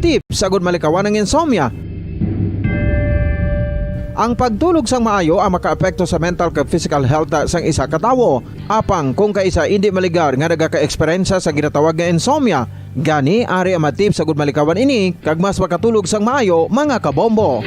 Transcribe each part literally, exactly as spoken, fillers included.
Tips agud malikawan ang insomnia. Ang pagtulog sang maayo ang makaapekto sa mental kag physical health sang isa ka tawo. Apang kung kaisa indi maligar nga nagaka-eksperyensya sa ginatawag nga insomnia, gani ari ang mga tips agud malikawan ini kag mas makatulog sang maayo, mga kabombo.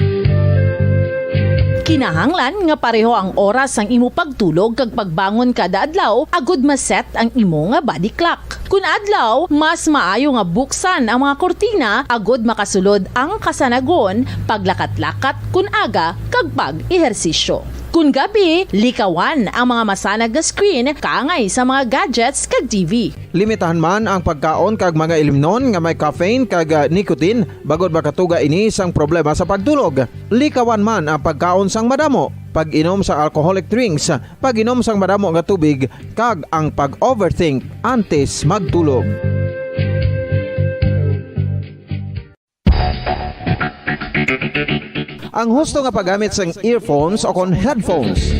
Kinahanglan nga pareho ang oras sang imo pagtulog kag pagbangon kada adlaw agud ma-set ang imo nga body clock. Kun adlaw, mas maayo nga buksan ang mga kurtina agud makasulod ang kasanagon, paglakat-lakat kun aga, kag pag-ehersisyo. Kun gabi, likawan ang mga masanag nga screen kaangay sa mga gadgets kag T V. Limitahan man ang pagkaon kag mga ilimnon nga may caffeine kag, ah, nicotine, bangod makatuga ini sang problema sa pagtulog. Likawan man ang pagkaon sang madamo, pag-inom sa alcoholic drinks, pag-inom sang madamo nga tubig, kag ang pag-overthink antes magtulog. Ang husto nga paggamit sang earphones o kon headphones.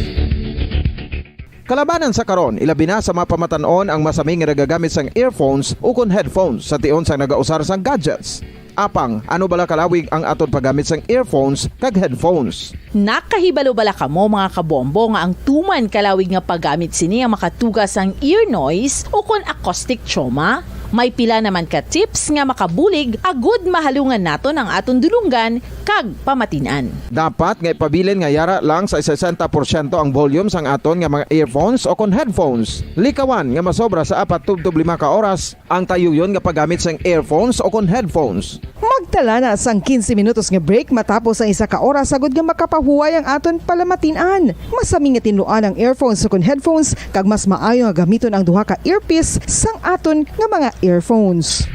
Kalabanan sa karon, ilabi na sa mga pamatan-on ang masami nga nagagamit sang earphones o kon headphones sa tion sang nagausar sang gadgets. Apang, ano bala kalawig ang aton paggamit sang earphones kag headphones? Nakahibalo bala kamo, mga kabombo, nga ang tuman kalawig nga paggamit sini ang makatuga sang ear noise o kon acoustic trauma? May pila naman ka tips nga makabulig agud mahalungan naton ang aton dulonggan kag pamatin-an. Dapat nga ipabilin nga yara lang sa sesenta porsyento ang volume sang aton nga mga earphones o kon headphones. Likawan nga masobra sa apat tubtob lima ka oras ang tayuyon nga paggamit sang earphones o kon headphones. Magtala na sang quince minutos nga break matapos ang isa ka oras, agud nga makapahuway ang aton palamatin-an. Masami nga tinluan ang earphones o kon headphones, kag mas maayo nga gamiton ang duha ka earpiece sang aton nga mga earphones.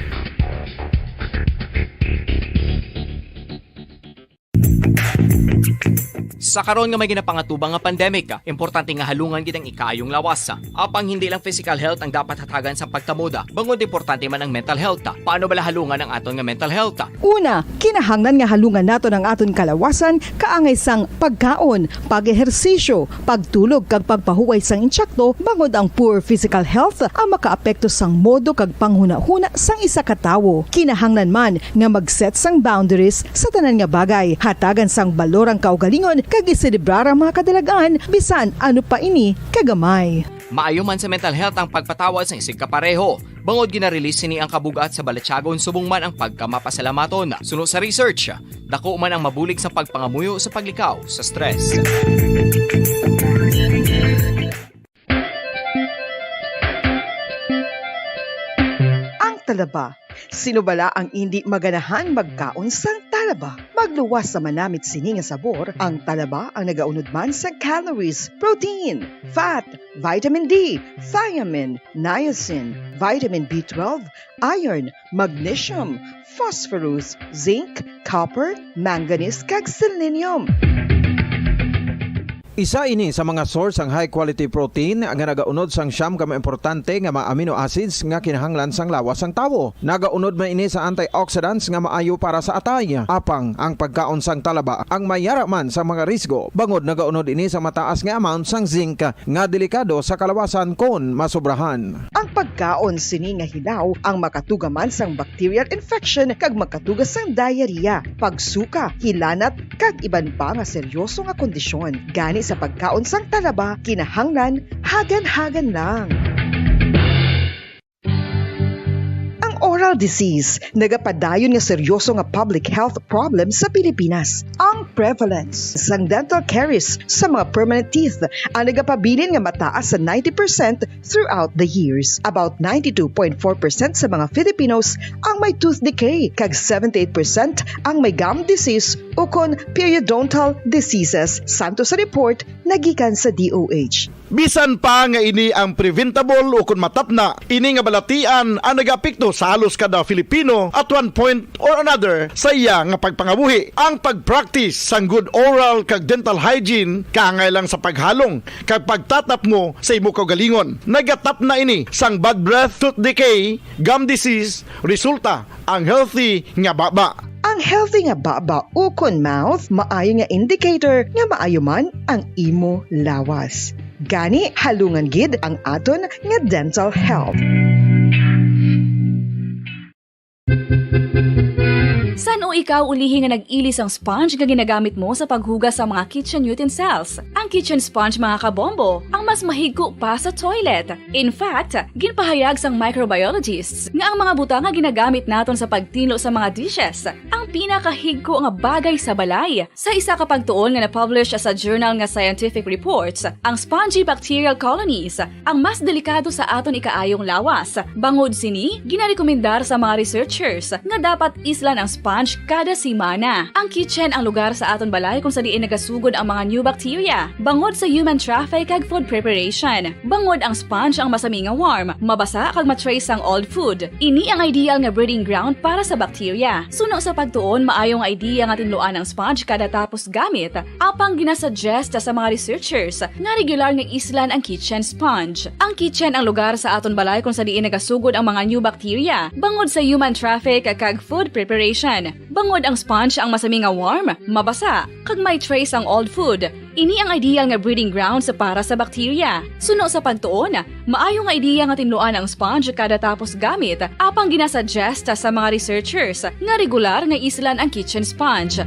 Sa karon nga may ginapangatubang nga pandemic, importante nga halungan gid ang ikaayong lawas. Apang hindi lang physical health ang dapat hatagan sa pagtamod, bangod importante man ang mental health. Paano bala halungan ang aton nga mental health? Una, kinahanglan nga halungan naton ang aton kalawasan kaangay sang pagkaon, pag-ehersisyo, pagtulog kag pagpahuway sang insakto, bangod ang poor physical health ang makaapekto sang modo kag panghunahuna sang isa ka tawo. Kinahanglan man nga mag-set sang boundaries sa tanan nga bagay, hatagan sang balor ang kaugalingon kag iselebrar ang mga kadalagan, bisan ano pa ini kagamay. Maayo man sa mental health ang pagpatawad sang isigkapareho, bangod gina-release sini ang kabug-at sa balatyagon subong man ang pagkamapasalamaton. Suno sa research, dako man ang mabulig sa pagpangamuyo sa paglikaw sa stress. Ang talaba. Sino bala ang indi maganahan magkaon sang talaba? Magluwas sa manamit sini nga sabor, ang talaba ang nagaunod man sa calories, protein, fat, vitamin D, thiamine, niacin, vitamin B twelve, iron, magnesium, phosphorus, zinc, copper, manganese, kag selenium. Isa ini sa mga source sang high quality protein nga nagaunod sang siyam ka mga importante nga mga amino acids nga kinahanglan sang lawas sang tawo. Nagaunod man ini sa antioxidants nga maayo para sa atay. Apang ang pagkaon sang talaba ang may yara man sa mga risgo, bangod nagaunod ini sa mataas nga amount sang zinc nga delikado sa kalawasan kon masobrahan. Ang pagkaon sini nga hilaw ang makatuga man sang bacterial infection kag makatuga sang diarrhea, pagsuka, hilanat, kag iban pa nga seryoso nga kondisyon. Gani sa pagkaon sang talaba, kinahanglan hagan-hagan lang. Ang oral disease nagapadayon nga seryoso nga public health problem sa Pilipinas. Ang prevalence sang dental caries sa mga permanent teeth ang nagapabilin nga mataas sa ninety percent throughout the years. About ninety-two point four percent sa mga Filipinos ang may tooth decay, kag seventy-eight percent ang may gum disease ukon periodontal diseases, santo sa report nagikan sa D O H. Bisan pa nga ini ang preventable ukon matapna, ini nga balatian ang nagaapekto sa halos kada Filipino at one point or another sa iya nga pagpangabuhi. Ang pag-practice sang good oral kag dental hygiene kaangay lang sa paghalong kag pagtatapngo sa imo kaugalingon. Nagatapna ini sang bad breath, tooth decay, gum disease, resulta ang healthy nga baba. Ang healthy nga baba ukon mouth maayo nga indicator nga maayo man ang imo lawas. Gani, halungan gid ang aton nga dental health. Ikaw ulihi nga nag-ilis ang sponge nga ginagamit mo sa paghugas sa mga kitchen utensils. Ang kitchen sponge, mga kabombo, ang mas mahigko pa sa toilet. In fact, ginpahayag sang microbiologists nga ang mga butang nga ginagamit naton sa pagtinlo sa mga dishes ang pinakahigko nga bagay sa balay. Sa isa ka pagtuon nga na-publish sa journal nga Scientific Reports, ang spongy bacterial colonies ang mas delikado sa aton ikaayong lawas. Bangod sini, ginarekomendar sa mga researchers nga dapat islan ang sponge kada semana. Ang kitchen ang lugar sa aton balay kung sa diin nagasugod ang mga new bacteria, bangod sa human traffic kag food preparation. Bangod ang sponge ang masami nga warm, mabasa kag ma-trace ang old food. Ini ang ideal nga breeding ground para sa bacteria. Suno sa pagtuon, maayo nga idea nga tinluan ang sponge kada tapos gamit, apang ginasuggest sa mga researchers nga regular nga islan ang kitchen sponge. Ang kitchen ang lugar sa aton balay kung sa diin nagasugod ang mga new bacteria, bangod sa human traffic kag food preparation. Bangod ang sponge ang masami nga warm, mabasa, kag may trace ang old food. Ini ang ideal nga breeding grounds para sa bacteria. Suno sa pagtuon, maayo nga ideya nga tinluan ang sponge kada tapos gamit, apang ginasuggest sa mga researchers nga regular nga islan ang kitchen sponge.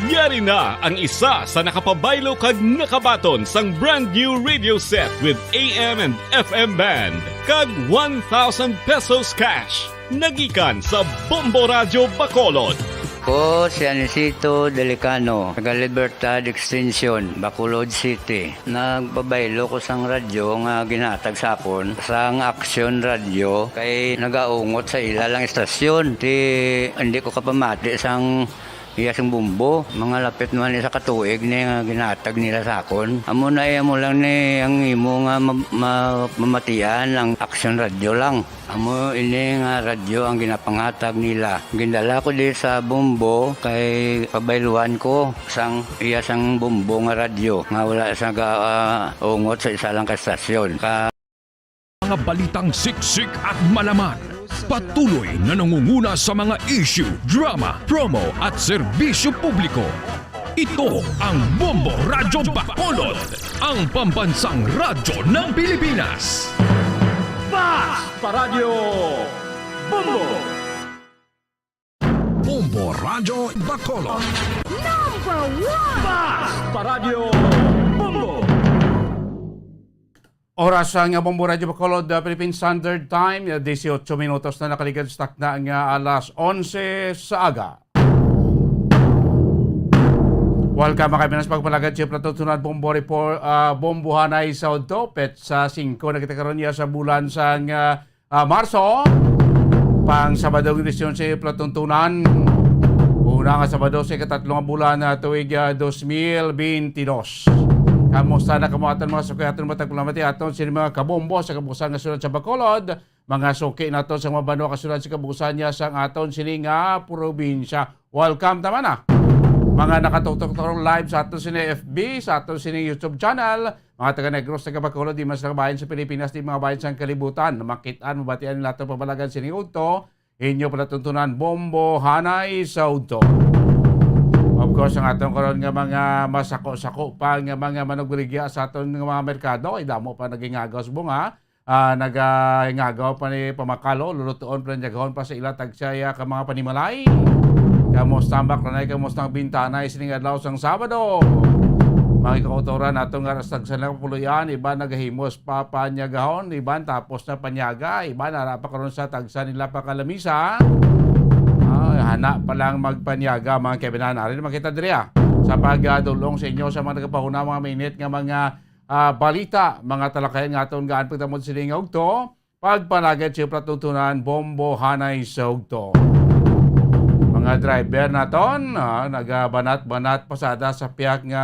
Yari na ang isa sa nakapabaylo kag nakabaton sang brand new radio set with A M and F M band kag one thousand pesos cash. Nagikan sa Bombo Radyo Bacolod. Ko si Anisito Delicano, taga Libertad Extension, Bacolod City. Nagpabaylo ko sang radyo nga ginhatag sa akon sang Action Radio kay nagaungot sa ila lang istasyon. Ti hindi ko kapamati sang iya sing bumbo. Mga lapit naman isa ka tuig ni nga ginhatag nila sa akon. Amo na iya mo lang ni ang imo nga ma- ma- mamatian ang Action Radio lang. Amo ini nga radyo ang ginapanghatag nila. Gindala ko di sa Bombo kay pabayluan ko sang iya sang Bombo nga radyo nga wala sa ga ah, ungot sa isa lang ka estasyon. Ka Mga balitang siksik at malaman. Patuloy na nangunguna sa mga issue, drama, promo at serbisyo publiko. Ito ang Bombo Radyo Bacolod, ang pambansang radyo ng Pilipinas. Fast Paradyo Bombo! Bombo Radyo Bacolod. Number one! Fast Paradyo Bombo! Oras sa nga Bombo Radyo Bacolod, uh, Philippine Standard Time, uh, disiotso minutos na nakaligad sa takna nga alas onse sa aga. Welcome, mga kaibigan, sa pagpalagad sa patutunan Bombo Report, uh, Bombohanay sa Udto, petsa singko na kita karon niya sa bulan sang uh, uh, Marso, pang Sabado nga edisyon sa palatuntunan. Una nga Sabado sa ikatatlo nga bulan na tuig uh, dos mil benti dos. Kamusta na kamo aton mga suki, aton matag palamati aton sini mga kabombo sa kabusan nga syudad sa Bacolod, mga suki nato sa mga banwa kasulod sa kabusan niya sang aton sini nga probinsya. Welcome naman na mga nakatuktok live sa aton sini F B, sa aton sini YouTube channel, mga taga Negros, taga Bacolod, di man sa bayan sa Pilipinas, di mga bayan sa kalibutan, makit-an, mabatian nila ato pabalagan sini udto, inyo palatuntunan, Bombo Hanay sa udto. Of course, ang aton karon nga mga masako-sako pa nga mga manugbaligya sa aton nga mga merkado, ay damo pa nagingagaw sa bunga, ah, nagahingagaw pa ni pamakalo, lulutuon pa, nyagahon pa sa ila tagsaya ka mga panimalay. Kamusta ang baklanay, kamusta ang bintanay sining adlaw sang Sabado? Mga kautoran nato nga sa tagsa na puloy-an, iban nagahimos pa panyagahon, iban tapos na panyaga, iban ara pa karon sa tagsa nila pa kalamisa. Ah, hana pa lang magpanyaga, mga kaibigan. Ari naman kita diri, ah, sa pagdulong sa inyo sa mga nagapahuna, mga mainit nga mga ah, balita, mga talakayan nga aton gaan pagtamod sini nga udto, pagpanagit sa palatuntunan, Bombo Hanay sa udto. Mga driver naton, ah, nagabanat-banat pasada sa pihak nga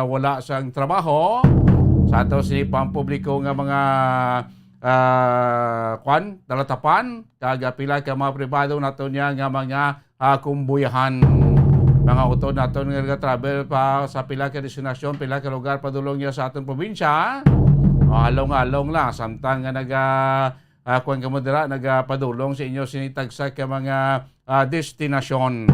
wala sang trabaho. Sa ato sini pampubliko nga mga, ah, kwan, talatapan, kag pila ka mga pribado nato niya nga mga ah, kumbuyahan. Mga utod naton nga nagatravel pa sa pila ka destinasyon, pila ka lugar padulong niya sa aton probinsya. O, along-along lang, samtang nga naga, ah, kuwan kamo dira, nagapadulong sa inyo sini tagsa ka mga, ah, destinasyon.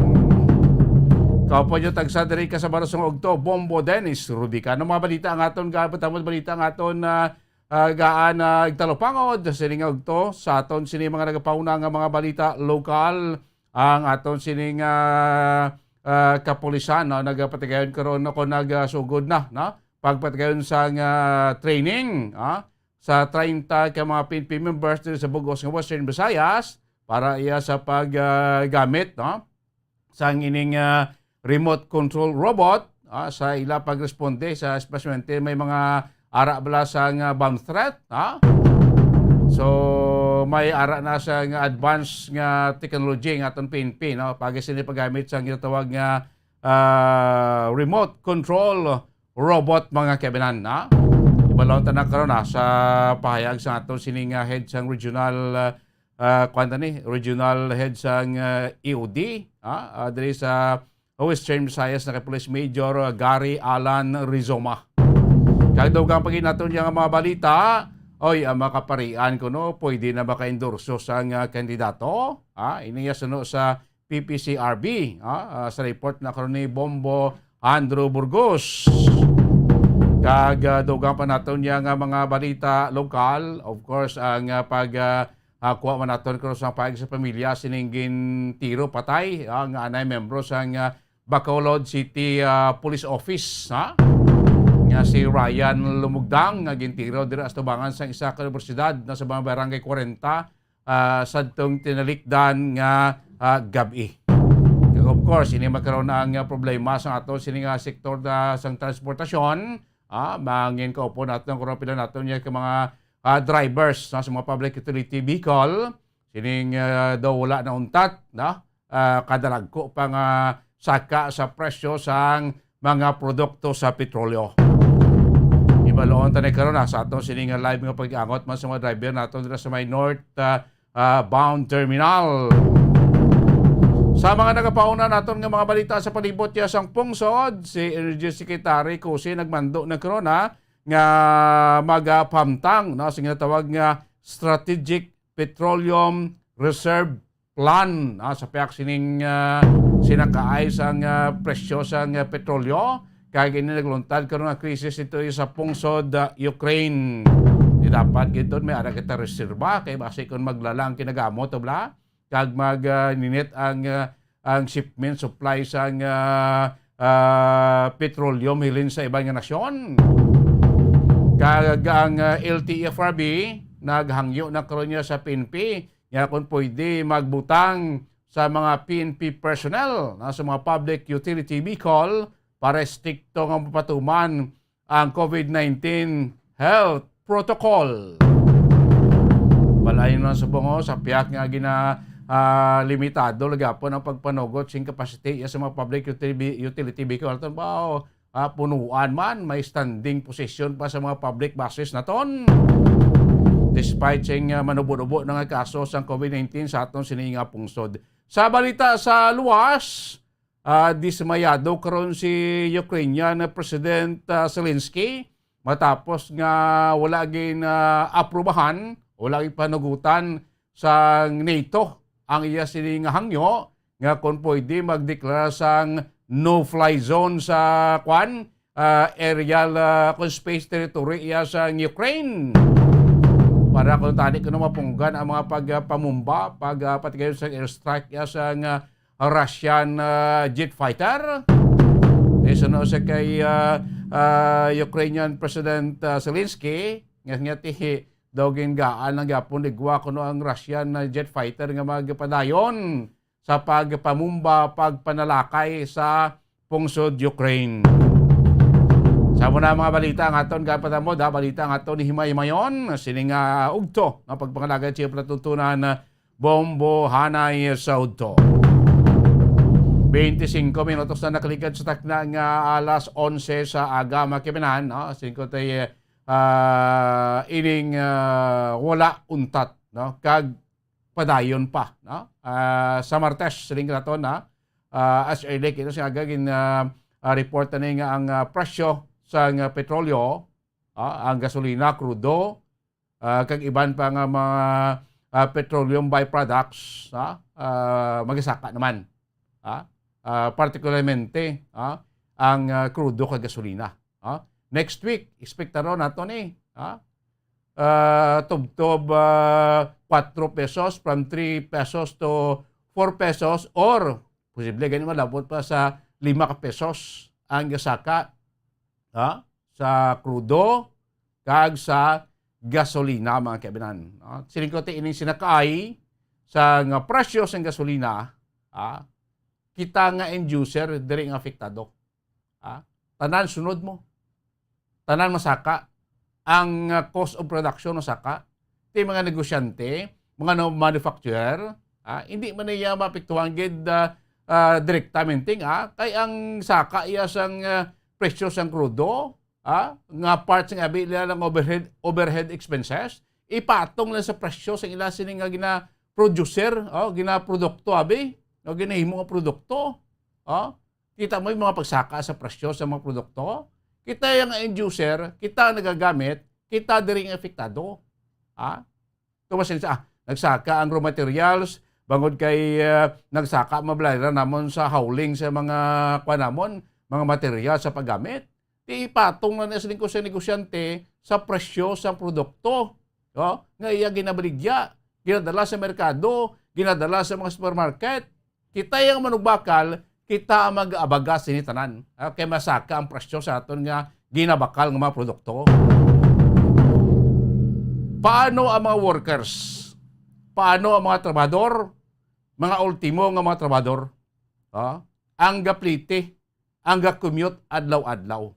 Kaupo nyo tagsa diri ka sa Barosong Ugto, Bombo Dennis Rubica. Ano mga balita ang aton, gaabot balita ang aton, ah, ah, gaan nagtalupangod sini nga udto sa aton sini mga nagapauna nga mga balita lokal. Ang aton sini nga, ah, kapulisan, no, nagapatigayon karon, no, kung nagasugod na, no, pagpatigayon sa nga training, ah, sa treinta ka mga P N P members diri sa bug-os nga Western Visayas para iya sa pag, ah, gamit, no, sang ining, ah, remote control robot, ah, sa ila pagresponde sa, especially may mga ara bala sang, ah, bomb threat, ha? So, may ara na sa nga advanced nga technology nga aton P N P, no? Pag sini paggamit sa ginatawag nga, ah, remote control robot, mga kaibanan, ha? Ibalon ta na karon, ha, sa pahayag sa aton sini nga head sang regional, ah, ah, kuwan ta ni, regional head sang, ah, E O D, ah, ah, diri sa Western Visayas na kay Police Major, ah, Gary Alan Rizoma. Kag dugang pa gid naton nga mga balita, oy, ang mga kaparian kuno pwede na maka-endorso sang, ah, kandidato, ah, ini ya suno sa P P C R B, ah, ah, sa report na karon ni Bombo Andrew Burgos. Kag, ah, dugang pa naton niya nga mga balita lokal, of course, ang, ah, pag, ah, ah, kuha man naton karon sa pag sa pamilya sining gintiro patay, ah, nga anay membro sang, ah, Bacolod City, ah, Police Office, ha? Nga si Ryan Lumugdang nga gintiro dira sa tubangan sang isa ka universidad na sa mga Barangay kwarenta, ah, sadtong tinalikdan nga, ah, gab-i. Kag of course, ini magkaron ang, ah, problema sa ato sini nga sektor na sang transportasyon, ah, mangin kaupo nato ang karon pila nato niya ka mga, ah, drivers, no, sa mga public utility vehicle. Sining, ah, daw wala na untat, no? Ah, kadalagko pa nga saka sa presyo sang mga produkto sa petrolyo. Ibaloon ta ni karon, ah, sa aton sini nga live nga pag-angot man sa mga driver nato dira sa may North, ah, ah, Bound Terminal. Sa mga nagapauna naton nga mga balita sa palibot ya sang pungsod, si Energy Secretary Cusi nagmando na karon, ah, nga magapamtang, no, sa ginatawag nga Strategic Petroleum Reserve Plan, ah, sa pihak sining, ah, sinakaay sang, ah, presyo sang, ah, petrolyo, kag ini nagluntad karon nga krisis dito sa pungsod, ah, Ukraine. Di dapat gid may ara kita reserba kay basi kung maglala ang kinagamot, bla, kag mag, ah, ninit ang, ah, ang shipment supply sang, ah, ah, petroleum hilin sa iban nga nasyon. Kag ang, ah, L T F R B naghangyo na karon niya sa P N P nga kung pwede magbutang sa mga P N P personnel, no, sa mga public utility vehicle para estrikto nga mapatuman ang COVID nineteen health protocol. Balayan lang sa bungo, sa pihak nga gina, ah, limitado lagapon ang pagpanugot sing capacity ya sa mga public utility, utility vehicle. Aton ba, oh, ah, punuan man, may standing position pa sa mga public buses naton. Despite sing, ah, manubo-nubo na nga kaso sang COVID nineteen sa aton sini nga pungsod. Sa balita sa luwas, ah, dismayado karon si Ukrainian President, ah, Zelensky matapos nga wala gin, ah, aprubahan, wala gin panugutan sa NATO ang iya sini nga hangyo nga kon pwede magdeklara sang no-fly zone sa, kwan, ah, aerial, ah, kung space territory iya sa Ukraine. Para kung tani kuno mapunggan ang mga pagpamumba, pag, ah, patigayon sa airstrike iya sa nga Russian, ah, jet fighter. Kay suno sa kay, ah, ah, Ukrainian President, ah, Zelensky, nga, nga tihi daw gingaan lang gyapon igwa kuno ang Russian, ah, jet fighter nga magpadayon sa pagpamumba, pagpanalakay sa pungsod Ukraine. Sa muna mga balita ang aton gapatamod, ha, balita ang aton himay-himayon, sining, ah, ugto nga pagpangalagad siya palatuntunan, ah, Bombo Hanay sa udto. Twenty-cinco minutos na nakaligad sa takna nga alas onse sa aga, mga kibanan, no? Singko tay, ah, ining, ah, wala untat, no? Kag padayon pa, no? Ah, sa Martes, siling naton, ha? Ah, as early kito sa aga, gin, ah, ah, report na ni nga ang, ah, presyo sa nga petrolyo, ah, ang gasolina, krudo, ah, kag iban pa nga mga, ah, petroleum byproducts, ah, ah, magasaka naman, ah, ah, partikularmente, ah, ang, ah, krudo kag gasolina, ah. Next week, ekspektaron nato ni, ah, ah, tubtob, ah, kwatro pesos, from three pesos to four pesos, or posible gani malabot pa sa lima ka pesos ang gasaka, ha, sa krudo kag sa gasolina, mga kaibinan, no? Siling ko ti ining sinakaay sa nga presyo sang gasolina, ha, kita nga end user diri ang apektado. Ha? Tanan sunod mo. Tanan masaka. Ang, ah, cost of production masaka. Ti mga negosyante, mga na-, manufacturer, ha? Hindi man niya maapektuhan gid, ah, ah, direktamente, ah, kay ang saka iya sang, ah, presyo sang krudo, ah, nga part sang abi nila ng overhead, overhead expenses, ipatong lang sa presyo sa ila sini nga gina-producer, oh, ginaprodukto abi, o ginahimo nga produkto. Oh, kita mo yung mga pagsaka sa presyo sa mga produkto. Kita yung end user, kita ang nagagamit, kita diri ang apektado. Ha? Tumas sa, ah, nagsaka ang raw materials, bangod kay, ah, nagsaka mabalayaran namon sa hauling sa mga, kuwan namon, mga material sa paggamit. Ti ipatong na niya sa lingkod sa negosyante sa presyo sa produkto, no? Nga iya ginabaligya, ginadala sa merkado, ginadala sa mga supermarket. Kita ang manugbakal, kita ang mag-abaga sini tanan. Ah, kay masaka ang presyo sa aton nga ginabakal nga mga produkto. Paano ang mga workers? Paano ang mga trabahador? Mga ultimo nga mga trabahador? Ah, ang gapliti, ang ga-commute adlaw-adlaw.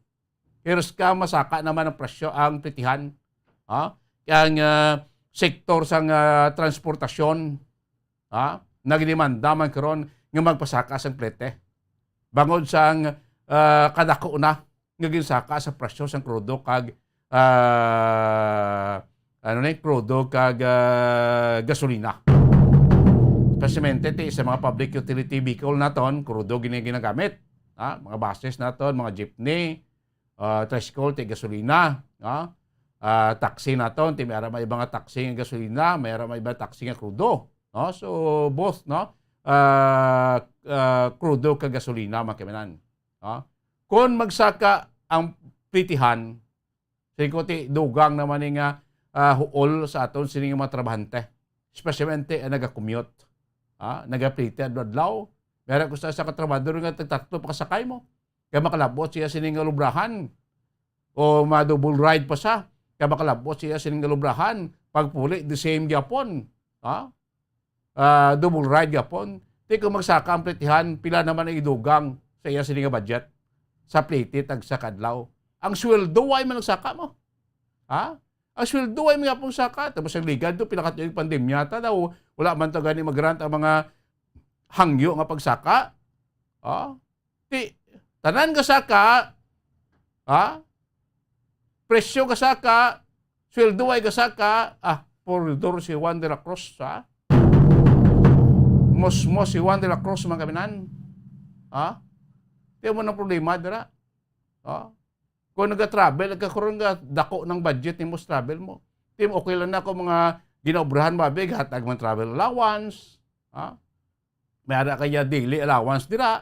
Pero sa masaka naman ang presyo, ang plitihan. Ha? Kaya ang, ah, sektor sang, ah, transportasyon, ha? Nagdemanda man karon nga magpasaka sang plete. Bangod sang, ah, kadako na nga ginsaka sa presyo sang krudo kag, ah, ano ni, krudo kag, ah, gasolina. Especialmente ti sa mga public utility vehicle naton, krudo gini ginagamit. Ha? Mga buses naton, mga jeepney, ah, tricycle, ti gasolina, no? Ah, taxi naton, ti may ara may iba nga taxi nga gasolina, may ara may iba taxi nga krudo, no? So, both, no? Ah, ah, krudo kag gasolina, mga kaibigan, no? Kung magsaka ang plitihan, siling ko ti dugang naman ni nga, ah, huol sa aton sini nga mga trabahante, especially ang naga-commute, ah, nagapliti adlaw-adlaw. Meron ko sa, sa katrabador nga tagtatlo pa kasakay mo. Kaya makalabot siya sining nga lubrahan. O ma-double ride pa siya. Kaya makalabot siya sining nga lubrahan. Pagpuli, the same gyapon. Ha? Ah, double ride gyapon. Ti kung magsaka ang plitihan, pila naman ang idugang sa iya sining nga budget? Sa pliti, tag sa kadlaw. Ang sweldo, way man nagsaka mo. Ha? Ang sweldo, way man gyapon saka. Tapos ang ligad to, pila ka tuig pandemya ta daw, wala man to gani mag-grant ang mga hangyo nga pagsaka. Ha? Ti, tanan nga saka, ha? Presyo nga saka, sweldo ay nga saka, ah, puro si Juan de la Cruz, ha? Mosmos si Juan de la Cruz, mga kaibigan. Ha? Ti mo nang problema dira. Ha? Kung naga-travel ka karon nga dako ng budget nimo sa travel mo. Ti okay lang na kung mga ginaobrahan mo, abi, hatag man travel allowance. Ha? May ara kaya daily allowance dira.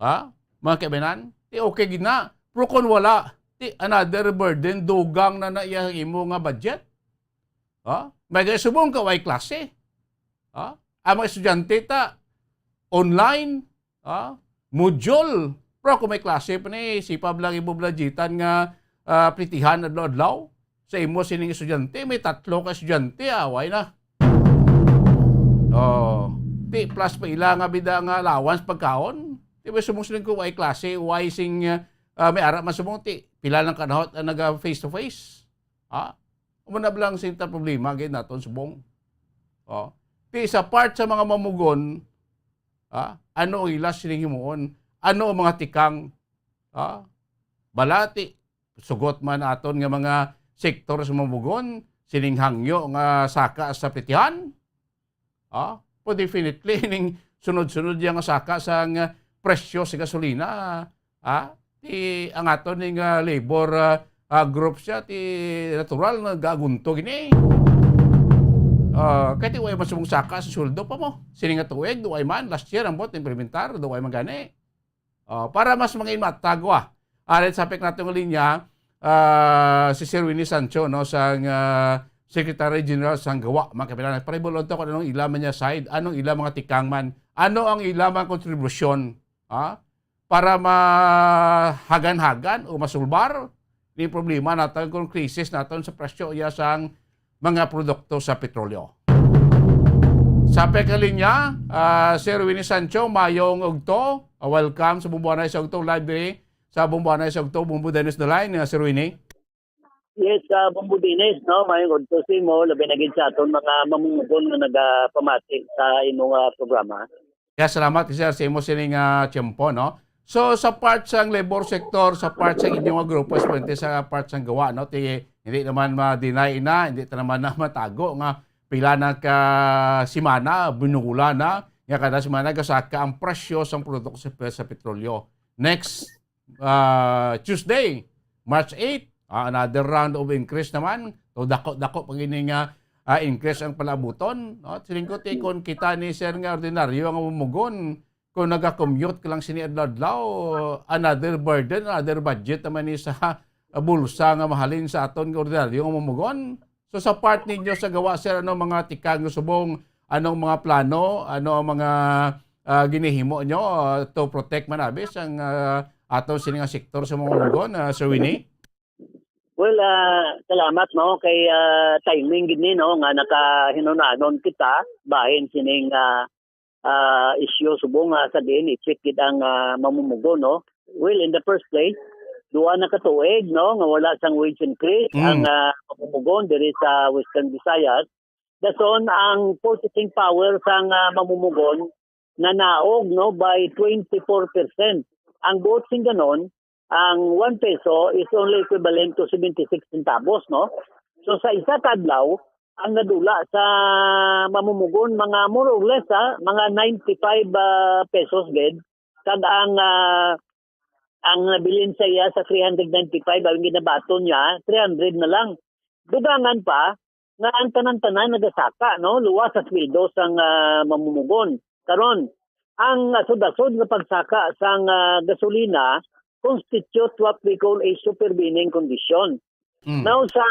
Ha? Mga kaibigan, ti okay gid na. Pero kung wala, ti another burden, dugang na na iya imo nga budget. Ha? May kaya subong ka, way klase. Ha? Ang mga estudyante ta, online, ha? Module. Pero kung may klase pa ni, sipab lang imo budgetan nga, ah, plitihan adlaw-adlaw. Sa imo sining estudyante, may tatlo ka estudyante, away na. Oh, ti plus pa ila nga bida nga allowance pagkaon. Ti ba sumong siling ko, way klase, way sing, ah, may ara man subong, ti pila lang kanahot ang naga face to face. Ha? Amo na lang sing ta problema gid naton subong. Oh. Ti sa part sa mga mamugon, ha? Ano ang ila sining himuon? Ano ang mga tikang? Ha? Balati, sugot man aton nga mga sektor sa mamugon, sining hangyo nga saka sa plitihan? Ah, po definitely, ning sunod-sunod yang saka sa nga presyo sa gasolina, ah, ti ang aton ning, ah, labor, ah, ah, group siya, ti natural nga gagunto gini. Ah, kay ti way man subong saka sa sweldo pa mo. Sini nga tuig, duway man, last year, ang bot, implementar, duway man gani. Ah, para mas mangin matag, ah. Arit sa pik nato nga linya, ah, si Sir Winnie Sancho, no, sang, ah, Secretary General sang GWA, mga kapilan. Para ibulon to kung anong ila man niya side, anong ila mga tikang man, ano ang ila mga kontribusyon, ha? Para mahagan-hagan o masulbar ni problema naton kung krisis naton sa presyo iya sang mga produkto sa petrolyo. Sa pekalinya, ah, Sir Winnie Sancho, mayong ugto. Ah, welcome sa Bumbuanay sa Ugto Library. Sa Bumbuanay sa Ugto, Bumbu Dennis the line, ah, Sir Winnie. Yes, ah, Bumbu Dennis, no? Mayong ugto sa imo, labi na gid sa aton mga mamumugon nga nagapamati sa imong, ah, programa. Kaya salamat, sir, sa imo sining, ah, tiyempo, no? So, sa part sang labor sector, sa part sang inyong grupo, especially sa part sang GWA, no? Ti, hindi naman ma-deny na, hindi ta naman na matago nga pila na ka semana, binungula na, nga kada semana gasaka ang presyo sang produkto sa, sa petrolyo. Next, ah, Tuesday, March eight, ah, another round of increase naman. So, dako-dako pa gini nga, ah, increase ang palabuton, no? Siling ko, ti, kon kita ni sir nga ordinaryo nga mamumugon, kung naga-commute ka lang sini adlaw-adlaw, another burden, another budget naman ni sa, ah, bulsa nga mahalin sa aton nga ordinaryo nga mamumugon. So, sa part ninyo sa GWA, sir, ano mga tikang nga subong, anong mga plano, ano ang mga, ah, ginihimo nyo, ah, to protect man abi sang, ah, aton sini nga sektor sa mamumugon, ah, Sir Winnie? Well, ah, salamat, no, kay, ah, timing gid ni, no, nga nakahinunanon kita bahin sining, ah, ah, isyu subong nga sa diin i-check gid ang, ah, mamumugon, no. Well, in the first place, duha na ka tuig, no, nga wala sang wage increase Mm. ang, ah, mamumugon diri sa Western Visayas. Dason ang purchasing power sang, ah, mamumugon nanaog, no, by twenty-four percent. Ang buot sing ganon, ang one peso is only equivalent to seventy-six centavos, no? So, sa isa ka adlaw, ang nadula sa mamumugon, mga more or less, ah, mga ninety-five, ah, pesos gid. Kag ang, ah, ang nabilin sa iya sa three hundred ninety-five, ang ginabaton niya, three hundred na lang. Dugangan pa, nga ang tanan-tanan nagasaka, no? Luwas sa sweldo sang, ah, mamumugon. Karon, ang asod-asod nga pagsaka sang, ah, gasolina constitute what we call a supervening condition. Mm. Now, sa,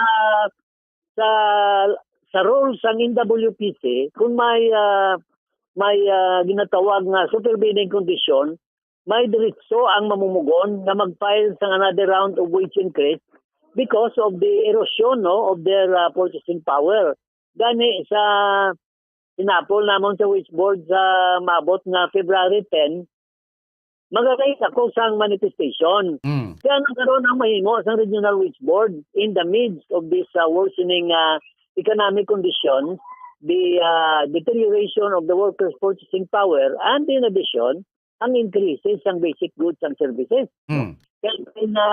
sa, sa rules sang N W P C, kung may, ah, may, ah, ginatawag nga supervening condition, may diritso ang mamumugon nga mag-file sang another round of wage increase because of the erosion, no, of their, ah, purchasing power. Gani sa hinapol namon sa wage board sa maabot nga February ten, mag-arrange ako sang manifestation. Mm. Kaya nagkaroon ang mahimo sang regional wage board in the midst of this, ah, worsening, ah, economic condition, the, ah, deterioration of the workers' purchasing power, and in addition, ang increases sang basic goods and services. Mm. Kaya na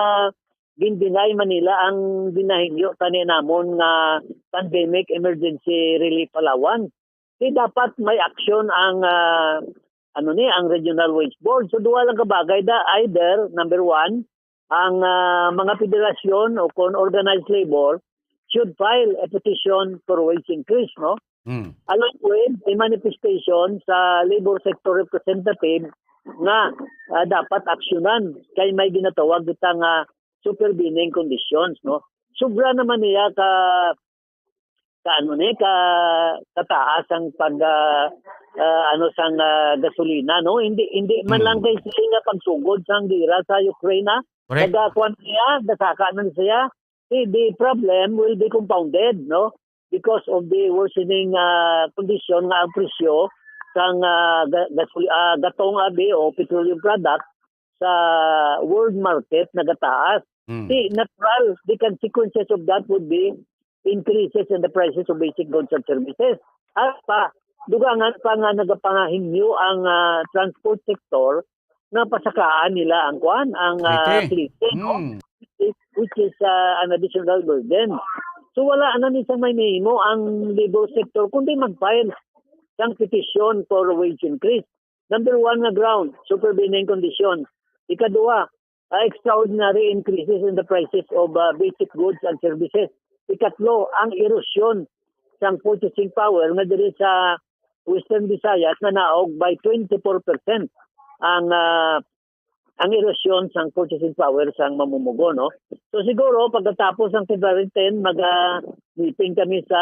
gindinay man nila ang ginahingyo tani namon nga pandemic emergency relief allowance. Di dapat may aksyon ang, ah, ano ni, ang regional wage board. So, duha lang ka bagay da, either, number one, ang, ah, mga federasyon o kon organized labor should file a petition for wage increase, no? Hmm. Along with a manifestation sa labor sector representative nga, ah, dapat aksyonan kay may ginatawag kita nga supervening conditions, no? Sobra naman niya ka, ka ano ni, ka, kataas ang pag, ah, ah, ano, sang, ah, gasolina, no? Hindi, hindi man Hmm. lang kay sila nga pagsugod sang gera sa Ukraine, ah. Correct. Nagakuan siya, nasaka na siya. The, the problem will be compounded, no? Because of the worsening, ah, condition nga ang presyo sang, ah, ga-, gasol-, ah, gatong abi o petroleum product sa world market nagataas. Hmm. Di natural, the consequences of that would be increases in the prices of basic goods and services. At pa, dugangan pa nga nagapangahingyo ang, ah, transport sector nga pasakaan nila ang kuan, ang, ah, Flete. Flete, no? Hmm. Which is, which is, ah, an additional burden. So, wala na ni sang may mahimo ang labor sector kundi mag-file sang petition for wage increase. Number one nga ground, supervening condition. Ikaduha, ah, extraordinary increases in the prices of, ah, basic goods and services. Ikatlo, ang erosion sang purchasing power nga diri sa Western Visayas nanaog by twenty-four percent ang, ah, ang erosyon sang purchasing power sang mamumugon, no? So siguro pagkatapos sang February ten, maga-meeting kami sa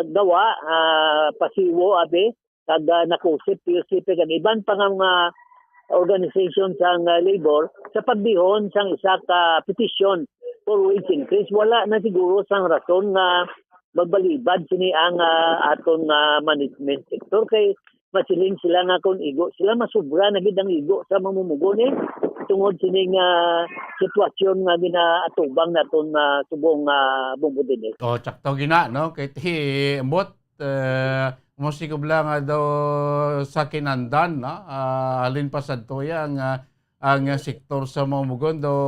GAWA, ah, PASIWO, abi, kag, ah, NACOSIP, PUCP, kag iban pa nga mga organization sang, ah, labor sa pagdihon sang isa ka petisyon for wage increase. Wala na siguro sang rason nga magbalibad sini ang, ah, aton nga management sector, kay masiling sila nga kung igo sila, masubra na gid ang igo sa mamumugon, eh, tungod sining, ah, sitwasyon nga ginaatubang naton, ah, subong, ah, Bombo Dinis. Oh, tsakto gina, no? Kay ti, ambot, eh, mo sigubla nga daw sa kinandan, no? Ah, halin pa sadto ya ang, ah, ang sektor sa mamumugon daw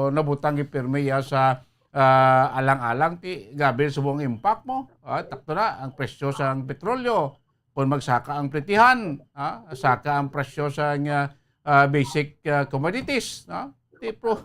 nabutang gid pirmi ya sa, ah, alang-alang ti gabi subong impact mo. Ah, takto na ang presyo sang petrolyo. Kung magsaka ang plitihan, ah, saka ang presyo sa nga, ah, basic, ah, commodities, no? Tipo,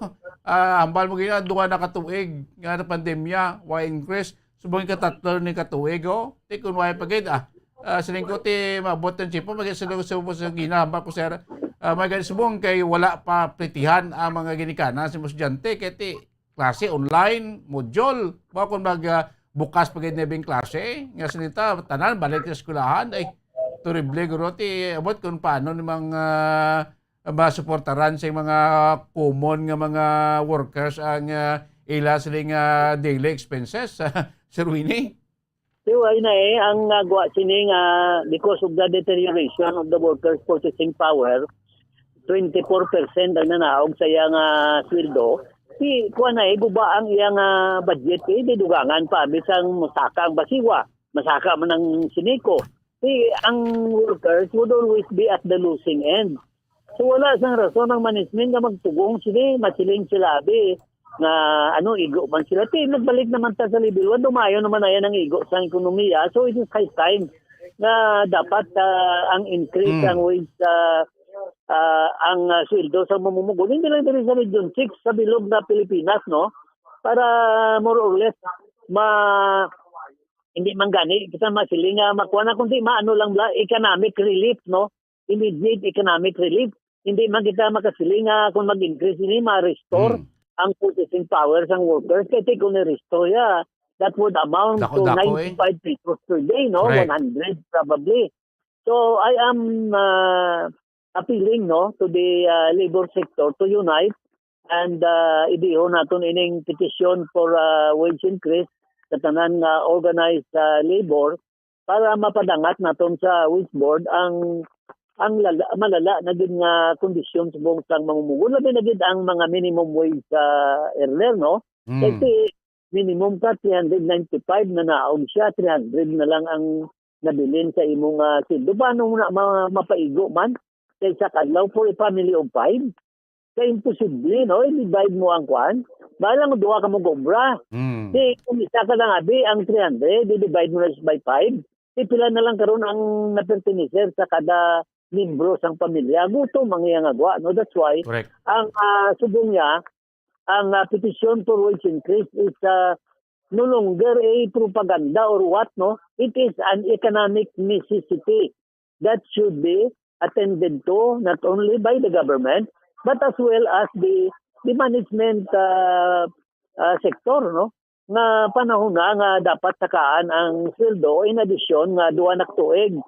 ah, hambal mo gina, duha na ka tuig nga na pandemya, way increase. Subong ikatatlo ni ka tuig, oh. Ti kun way pa gid, ah, ah, siling ko, ti maabot ang tipo, maging sa lugar sa ubos ang gina, hambal ko, sir, ah, may gani subong kay wala pa plitihan ang mga ginikanan sa mga estudyante, kay ti klase online, module. Mao kung mag, ah, bukas pa gid na bing klase, nga sinita, tanan balik sa eskwelahan, ay, terrible guro, ti, abot kung paano ni mga, ah, masuportaran sa mga common nga mga workers ang, ah, ila siling, ah, daily expenses, Sir Winnie? Di, why na, eh, ang nagwa sini nga because of the deterioration of the workers' purchasing power, twenty-four percent ang nanaog sa iya nga sweldo. Di, kuwan na, eh, guba ang iya nga budget, eh, di dugangan pa, bisang masaka ang PASIWO, masaka man ang SENECO. Di, ang workers would always be at the losing end. So, wala sang rason ang management nga magtugong, sige, masiling sila, abi, nga, ano, igo man sila. Ti, nagbalik naman ta sa level one, dumayo naman na yan ang igo sa ekonomiya. So, it is high time nga dapat, ah, ang increase, Mm. ang wage, ah, ah, ang, ah, sweldo sa mamumugon. Hindi lang diri sa Region six, sa bilog na Pilipinas, no? Para more or less, ma-, hindi man gani kita masiling nga makuha na, kundi maano lang bala, economic relief, no? Immediate economic relief. Hindi man kita makasiling nga kung mag-increase ini, ma-restore Hmm. ang purchasing power sang workers. Kay ti kung i-restore ya, that would amount Dako-dako, to eh. ninety-five pesos per day, no? Correct. One hundred probably. So, I am, uh, appealing, no, to the, uh, labor sector to unite and, uh, idihon naton ining petition for, uh, wage increase sa tanan nga organized, uh, labor para mapadangat naton sa wage board ang, ang lala-, malala na gid nga kondisyon subong sang mamumugon, labi na gid ang mga minimum wage, uh, earner, no? Mm. Kasi minimum ka three hundred ninety-five na naog siya, three hundred na lang ang nabilin sa imong, ah, sweldo. Paano mo na ma-, mapaigo man sa isa ka adlaw for a family of five? Kay imposible, no? I-divide mo ang kwan. Bahala nga duha ka mag-obra. Mm. Di, kung isa ka lang, abi, ang three hundred, i-divide mo na by five. Di, pila na lang karon ang napertenecer sa kada membro sang pamilya? Gutom ang iyang agwa, no? That's why, Correct. ang, ah, subong niya, ang, ah, petition for wage increase is, ah, no longer a propaganda or what, no? It is an economic necessity that should be attended to not only by the government but as well as the, the management, ah, ah, sector, no? Nga panahon na nga dapat sakaan ang sweldo in addition nga duha na ka tuig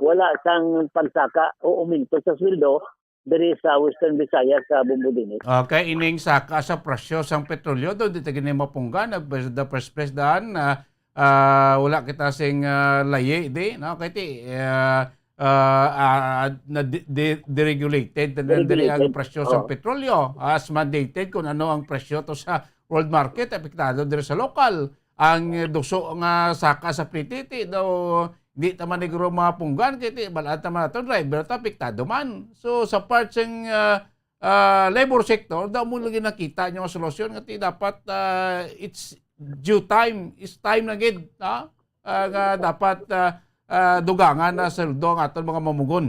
wala sang pagsaka o aumento sa sweldo diri sa Western Visayas, sa Bombo Dinis. Okay, ining saka sa presyo sang petrolyo, do, di ta gini mapunggan, ah, the first place daan, ah, ah, wala kita sing, ah, layi, di, no? Kay ti, ah, ah, ah, na di-, di-, deregulated na diri ang Deregulated. presyo sang Oo. petrolyo. As mandated kung ano ang presyo to sa world market, apektado diri sa lokal. Ang duso nga saka sa plititi daw, di ta man nigro mapunggan, kay ti, balaan ta man nato, driver ta, apektado man. So, sa part sing, ah, ah, labor sector, daw mo lagi nakita nyo nga solusyon nga ti dapat, ah, it's due time, it's time na gid, ha? Ah, nga dapat, ah, ah, dugangan na sweldo ang aton mga mamugon.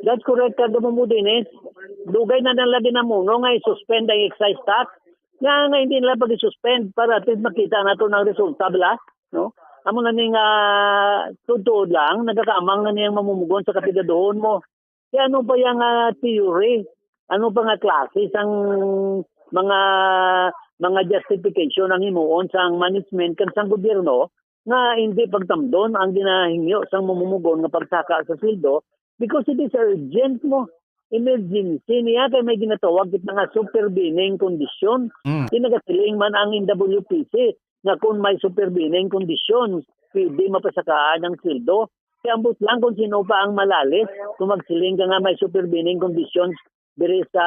That's correct, Kagamo mo, Dennis. Dugay na nila ginamuno nga i-suspend ang excise tax. Nga, nga hindi nila pag-suspend para at least makita nato ng resulta, bala, no? Amo na ni nga, tuod-tuod lang, nagakaamang na niyang mamumugon sa kapigaduhon mo. Kaya ano ba yung, ah, theory? Ano pa nga klase sang mga, mga justification ang himuon sang management kag sang gobyerno nga hindi pagtamdon ang ginahingyo sang mamumugon nga pagsaka sa sweldo, because it is urgent mo. Emergency niya kay may ginatawag kita nga supervening condition. Mm. Di nagasiling man ang N W P C nga kung may supervening conditions, pwede mapasakaan ang sweldo. Kaya ambot lang kung sino pa ang malalis kung magsiling ka nga may supervening conditions diri sa,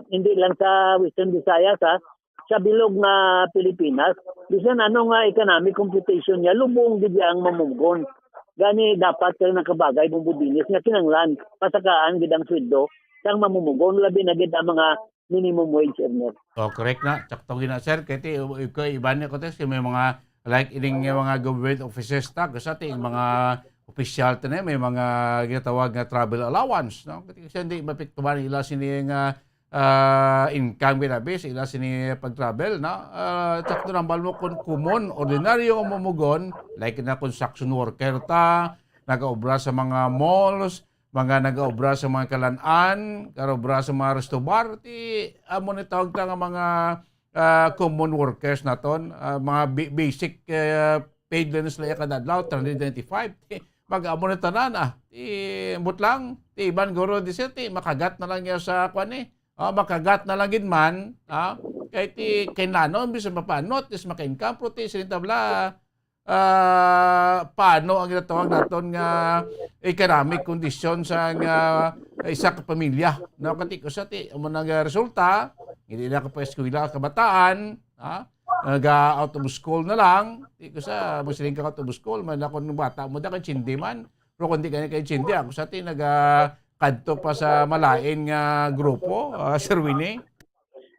hindi lang sa Western Visayas, ha, sa bilog nga Pilipinas, bisan ano nga economic computation niya, lubong gid ang mamumugon. Gani dapat kay nakabagay, Bombo Dennis, nga kinahanglan pasakaan gid ang sweldo sang mamumugon, labi na gid ang mga minimum wage earner. Oh, correct na. Sakto gid na, sir. Kay ti, ikaw, iban niya ko, ti, may mga, like, ining nga mga government offices ta, kasi ti, mga opisyal ta na, may mga ginatawag nga travel allowance, no? Kasi hindi mapiktuhan ila sini nga, ah, income, ginabi, sa ila sini pag-travel, no? Ah, sakto lang, bal mo kung common, ordinaryo nga mamumugon, like na construction worker ta, nagaobra sa mga malls, mga nagaobra sa mga kalan-an, nagaobra sa mga resto bar, ti, amo ni tawag ta nga mga, ah, common workers naton, ah, mga bi-, basic, eh, paid lang sila kada adlaw, three hundred ninety-five. Ti, mag-amo na tanan, ah. Ti, ambot lang, ti, iban guro di siya, ti, makagat na lang niya sa kwan, eh. Ah, makagat na lang gid man, ah. Kay ti, kailangan, bisan pa paano, at least maka-income, pero ti, siling tabla, ah, paano ang ginatawag naton nga economic condition sa nga isa ka pamilya, no? Kati ko sa ti, amo nang resulta, hindi na ka pa eskwela kabataan, ha? Naga out of school na lang, ti ko sa, magsiling ka out of school, man ako nung bata mo, da ka chindi man. Pero kung di ka na kay chindi, ako sa ti, naga kadto pa sa malain nga grupo, ah, Sir Winnie.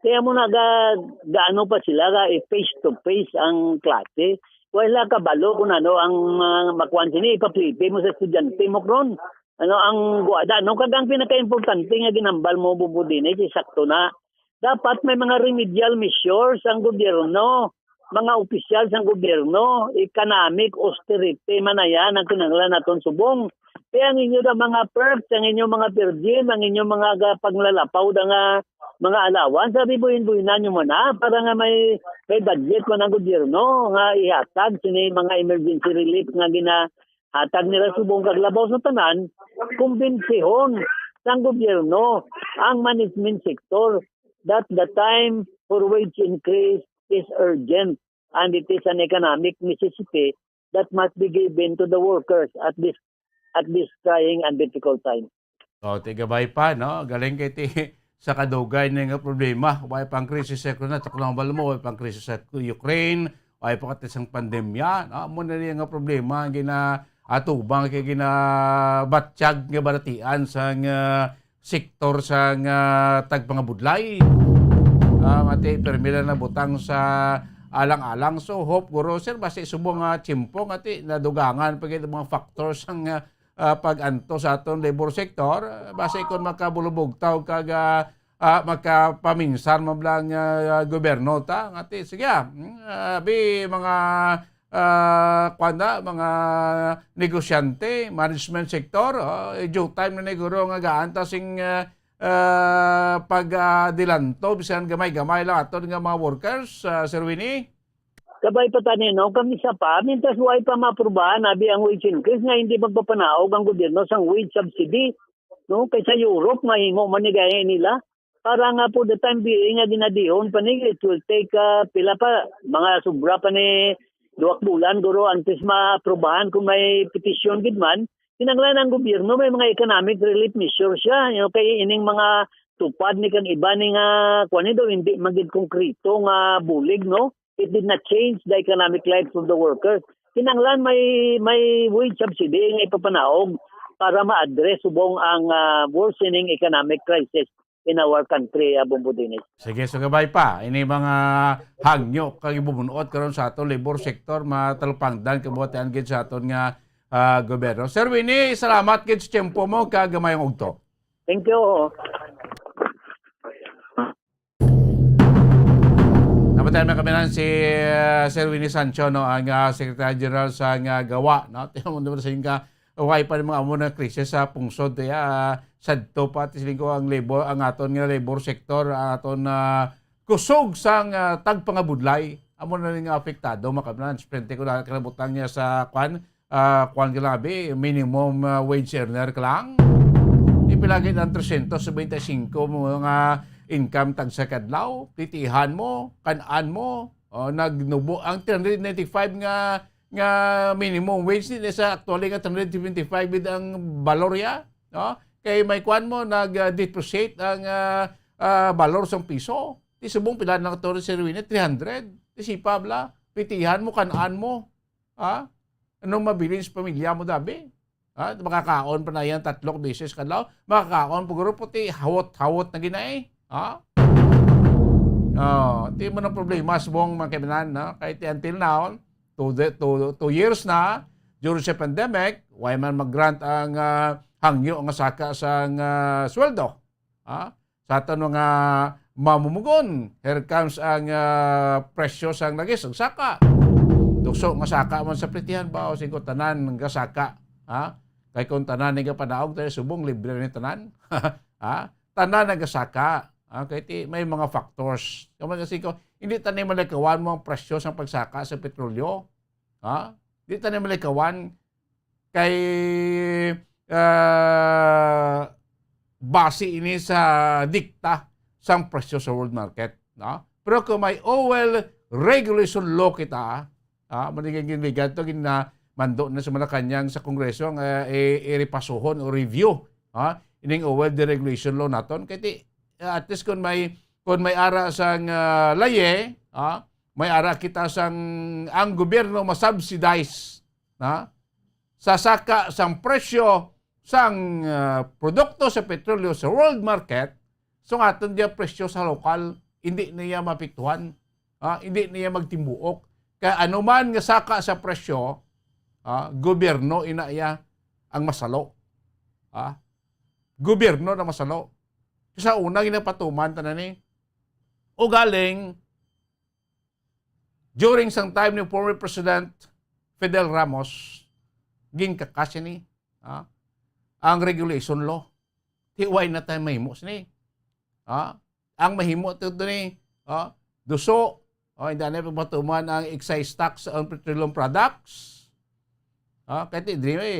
Kaya mo na ga, gaano pa sila ga, eh, face to face ang klase. Wala kabalo kung ano ang, ah, makuan sini, ipaplipi mo sa estudyante mo, kron. Ano ang guwada, no? Kag ang pinakaimportante nga ginambal mo, Bubo, din, eh, sakto na. Dapat may mga remedial measures ang gobyerno, mga opisyal sang gobyerno, economic austerity man na yan ang kinahanglan naton subong. Kaya ang inyo na mga perks, ang inyo mga per diem, ang inyo mga ga-, panglalapaw na nga mga allowance, sabi, buhin-buhinan nyo muna para nga may, may budget man ang gobyerno nga ihatag sini mga emergency relief nga ginahatag nila subong kag labaw sa tanan, kumbensihon sang gobyerno ang management sector that the time for wage increase is urgent and it is an economic necessity that must be given to the workers at this, at this trying and difficult time. Oh, ti gabay pa, no? Galing kay ti sa kadugay na nga problema. Way pang krisis sa Ukraine, tuklang bal mo, way pang krisis sa Ukraine, way pa kati sang pandemya, no? Amo na niya nga problema ang ginaatubang kay ginabatyag nga balatian sang, ah, sektor sang, ah, tagpangabudlay. Ah, mati, permi lang nabutang sa alang-alang. So, hope, guro, sir, basi subong nga tiyempo nga ti nadugangan pa gid ang mga factors ang, ah, ah, pag-anto sa aton labor sector, ah, basi kon makabulubugtaw kag, ah, ah, makapaminsar man lang, ah, gobyerno ta, nga ti, sige, ah, mm, ah, bi, mga, ah, kuwan na, mga negosyante, management sector, ah, eh, due time na ni guro nga gaan ta sing, ah, ah, pag, ah, dilanto, bisan gamay-gamay lang aton nga mga workers, ah, Sir Winnie? Kabay pa tani, no? Kami sa pa, mintas way pa maaprubahan, abi ang wage increase nga hindi magpapanaog ang gobyerno sang wage subsidy, no? Kay sa Europe, mahimo man ni gaya nila. Para nga for the time being, nga ginadihon pa ni, it will take, ah, pila pa, mga sobra pa ni duwak bulan, guro, antes maaprubahan kung may petisyon gid man. Kinahanglan ang gobyerno may mga economic relief measures siya, you know, kay ining mga tupad ni kang iba ni nga, kuwan ni daw, hindi man gid konkreto nga bulig, no? It did not change the economic lives of the workers. Kinahanglan may, may wage subsidy nga ipapanaog para ma-address subong ang, ah, worsening economic crisis in our country, ah, Bombo Dennis. Sige, so gabay pa. Ini mga hangyo kag ibubunot karon sa aton labor sector, matalupangdan, kabatian gid sa aton nga, ah, gobyerno. Sir Winnie, salamat gid sa tiyempo mo kag mayong udto. Thank you. Napatay man kami na si, ah, Sir Winnie Sancho, no, ang, ah, Secretary General sa nga gawa, no? Tiyan mo naman sa inyo ka, why pa mga amo na krisis sa pungsod, kaya, ah, Sadto pa, ti siling ko, ang labor, ang aton nga labor sector, ang aton, ah, kusog sang, ah, tagpangabudlay. Amo na ni nga apektado, mga kabnan. Siyempre, ko na kinabutang niya sa, kwan, ah, kwan ka lang, abi, minimum, ah, wage earner ka lang. Di pila gid ang trescientos noventa y cinco mo nga income tagsa kadlaw, titihan mo, kan-an mo, o, nagnubo ang three hundred ninety-five nga, nga minimum wage, di na sa actually nga three hundred seventy-five gid ang balor ya, no? Kay may kwan mo, nag, ah, depreciate ang, ah, ah, balor sang piso. Di subong pila na to si Rowena? Three hundred. Di sipa bala, titihan mo, kan-an mo. Ha? Anong mabilin sa pamilya mo, dabi? Ha? Makakaon pa na yan tatlo beses kadlaw. Makakaon pa guro puti, hawot-hawot na gina eh. Ha? Oh, di mo na problema subong, mga kaibigan, no? Kay ti until now, two, de- two, two years na, during sa pandemic, why man mag-grant ang, ah, hangyo nga saka sang, ah, sweldo? Ha? Sa aton mga mamumugon, here comes ang, ah, presyo sang lagis, ang saka. Tukso nga saka man sa plitihan ba, o singko tanan nga saka? Ha? Kay kung tanan nga panaog tayo subong, libre ni tanan. Ha? Tanan nga saka. Okay, ti may mga factors. Kamo kasi ko, hindi tanan malikawan mo ang presyo sang pagsaka sa petrolyo. Ha? Di tanan malikawan kay, ah, base ini sa dikta sang presyo sa world market, no? Pero kung may oil regulation law kita, ah, manigay ginbigan to, ginamando na sa Malacañang sa Kongreso nga, eh, irepasuhon o review, ah, ining oil deregulation law naton. Kay ti, at least kung may, kung may ara sang, ah, laye, ah, may ara kita sang ang gobyerno masubsidize na sa saka sang presyo sang, ah, produkto sa petrolyo sa world market, so nga aton diya presyo sa lokal, hindi niya mapiktuhan, ah, hindi niya magtimbuok. Kaya anuman nga saka sa presyo, ah, gobyerno ina iya ang masalo. Ah, gobyerno na masalo. Sa una, ginapatuman tanan ni. O galing, during sang time ni former President Fidel Ramos, ginkakas ni, ah, ang regulation law. Ti why na tayo mahimo sini? Ah, ang mahimo to ni, ah, duso, oh, hindi na pagpatuman ang excise tax on petroleum products. Ah, kay ti diri may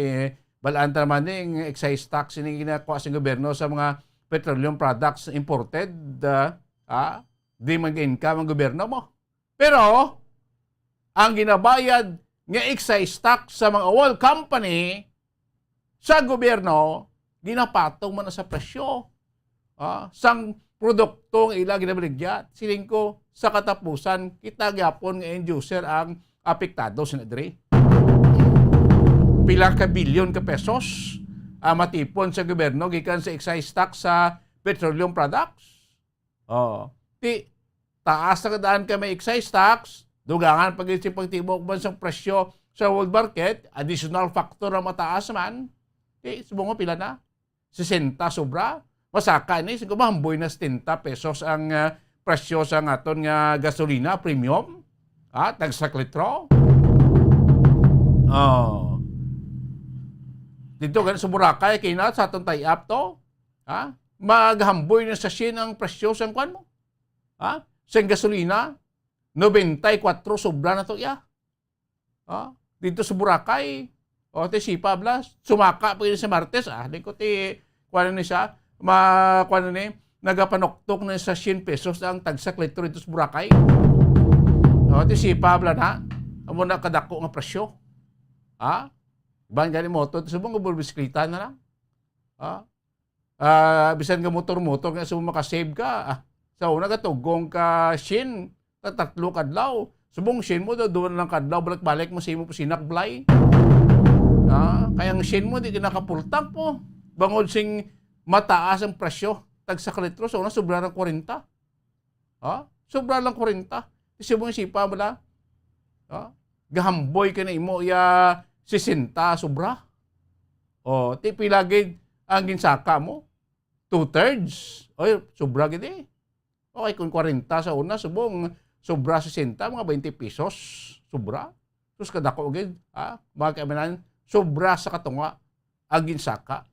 balaan ta naman ni ang excise tax ini ginakuha sa gobyerno sa mga petroleum products imported, ah, ah, di mag-income ang gobyerno mo. Pero ang ginabayad nga excise tax sa mga oil company sa gobyerno, ginapatong man na sa presyo, ah, sang produkto nga ila ginabaligya. Siling ko, sa katapusan, kita gyapon nga end user ang apektado sa diri. Pila ka bilyon ka pesos ang matipon sa gobyerno gikan sa excise tax sa petroleum products. Oh, ti taas na kadaan ka may excise tax, dugangan pa gid si pagtibok man sa presyo sa world market, additional factor na mataas man. Ti subong mo pila na? Sesenta sobra. Masaka ni, siguro mahamboy na setenta pesos ang, ah, presyo sa aton nga gasolina premium. Ah, tagsa ka litro. Oh. Dito gani sa Boracay, kay na sa aton tie-up to. Ha? Maghamboy na sa syen ang presyo sang kwan mo. Ha? Sa gasolina, nobenta y kuwatro sobra na to iya. Ha? Dito sa Boracay, o, ti sipa bala, sumaka pa yun sa Martes, ah. Di ko ti, kuwan ni siya, ma, kuwan ni, nagapanuktok na sa syen pesos ang tagsa ka litro dito sa Boracay. O, ti sipa bala na, amo na kadako nga presyo. Ha? Ban gani motor, subong nga bisikleta na lang. Ha? Ah, bisan nga motor-motor nga sa makasave ka. Ah, sa una, gatugong ka syen, ka tatlo kadlaw. Subong syen mo, daw duha lang kadlaw, balik-balik mo sa imo sinak blay. Ah, kaya ang syen mo, di ka nakapultak mo. Bangod sing mataas ang presyo, tagsa ka litro, sa una, sobra ng kwarenta. Ha? Sobra lang kwarenta. Kasi mo isipan mo lang. Ha? Gahamboy ka na imo, ya, sesenta, sobra. O, ti pila gid ang ginsaka mo? Two-thirds? Oy, sobra gid eh. Okay, kung kwarenta sa una, subong, sobra sesenta, mga twenty pesos. Sobra. Sus, kadako gid, ha? Mga kaimanan, sobra sa katunga ang ginsaka.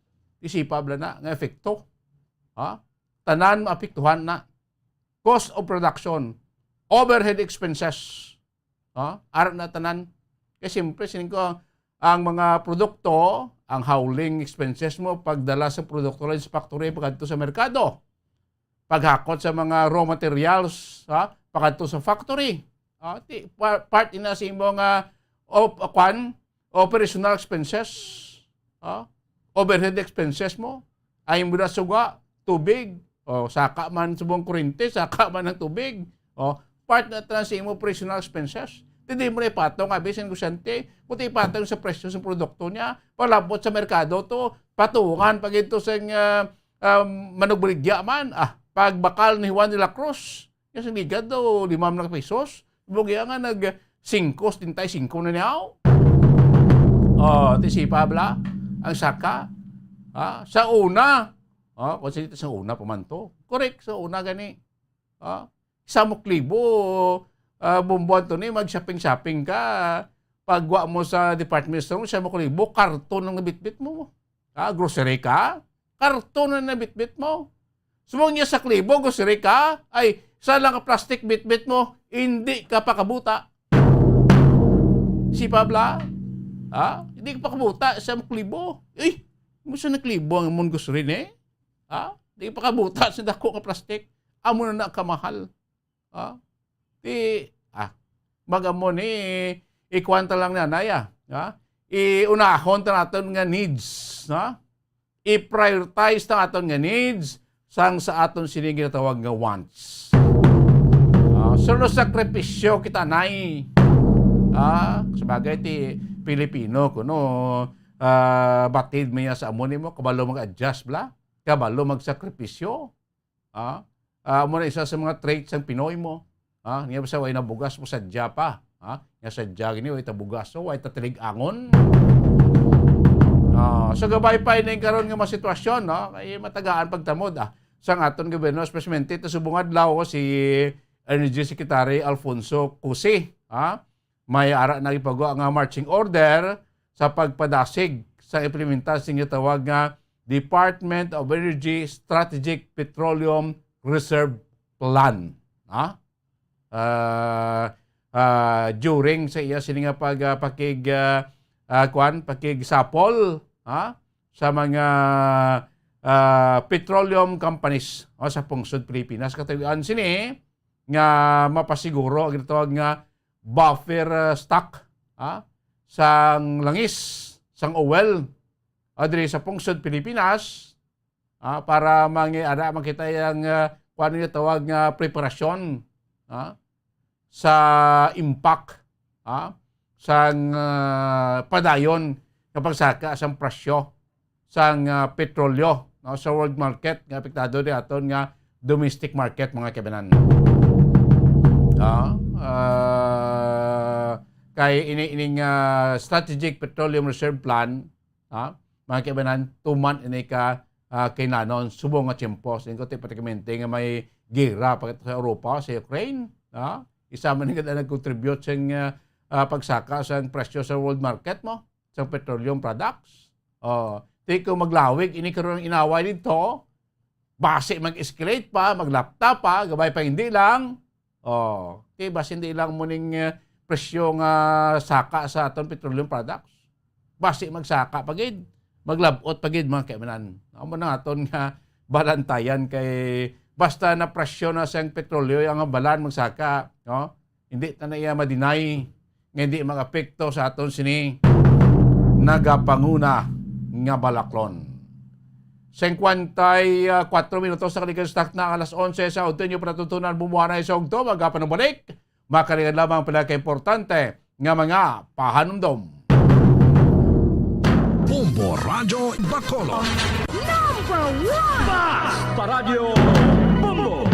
Isipa bala na nga epekto. Ha? Tanan maapektuhan na. Cost of production, overhead expenses. Ha? Ara na tanan. Kay siyempre, sining ko, ang mga produkto, ang hauling expenses mo, pagdala sa produkto lang sa factory, pagkadto sa merkado, paghakot sa mga raw materials, ha, pakadto sa factory. Ha, ti, pa-, part ina sa imo nga op-, kwan, operational expenses, ha, overhead expenses mo, ay mo na suga, tubig, o saka man subong kurente, saka man ang tubig, o part na tanan sa imo operational expenses. Ti di mo na ipatong, abi sa negosyante, kung ti ipatong sa presyo sa produkto niya, palabot sa merkado to, patungan pa gid to sa, ah, um, manugbaligya man, ah, pagbakal ni Juan de la Cruz, yung sinigad daw, lima na pesos. Bugya nga nag singko, setenta y cinco na niya. Oh, ti sipa bala, ang saka. Ah, sa una, oh, kung sa, sa una pa man to. Correct, sa una gani. Ah, sa Muklibo, ah, Bombo Anthony, mag-shopping-shopping ka. Pagwa mo sa department store mo, sa Muklibo, karton ang nabitbit mo. Ah, grocery ka, karton na nabitbit mo. Subong niya sa Kalibo, grocery ka, ay, sa lang ka plastic bitbit mo, hindi ka pakabuta. Si Pabla, ha? Hindi ka pakabuta sa Kalibo. Eh, mo sa Kalibo ang amon grocery ni? Ha? Hindi ka pakabuta sa dako nga plastic. Amo na na kamahal. Ah, ti, ah, mag-amo ni, ikuan ta lang na, naya, ha? Iunahon ta naton nga needs, ha? I-prioritize ta aton nga needs sang sa aton sini ginatawag nga wants. Ah, so, no sakripisyo kita, nay. Ah, sabagay, ti Pilipino kuno, ah, batid man niya sa amo nimo, kabalo mag-adjust bala, kabalo magsakripisyo. Ah, ah, amo na isa sa mga traits sang Pinoy mo. Ah, niya basta way nabugas mo, sadya pa. Ah, niya sadya gini, way ta bugas, so way ta tilig-angon. Ah, so gabay pa ini karon nga mga sitwasyon, no? Kay matagaan pagtamod, ah, sang aton gobyerno, especially ta subong adlaw si Energy Secretary Alfonso Cusi, ah, may ara na gipagawa nga marching order sa pagpadasig sa implementar sing gitawag nga Department of Energy Strategic Petroleum Reserve Plan. Ha? Ah, ah, during sa iya sini nga pag, ah, pakig, ah, ah, kuan, pakigsapol, ha? Sa mga, ah, petroleum companies, o, sa pungsod Pilipinas. Katawian sini nga mapasiguro ang ginatawag nga buffer, ah, stock, ha, sang langis, sang oil, ah, diri sa pungsod Pilipinas, ah, para mangi-, ara, makita ang, ah, kung ano yung tawag nga preparasyon, ha, sa impact, ha, sang, ah, padayon nga pagsaka sang presyo sang, ah, petrolyo, no, sa world market nga apektado di aton nga domestic market, mga kaibanan. Ah, ah, kay ini, ining, ah, Strategic Petroleum Reserve Plan, ah, mga kaibanan, tuman ini ka, ah, kinanon subong nga tiyempo. Sa ko ti patikamente nga may gera pa sa Europa, sa Ukraine, ah, isa man nga nag-contribute sa, ah, ah, pagsaka sa presyo sa world market mo. Sa petroleum products. Oh, ti kung maglawig ini karon ang inaway dito, basi mag-escalate pa, maglapta pa, gabay pa hindi lang. Oh, ti basi hindi lang muning, eh, presyo nga saka sa aton petroleum products. Basi magsaka pa gid, maglabot pa gid, mga kaimanan. Amo na aton nga balantayan kay basta na presyo na siyang petrolyo, ang balan magsaka, no? Hindi ta na iya ma-deny nga hindi mag-apekto sa aton sini nagapanguna nga balaklon. Singkwenta y kuwatro minutos na kaligad sa takna ang alas onse sa Autonyo Panatuntunan, Bumbuanay sa Ugto. Magapanubalik, makaligad lamang pila ka importante nga mga pahanumdom. Bombo Radyo Bacolod. Number one! Basta Radyo Bombo!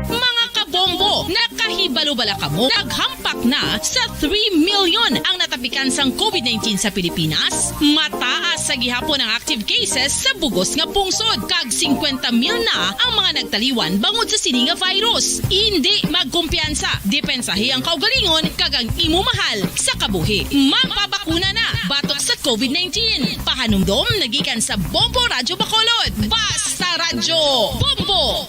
Mga kabombo, nakahi- Ibalo bala kamo, naghampak na sa three million ang natapikan sang covid nineteen sa Pilipinas. Mataas sa gihapon ang active cases sa bugos nga pungsod, kag singkwenta mil na ang mga nagtaliwan bangod sa sini nga virus. Indi magkumpiyansa, depensahi ang kaugalingon kag ang imo mahal sa kabuhi. Magpabakuna na batok sa covid nineteen. Pahanumdom nagikan sa Bombo Radyo Bacolod. Basta Radyo Bombo!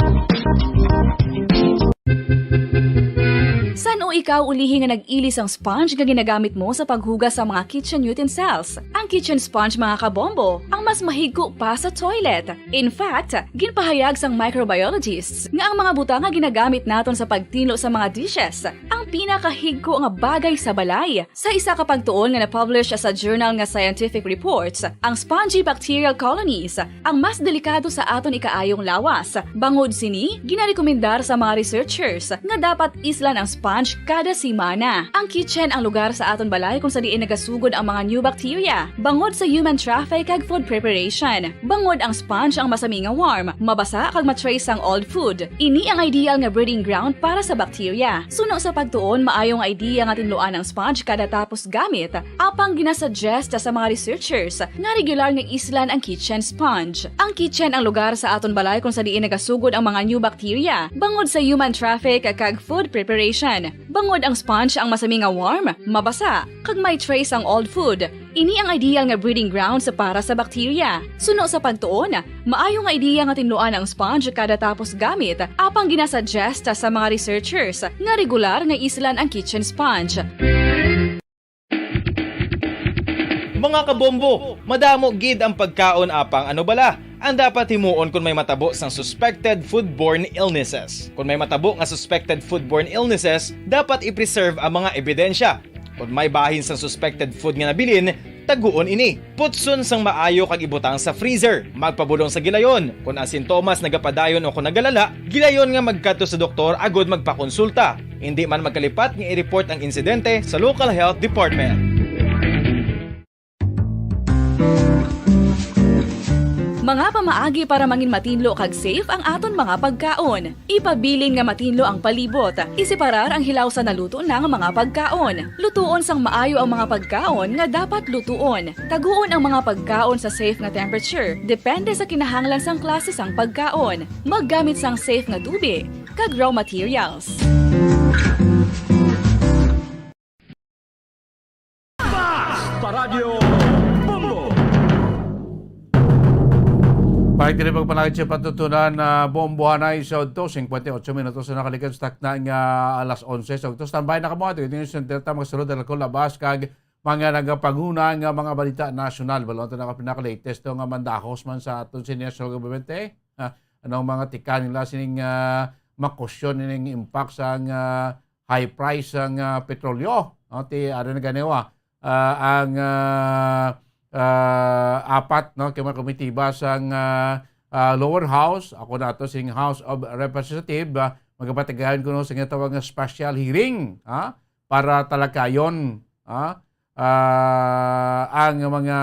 San-o ikaw ulihi nga nag-ili sang sponge nga ginagamit mo sa paghugas sa mga kitchen utensils? Ang kitchen sponge, mga kabombo, ang mas mahigko pa sa toilet. In fact, ginpahayag sang microbiologists nga ang mga butang nga ginagamit naton sa pagtinlo sa mga dishes ang pinakahigko nga bagay sa balay. Sa isa ka pagtuon nga na-publish sa journal nga Scientific Reports, ang spongy bacterial colonies ang mas delikado sa aton ikaayong lawas. Bangod sini, ginarekomendar sa mga researchers nga dapat islan ang sponge kada semana. Ang kitchen ang lugar sa aton balay kung sa diin nagasugod ang mga new bacteria. Bangod sa human traffic kag food preparation, bangod ang sponge ang masami nga warm, mabasa kag ma-trace ang old food. Ini ang ideal nga breeding ground para sa bacteria. Suno sa pagtuon, maayo nga idea nga tinluan ang sponge kada tapos gamit, apang ginasuggest sa mga researchers nga regular nga islan ang kitchen sponge. Ang kitchen ang lugar sa aton balay kung sa diin nagasugod ang mga new bacteria, bangod sa human traffic kag food preparation. Bangod ang sponge ang masami nga warm, mabasa, kag may trace ang old food, ini ang ideal nga breeding grounds para sa bacteria. Suno sa pagtuon, maayo nga idea nga tinluan ang sponge kada tapos gamit, apang ginasuggest sa mga researchers nga regular nga islan ang kitchen sponge. Mga kabombo, madamo gid ang pagkaon, apang ano bala ang dapat himuon kon may matabo sang suspected foodborne illnesses? Kon may matabo nga suspected foodborne illnesses, dapat i-preserve ang mga ebidensya. Kon may bahin sang suspected food nga nabilin, taguon ini. Putson sang maayo kag ibutang sa freezer. Magpabulong sa gilayon. Kon ang sintomas nagapadayon o kon nagalala, gilayon nga magkadto sa doktor agud magpakonsulta. Indi man magkalipat nga i-report ang insidente sa local health department. Mga pamaagi para mangin matinlo kag safe ang aton mga pagkaon. Ipabilin nga matinlo ang palibot. Iseparar ang hilaw sa naluto na nga mga pagkaon. Lutuon sang maayo ang mga pagkaon nga dapat lutuon. Taguon ang mga pagkaon sa safe nga temperature, depende sa kinahanglan sang klase sang pagkaon. Maggamit sang safe nga tubig kag raw materials. Basta Radyo Bombo! Para diri pagpalagid sa patutunan na bombohanay sa udto, singkwenta y ocho minutos na nakalikan sa takna nga alas onse sa udto. Standby na kamo, ato yung center ta, magsulod ang lakon, labas, kag mga nagapanguna nga mga balita nasyonal. Balon ta na ka pinaka-latest to nga mandahos man sa aton sa national government, eh. Ah, anong mga tikang nila sining, ah, makusyon ning impact sa, ah, high price sang, ah, petrolyo, no? Ti, ari na ganiwa, ah, ang, ah, ah, apat, no, kay mga komitiba sang, ah, ah, lower house, ako na to sing House of Representative, ah, magapatigayon kuno sa ginatawag nga special hearing, ha, para talakayon, ha, ah, ang mga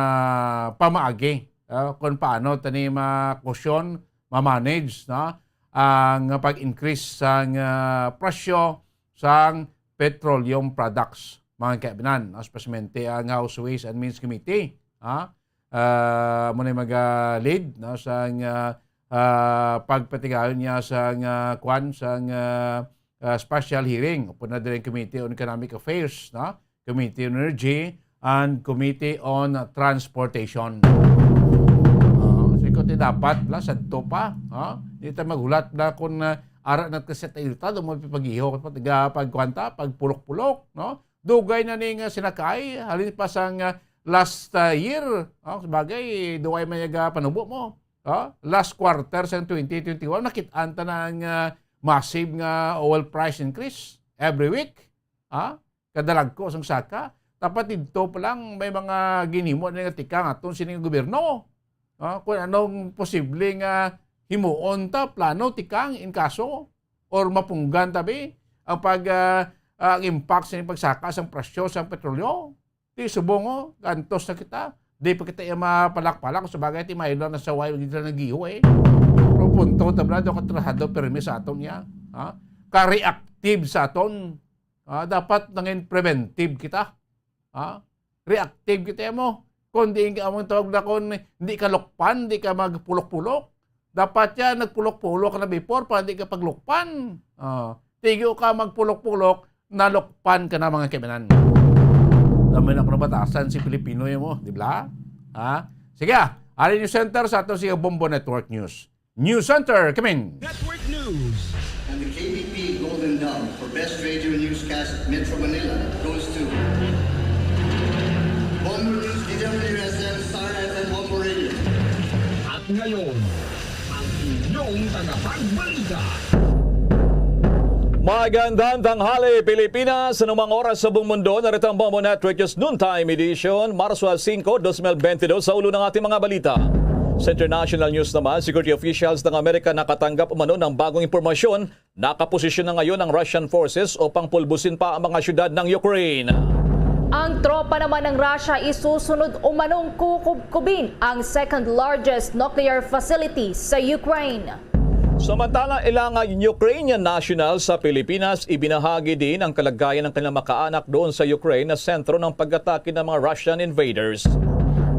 pamaagi, ah, kung paano tani makusyon, ma-manage, no, ang pag-increase sang, ah, presyo sang petroleum products, mga kaibinan, no? Especially ang House Ways and Means Committee, ha? Ah, amo na yung mag-, ah, lead, no, sang, ah, ah, pagpatigayon niya sang, ah, kwan, sang, ah, ah, special hearing. Upod na din ang Committee on Economic Affairs, no? Committee on Energy, and Committee on Transportation. Ah, so, ikaw, ti dapat, la, sadto pa, ha? Di ta maghulat na kung, ah, ara na kasi ta ilta, do mo pag-iho, pag, ah, pagkwanta, pagpulok-pulok, no? Dugay na ning, ah, sinakay, halin pa sang, ah, last, ah, year, oh, sabagay, dugay man yaga panubo mo. Oh, last quarter sang twenty twenty-one, nakit-an ta na ang, ah, massive nga oil price increase every week. Ha? Kadalagko sang saka. Dapat didto pa lang may mga ginhimo na nga tikang aton sining gobyerno. Ah, kung anong posible nga himuon ta, plano, tikang, in kaso, or mapunggan ta bi ang pag, ah, ah, ang impact sa pagsaka sang presyo sang petrolyo. Di subong, oh, gantos na kita. Di pa kita iya mapalak-palak, sa bagay, ti mayo lang na sa way, hindi na nagiho, eh. Pero punto, tabla, do ka trahado, pirmi sa aton niya. Ha? Ka-react active sa aton. Ah, dapat nangin preventive kita. Ha? Reactive kita mo. Kung di ang tawag na, kung di ka lukpan, di ka magpulok-pulok. Dapat yan, nagpulok-pulok ka na before para di ka paglukpan. Ah, tigo ka magpulok-pulok, nalukpan ka na, mga kaibigan. Dami na ako nabatasan si Pilipino yun mo, di ba? Ha? Sige, ah. Ari News Center sa ato si Bombo Network News. News Center, come in. Network News. And the K B P Golden Dove for Best Radio Newscast Metro Manila goes to Bombo News, D W S M, Star F M, Bombo Radio. At ngayon, ang inyong tagapagbalita. Magandang tanghali, Pilipinas. Anumang oras sa buong mundo, narito ang Bombo Network News Noontime Edition, Marso singko, dos mil bentidós. Sa ulo ng ating mga balita. Sa international news naman, security officials ng Amerika nakatanggap umano ng bagong impormasyon. Nakaposisyon na ngayon ang Russian forces upang pulbusin pa ang mga syudad ng Ukraine. Ang tropa naman ng Russia isusunod umanong kukubkubin ang second largest nuclear facility sa Ukraine. Samantala, ilang Ukrainian national sa Pilipinas, ibinahagi din ang kalagayan ng kanilang makaanak doon sa Ukraine na sentro ng pag-atake ng mga Russian invaders.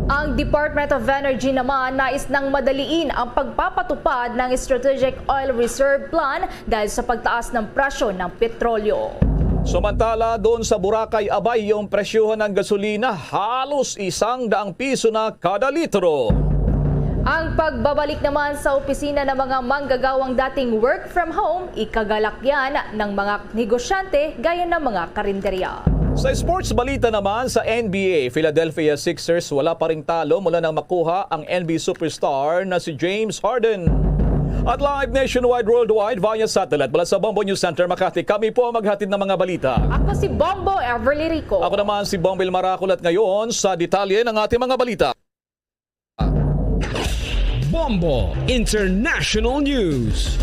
Ang Department of Energy naman nais nang madaliin ang pagpapatupad ng Strategic Oil Reserve Plan dahil sa pagtaas ng presyo ng petrolyo. Samantala, doon sa Boracay, abay, yung presyohan ng gasolina halos isang daang piso na kada litro. Ang pagbabalik naman sa opisina ng mga manggagawang dating work from home, ikagalak yan ng mga negosyante gaya ng mga karinderya. Sa sports balita naman, sa N B A, Philadelphia Sixers wala pa ring talo mula nang makuha ang N B A superstar na si James Harden. At live nationwide, worldwide, via satellite mula sa Bombo News Center Makati, kami po ang maghatid ng mga balita. Ako si Bombo Everly Rico. Ako naman si Bombo Ilmaraco, at ngayon sa detalye ng ating mga balita. Bombo International News.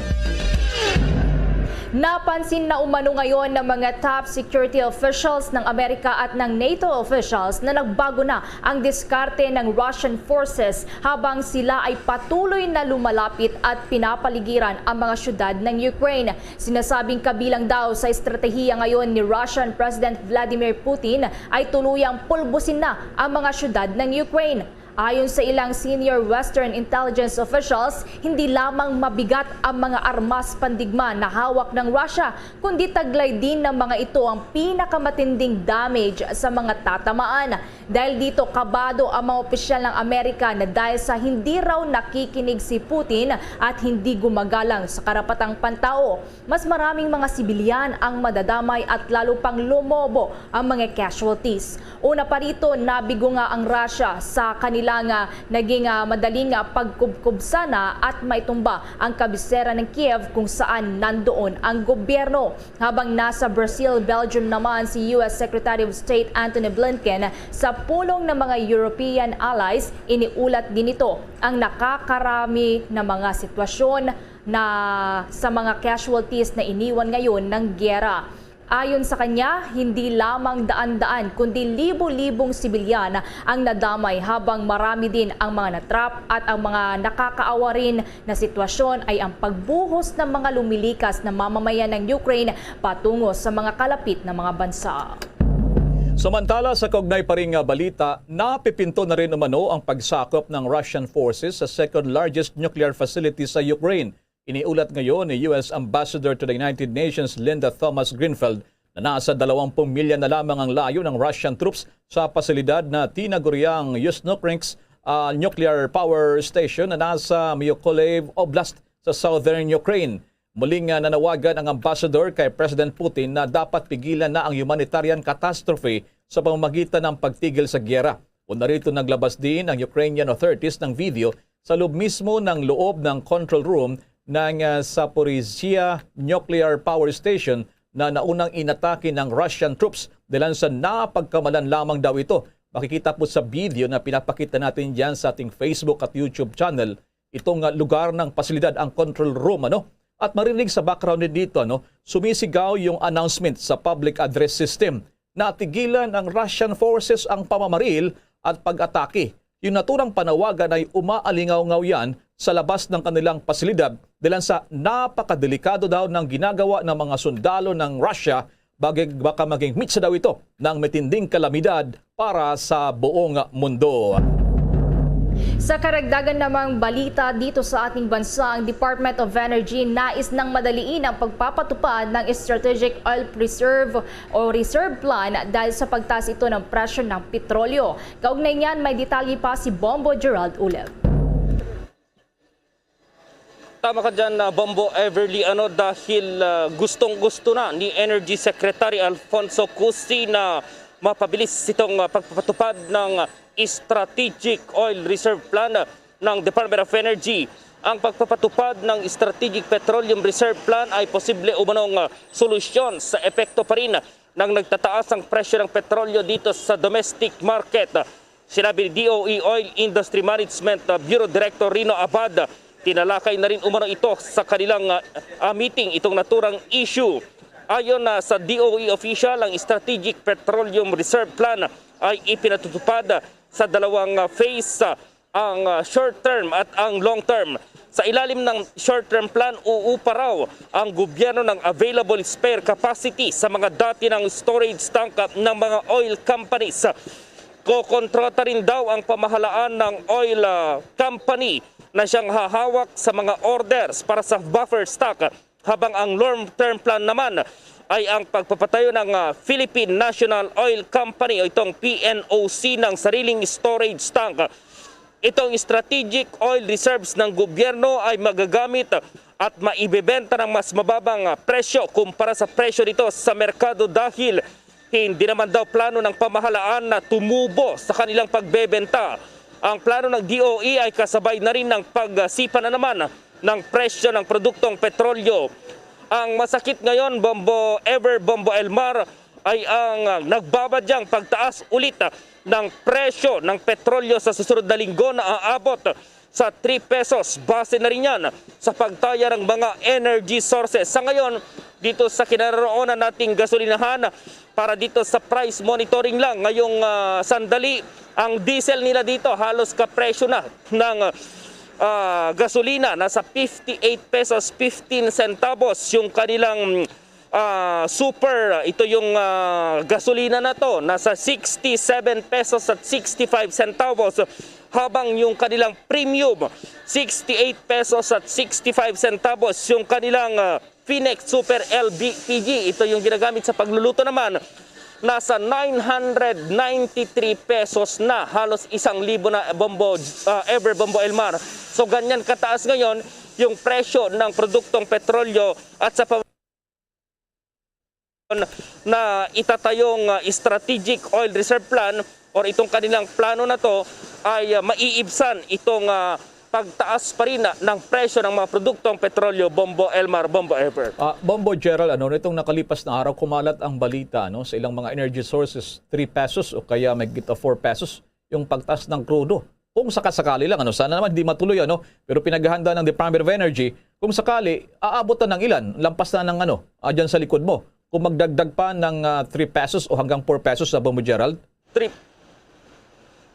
Napansin na umano ngayon ng mga top security officials ng Amerika at ng NATO officials na nagbago na ang diskarte ng Russian forces habang sila ay patuloy na lumalapit at pinapaligiran ang mga syudad ng Ukraine. Sinasabing kabilang daw sa estratehiya ngayon ni Russian President Vladimir Putin ay tuluyang pulbusin na ang mga syudad ng Ukraine. Ayon sa ilang senior Western intelligence officials, hindi lamang mabigat ang mga armas pandigma na hawak ng Russia, kundi taglay din ng mga ito ang pinakamatinding damage sa mga tatamaan. Dahil dito, kabado ang mga opisyal ng Amerika na dahil sa hindi raw nakikinig si Putin at hindi gumagalang sa karapatang pantao, mas maraming mga sibilyan ang madadamay at lalo pang lumobo ang mga casualties. Una pa rito, nabigo nga ang Russia sa kanila nga naging, ah, madaling, ah, pagkubkob sana at maitumba ang kabisera ng Kiev kung saan nandoon ang gobyerno. Habang nasa Brazil, Belgium naman si U S Secretary of State Antony Blinken sa pulong ng mga European allies, iniulat din nito ang nakakarami na mga sitwasyon na sa mga casualties na iniwan ngayon ng giyera. Ayon sa kanya, hindi lamang daan-daan kundi libo-libong sibilyan ang nadamay, habang marami din ang mga natrap at ang mga nakakaawa rin na sitwasyon ay ang pagbuhos ng mga lumilikas na mamamayan ng Ukraine patungo sa mga kalapit na mga bansa. Samantala, sa kaugnay pa rin nga balita, napipinto na rin umano ang pagsakop ng Russian forces sa second largest nuclear facility sa Ukraine. Iniulat ngayon ni U S Ambassador to the United Nations Linda Thomas-Greenfield na nasa dalawang pamilya na lamang ang layo ng Russian troops sa pasilidad na tinaguriang Yuzhno-Krinsk, ah, nuclear power station na nasa Mykolaiv Oblast sa southern Ukraine. Muling, ah, nanawagan ang ambassador kay President Putin na dapat pigilan na ang humanitarian catastrophe sa pamamagitan ng pagtigil sa giyera. Una rito, naglabas din ang Ukrainian authorities ng video sa loob mismo ng loob ng control room ng, ah, Zaporizhia Nuclear Power Station na naunang inatake ng Russian troops dahil sa napagkamalan lamang daw ito. Makikita po sa video na pinapakita natin dyan sa ating Facebook at YouTube channel itong, ah, lugar ng pasilidad, ang control room, ano? At marinig sa background din dito, ano, sumisigaw yung announcement sa public address system. Natigilan ng Russian forces ang pamamaril at pag-atake. Yung naturang panawagan ay umaalingaw-ngaw yan sa labas ng kanilang pasilidad dahil sa napakadelikado daw ng ginagawa ng mga sundalo ng Russia. Bagay, baka maging mitsa daw ito ng matinding kalamidad para sa buong mundo. Sa karagdagan namang balita dito sa ating bansa, ang Department of Energy nais nang madaliin ang pagpapatupad ng Strategic Oil Reserve o Reserve Plan dahil sa pagtaas ito ng presyo ng petrolyo. Kaugnay niyan, may detalye pa si Bombo Gerald Uleb. Tama ka dyan, uh, Bombo Everly, ano, dahil uh, gustong-gusto na ni Energy Secretary Alfonso Cusi na mapabilis itong uh, pagpapatupad ng Strategic Oil Reserve Plan ng Department of Energy. Ang pagpapatupad ng Strategic Petroleum Reserve Plan ay posible umanong uh, solusyon sa epekto pa rin ng nagtataas ang presyo ng petrolyo dito sa domestic market. Sinabi ni D O E Oil Industry Management Bureau Director Rino Abad, tinalakay na rin umano ito sa kanilang uh, meeting itong naturang issue. Ayon na sa D O E official, ang Strategic Petroleum Reserve Plan ay ipinatutupad sa dalawang uh, phase, uh, ang uh, short term at ang long term. Sa ilalim ng short term plan, uupa raw ang gobyerno ng available spare capacity sa mga dati ng storage tank ng mga oil companies. Kokontrata rin daw ang pamahalaan ng oil uh, company na siyang hahawak sa mga orders para sa buffer stock, habang ang long-term plan naman ay ang pagpapatayo ng uh, Philippine National Oil Company o itong P N O C ng sariling storage tank. Itong strategic oil reserves ng gobyerno ay magagamit at maibebenta ng mas mababang uh, presyo kumpara sa presyo nito sa merkado dahil hindi naman daw plano ng pamahalaan na tumubo sa kanilang pagbebenta. Ang plano ng D O E ay kasabay na rin ng pagsipa na naman ng presyo ng produktong petrolyo. Ang masakit ngayon, Bombo Ever, Bombo Elmar, ay ang nagbabadyang pagtaas ulit ng presyo ng petrolyo sa susunod na linggo na aabot sa three pesos. Base na rin yan sa pagtaya ng mga energy sources. Sa ngayon, dito sa kinaroonan nating gasolinahan, para dito sa price monitoring lang ngayong uh, sandali, ang diesel nila dito halos kapresyo na ng uh, gasolina. Nasa fifty-eight pesos fifteen centavos yung kanilang uh, super. Ito yung uh, gasolina na to, nasa sixty-seven pesos at sixty-five centavos, habang yung kanilang premium, sixty-eight pesos at sixty-five centavos yung kanilang uh, Finex Super L B P G. Ito yung ginagamit sa pagluluto naman. Nasa nine hundred ninety-three pesos na, halos isang libo na, Bombo, uh, Ever, Bombo Elmar. So ganyan kataas ngayon yung presyo ng produktong petrolyo at sa na itatayong uh, Strategic Oil Reserve Plan or itong kanilang plano na to ay uh, maiibsan itong uh, pagtaas pa rin ng presyo ng mga produktong petrolyo, Bombo Elmar, Bombo Ever. Uh, Bombo Gerald, ano, nitong nakalipas na araw, kumalat ang balita, no, sa ilang mga energy sources, three pesos o kaya may git four pesos yung pagtaas ng krudo. Kung sakasakali lang, ano, sana naman hindi matuloy, ano, pero pinaghahanda ng Department of Energy, kung sakali, aabot na ng ilan, lampas na ng ano, uh, dyan sa likod mo. Kung magdagdag pa ng uh, three pesos o hanggang four pesos sa Bombo Gerald, trip.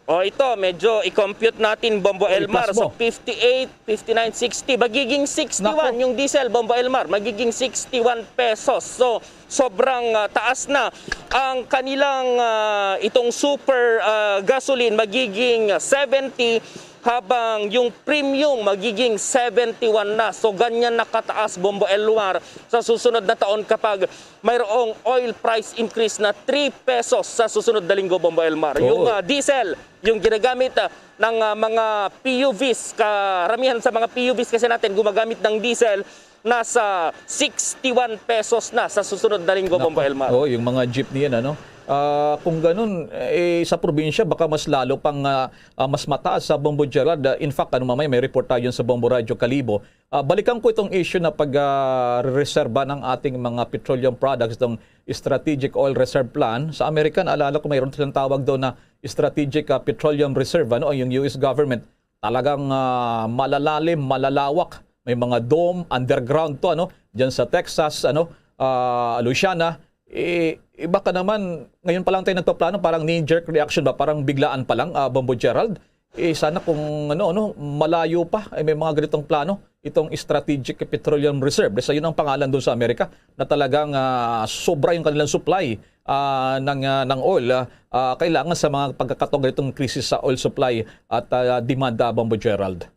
O ito, medyo i-compute natin, Bombo Elmar. So, fifty-eight, fifty-nine, sixty. Magiging sixty-one yung diesel, Bombo Elmar. Magiging sixty-one pesos. So, sobrang uh, taas na. Ang kanilang uh, itong super uh, gasoline magiging seventy, habang yung premium magiging seventy-one na. So ganyan nakataas, Bombo Elmar, sa susunod na taon kapag mayroong oil price increase na three pesos sa susunod na linggo, Bombo Elmar. Oo. Yung uh, diesel, yung ginagamit uh, ng uh, mga P U Vs, karamihan sa mga P U Vs kasi natin gumagamit ng diesel, nasa sixty-one pesos na sa susunod na linggo, Bombo Elmar. Oh, yung mga jeep niyan, ano? Uh, kung ganun, eh, sa probinsya, baka mas lalo pang uh, uh, mas mataas sa Bombo Gerald. Uh, in fact, ano, mamaya may report tayo sa Bombo Radyo Kalibo. Uh, balikan ko itong issue na pag-reserba uh, ng ating mga petroleum products, itong Strategic Oil Reserve Plan. Sa Amerika, naalala ko mayroon silang tawag doon na Strategic uh, Petroleum Reserve, ano, yung U S government. Talagang uh, malalalim, malalawak. May mga dome, underground to, ano, dyan sa Texas, ano, uh, Louisiana. Eh, eh, baka naman, ngayon pa lang tayo nagpaplano, parang knee-jerk reaction ba? Parang biglaan pa lang, uh, Bombo Gerald. Eh, sana kung ano, ano, malayo pa, eh, may mga ganitong plano, itong Strategic Petroleum Reserve. Basta yun ang pangalan doon sa Amerika, na talagang, ah, sobra yung kanilang supply, ah, ng, ah, ng oil, ah, ah, kailangan sa mga pagkakataon ganitong krisis sa oil supply at, ah, demand, ah, Bombo Gerald.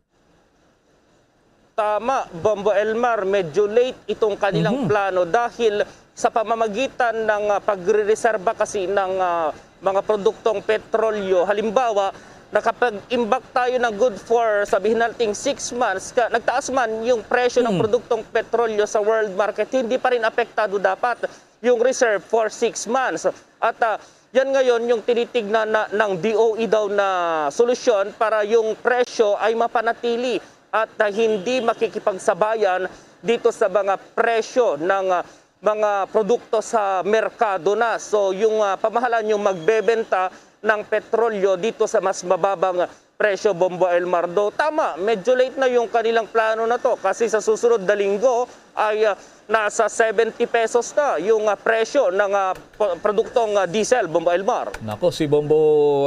Tama, Bombo Elmar, medyo late itong kanilang Mhm. plano dahil sa pamamagitan ng, ah, pagrereserba kasi ng, ah, mga produktong petrolyo. Halimbawa, nakapag-imbak tayo ng good for, sabihin natin, six months, ka, nagtaas man yung presyo ng Hmm. produktong petrolyo sa world market, hindi pa rin apektado dapat yung reserve for six months. At, ah, yan ngayon yung tinitignan na, ng D O E daw na solusyon para yung presyo ay mapanatili at, ah, hindi makikipagsabayan dito sa mga presyo ng, ah, mga produkto sa merkado na. So, yung, ah, pamahalaan yung magbebenta ng petrolyo dito sa mas mababang presyo, Bombo Elmar. Though tama, medyo late na yung kanilang plano na to kasi sa susunod na linggo ay, ah, nasa seventy pesos na yung, ah, presyo ng, ah, p-, produktong, ah, diesel, Bombo Elmar. Nako, si Bombo,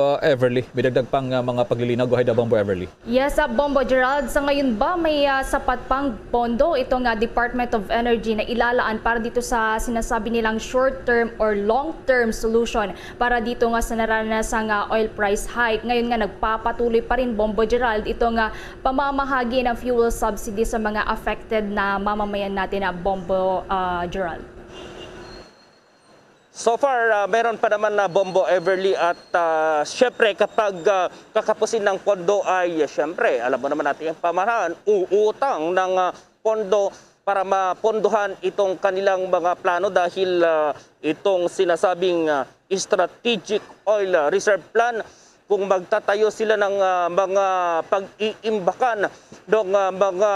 ah, Everly, may dagdag pang, ah, mga paglilinaw. Go ahead, ah, Bombo Everly. Yes, ah, Bombo Gerald, sa ngayon ba may, ah, sapat pang pondo itong, ah, Department of Energy na ilalaan para dito sa sinasabi nilang short-term or long-term solution para dito nga sa naranas nga oil price hike? Ngayon nga nagpapatuloy pa rin, Bombo Gerald, itong, ah, pamamahagi ng fuel subsidy sa mga affected na mamamayan natin, ah, Bombo, ah, Gerald. So far, ah, meron pa naman na, Bombo Everly, at, ah, syempre, kapag, ah, kakapusin ng pondo ay, ah, syempre, alam mo naman natin yung pamahalaan, uutang ng, ah, pondo para mapondohan itong kanilang mga plano dahil, ah, itong sinasabing, ah, Strategic Oil, ah, Reserve Plan, kung magtatayo sila ng, ah, mga pag-iimbakan ng, ah, mga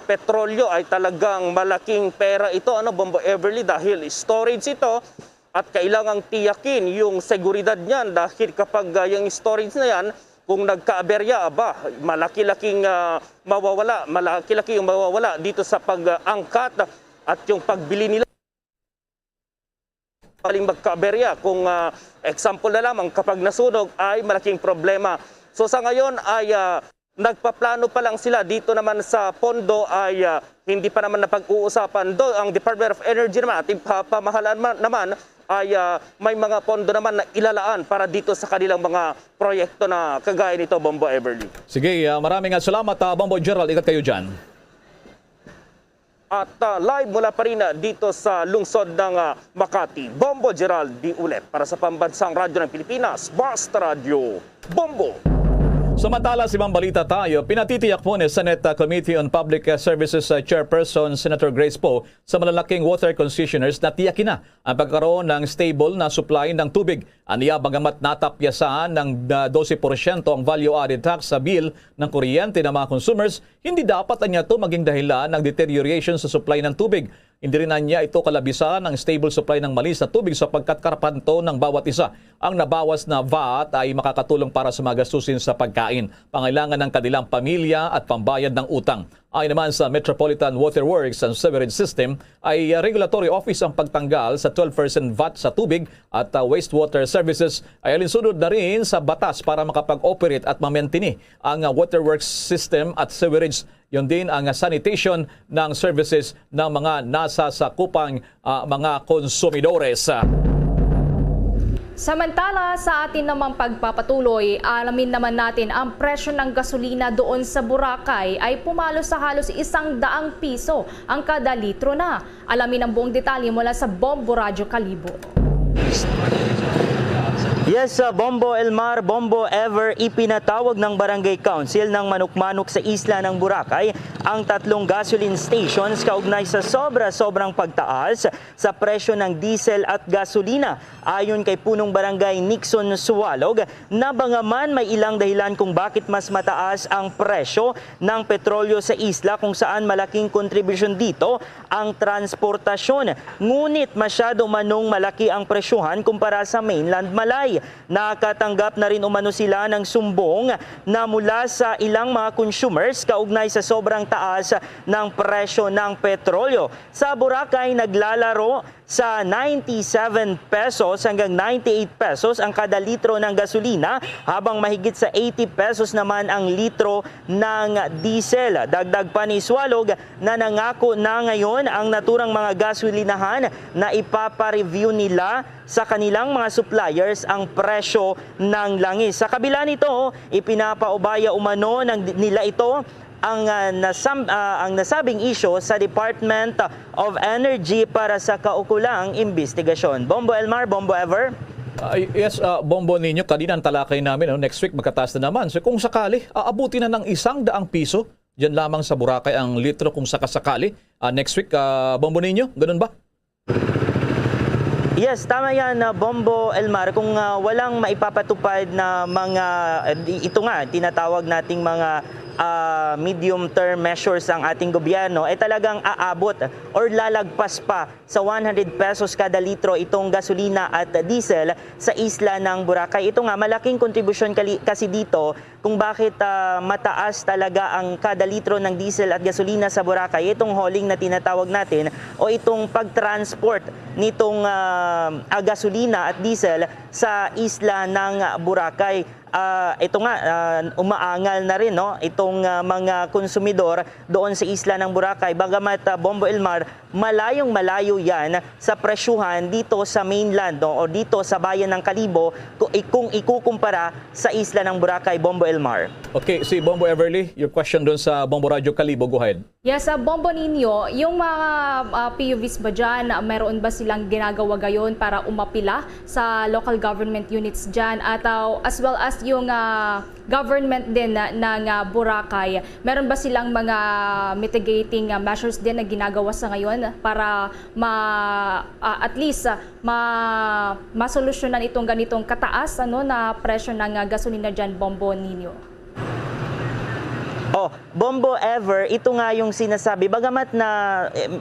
petrolyo, ay talagang malaking pera ito, ano, Bombo Everly, dahil storage ito at kailangang tiyakin yung seguridad niyan dahil kapag, ah, yung storage na yan, kung nagkaaberya, aba, malaki-laking, ah, mawawala, malaki-laki yung mawawala dito sa pag-angkat at yung pagbili nila. Paling magkaaberya, kung, ah, example na lamang, kapag nasunog ay malaking problema. So, sa ngayon ay, ah, nagpaplano pa lang sila. Dito naman sa pondo ay, ah, hindi pa naman napag-uusapan. Do, ang Department of Energy naman, ating pa-, pamahalaan ma-, naman ay, ah, may mga pondo naman na ilalaan para dito sa kanilang mga proyekto na kagaya nito, Bombo Everly. Sige, ah, maraming, ah, salamat, ah, Bombo Gerald. Ingat kayo dyan. At, ah, live mula pa rin, ah, dito sa lungsod ng, ah, Makati, Bombo Gerald Diulet para sa Pambansang Radyo ng Pilipinas, Basta Radyo, Bombo. Samantala, sa ibang balita tayo, pinatitiyak po ni Senate, ah, Committee on Public, ah, Services, ah, Chairperson Senator Grace Poe sa malalaking water concessioners na tiyakin na ang pagkakaroon ng stable na supply ng tubig. Aniya, bagamat natapyasan ng, ah, dose porsyento ang value-added tax sa bill ng kuryente ng mga consumers, hindi dapat anya ito maging dahilan ng deterioration sa supply ng tubig. Hindi rin anya ito kalabisan ang stable supply ng malinis na tubig sapagkat karapanto ng bawat isa. Ang nabawas na vat ay makakatulong para sa mga gastusin sa pagkain, pangailangan ng kanilang pamilya at pambayad ng utang. Ayon naman sa Metropolitan Water Works and Sewerage System, ay, ah, regulatory office ang pagtanggal sa twelve percent vat sa tubig at, ah, wastewater services ay alinsunod na rin sa batas para makapag-operate at mamentini ang, ah, waterworks system at sewerage, yun din ang, ah, sanitation ng services ng mga nasasakupang, ah, mga konsumidores. Samantala, sa atin namang pagpapatuloy, alamin naman natin ang presyo ng gasolina doon sa Boracay ay pumalo sa halos isang daang piso ang kada litro na. Alamin ang buong detalye mula sa Bombo Radyo Kalibo. Yes, sa Bombo Elmar, Bombo Ever, ipinatawag ng Barangay Council ng Manukmanuk sa isla ng Boracay ang tatlong gasoline stations kaugnay sa sobra-sobrang pagtaas sa presyo ng diesel at gasolina. Ayon kay Punong Barangay Nixon Suwalog, nabangaman may ilang dahilan kung bakit mas mataas ang presyo ng petrolyo sa isla, kung saan malaking kontribusyon dito ang transportasyon. Ngunit masyado manong malaki ang presyohan kumpara sa mainland Malay. Nakatanggap na rin umano sila ng sumbong na mula sa ilang mga consumers kaugnay sa sobrang taas ng presyo ng petrolyo. Sa Boracay, naglalaro sa ninety-seven pesos hanggang ninety-eight pesos ang kada litro ng gasolina, habang mahigit sa eighty pesos naman ang litro ng diesel. Dagdag pa ni Swalog na nangako na ngayon ang naturang mga gasolinahan na ipapa-review nila sa kanilang mga suppliers ang presyo ng langis. Sa kabila nito, ipinapaubaya umano ng, nila ito ang, ah, nasam-, ah, ang nasabing isyu sa Department of Energy para sa kaukulang imbestigasyon. Bombo Elmar, Bombo Ever. Ah, y- yes, ah, Bombo Ninyo, kanina ang talakay namin, no? Next week magkataas na naman. So kung sakali, aabuti na ng isang daang piso, dyan lamang sa Boracay ang litro kung sakasakali. Ah, next week, ah, Bombo Ninyo, ganun ba? Yes, tama yan, uh, Bombo Elmar. Kung uh, walang maipapatupad na mga, uh, ito nga, tinatawag nating mga uh, medium-term measures ang ating gobyerno, eh talagang aabot or lalagpas pa sa one hundred pesos kada litro itong gasolina at diesel sa isla ng Boracay. Ito nga, malaking kontribusyon kali- kasi dito kung bakit uh, mataas talaga ang kada litro ng diesel at gasolina sa Boracay, itong hauling na tinatawag natin o itong pag-transport nitong uh, uh, gasolina at diesel sa isla ng Boracay. Uh, ito nga, uh, umaangal na rin, no, itong uh, mga konsumidor doon sa isla ng Boracay. Bagamat uh, Bombo Elmar, malayong-malayo yan sa presyuhan dito sa mainland, no, o dito sa bayan ng Kalibo kung, kung ikukumpara sa isla ng Boracay, Bombo Elmar. Okay, si Bombo Everly, your question doon sa Bombo Radyo Kalibo, go ahead. Yes, uh, Bombo Ninyo, yung mga uh, P U Vs ba dyan, uh, meron ba silang ginagawa gayon para umapila sa local government units dyan at uh, as well as yung uh, government din na, ng uh, Boracay? Meron ba silang mga mitigating uh, measures din na ginagawa sa ngayon para ma, uh, at least uh, ma, masolusyonan itong ganitong kataas ano na presyo ng uh, gasolina dyan, Bombo Ninyo? Oh, Bombo Ever, ito nga yung sinasabi. Bagamat na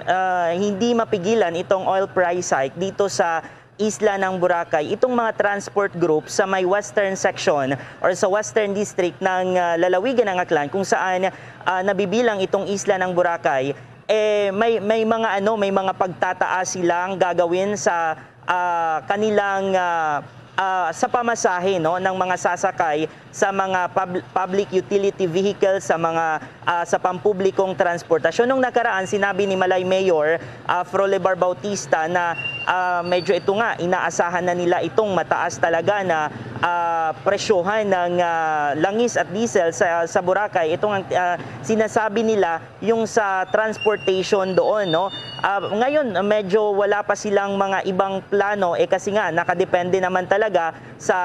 uh, hindi mapigilan itong oil price hike dito sa isla ng Boracay, itong mga transport group sa may western section or sa western district ng uh, lalawigan ng Aklan kung saan uh, nabibilang itong isla ng Boracay, eh may may mga ano, may mga pagtataas silang gagawin sa uh, kanilang uh, uh, sa pamasahe, no, ng mga sasakay sa mga pub- public utility vehicles, sa mga uh, sa pampublikong transportasyon. Nung nakaraan, sinabi ni Malay Mayor uh, Frolibar Bautista na uh, medyo ito nga, inaasahan na nila itong mataas talaga na uh, presyohan ng uh, langis at diesel sa, sa Boracay. Itong uh, sinasabi nila yung sa transportation doon, no? Uh, ngayon, medyo wala pa silang mga ibang plano eh kasi nga nakadepende naman talaga sa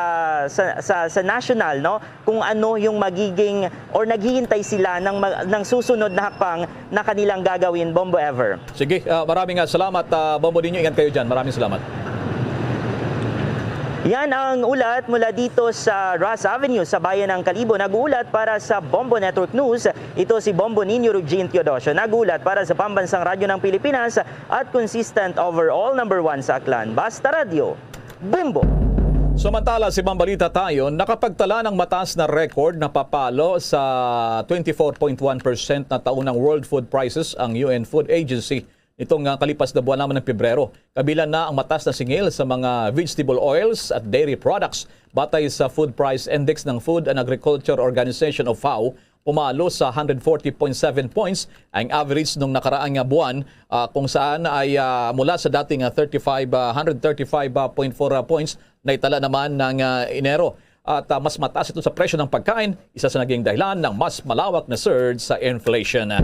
sa sa, sa national, no, kung ano yung magiging or naghihintay sila ng ng susunod na hakbang na kanilang gagawin, Bombo Ever. Sige, uh, maraming uh, salamat uh, Bombo Ninyo, ingat kayo diyan. Maraming salamat. Yan ang ulat mula dito sa Ross Avenue sa bayan ng Kalibo. Nag-uulat para sa Bombo Network News. Ito si Bombo Ninyo Rugin Teodosio. Nag-uulat para sa Pambansang Radyo ng Pilipinas at consistent overall number one sa Aklan. Basta Radyo, Bombo! Samantala, sa ibang balita tayo, nakapagtala ng mataas na record na papalo sa twenty-four point one percent na taunang World Food Prices ang U N Food Agency nitong ah, kalipas na buwan naman ng Pebrero. Kabilang na ang mataas na singil sa mga vegetable oils at dairy products. Batay sa Food Price Index ng Food and Agriculture Organization o FAO, pumalo sa one hundred forty point seven points ang average nung nakaraang nga buwan, ah, kung saan ay ah, mula sa dating ah, thirty-five, ah, one hundred thirty-five point four points na itala naman ng ah, Enero. At ah, mas mataas ito sa presyo ng pagkain, isa sa naging dahilan ng mas malawak na surge sa inflation.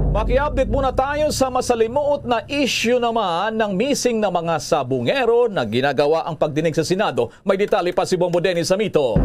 Maki-update muna tayo sa masalimuot na issue naman ng missing na mga sabungero na ginagawa ang pagdinig sa Senado. May detalye pa si Bombo Dennis Samito.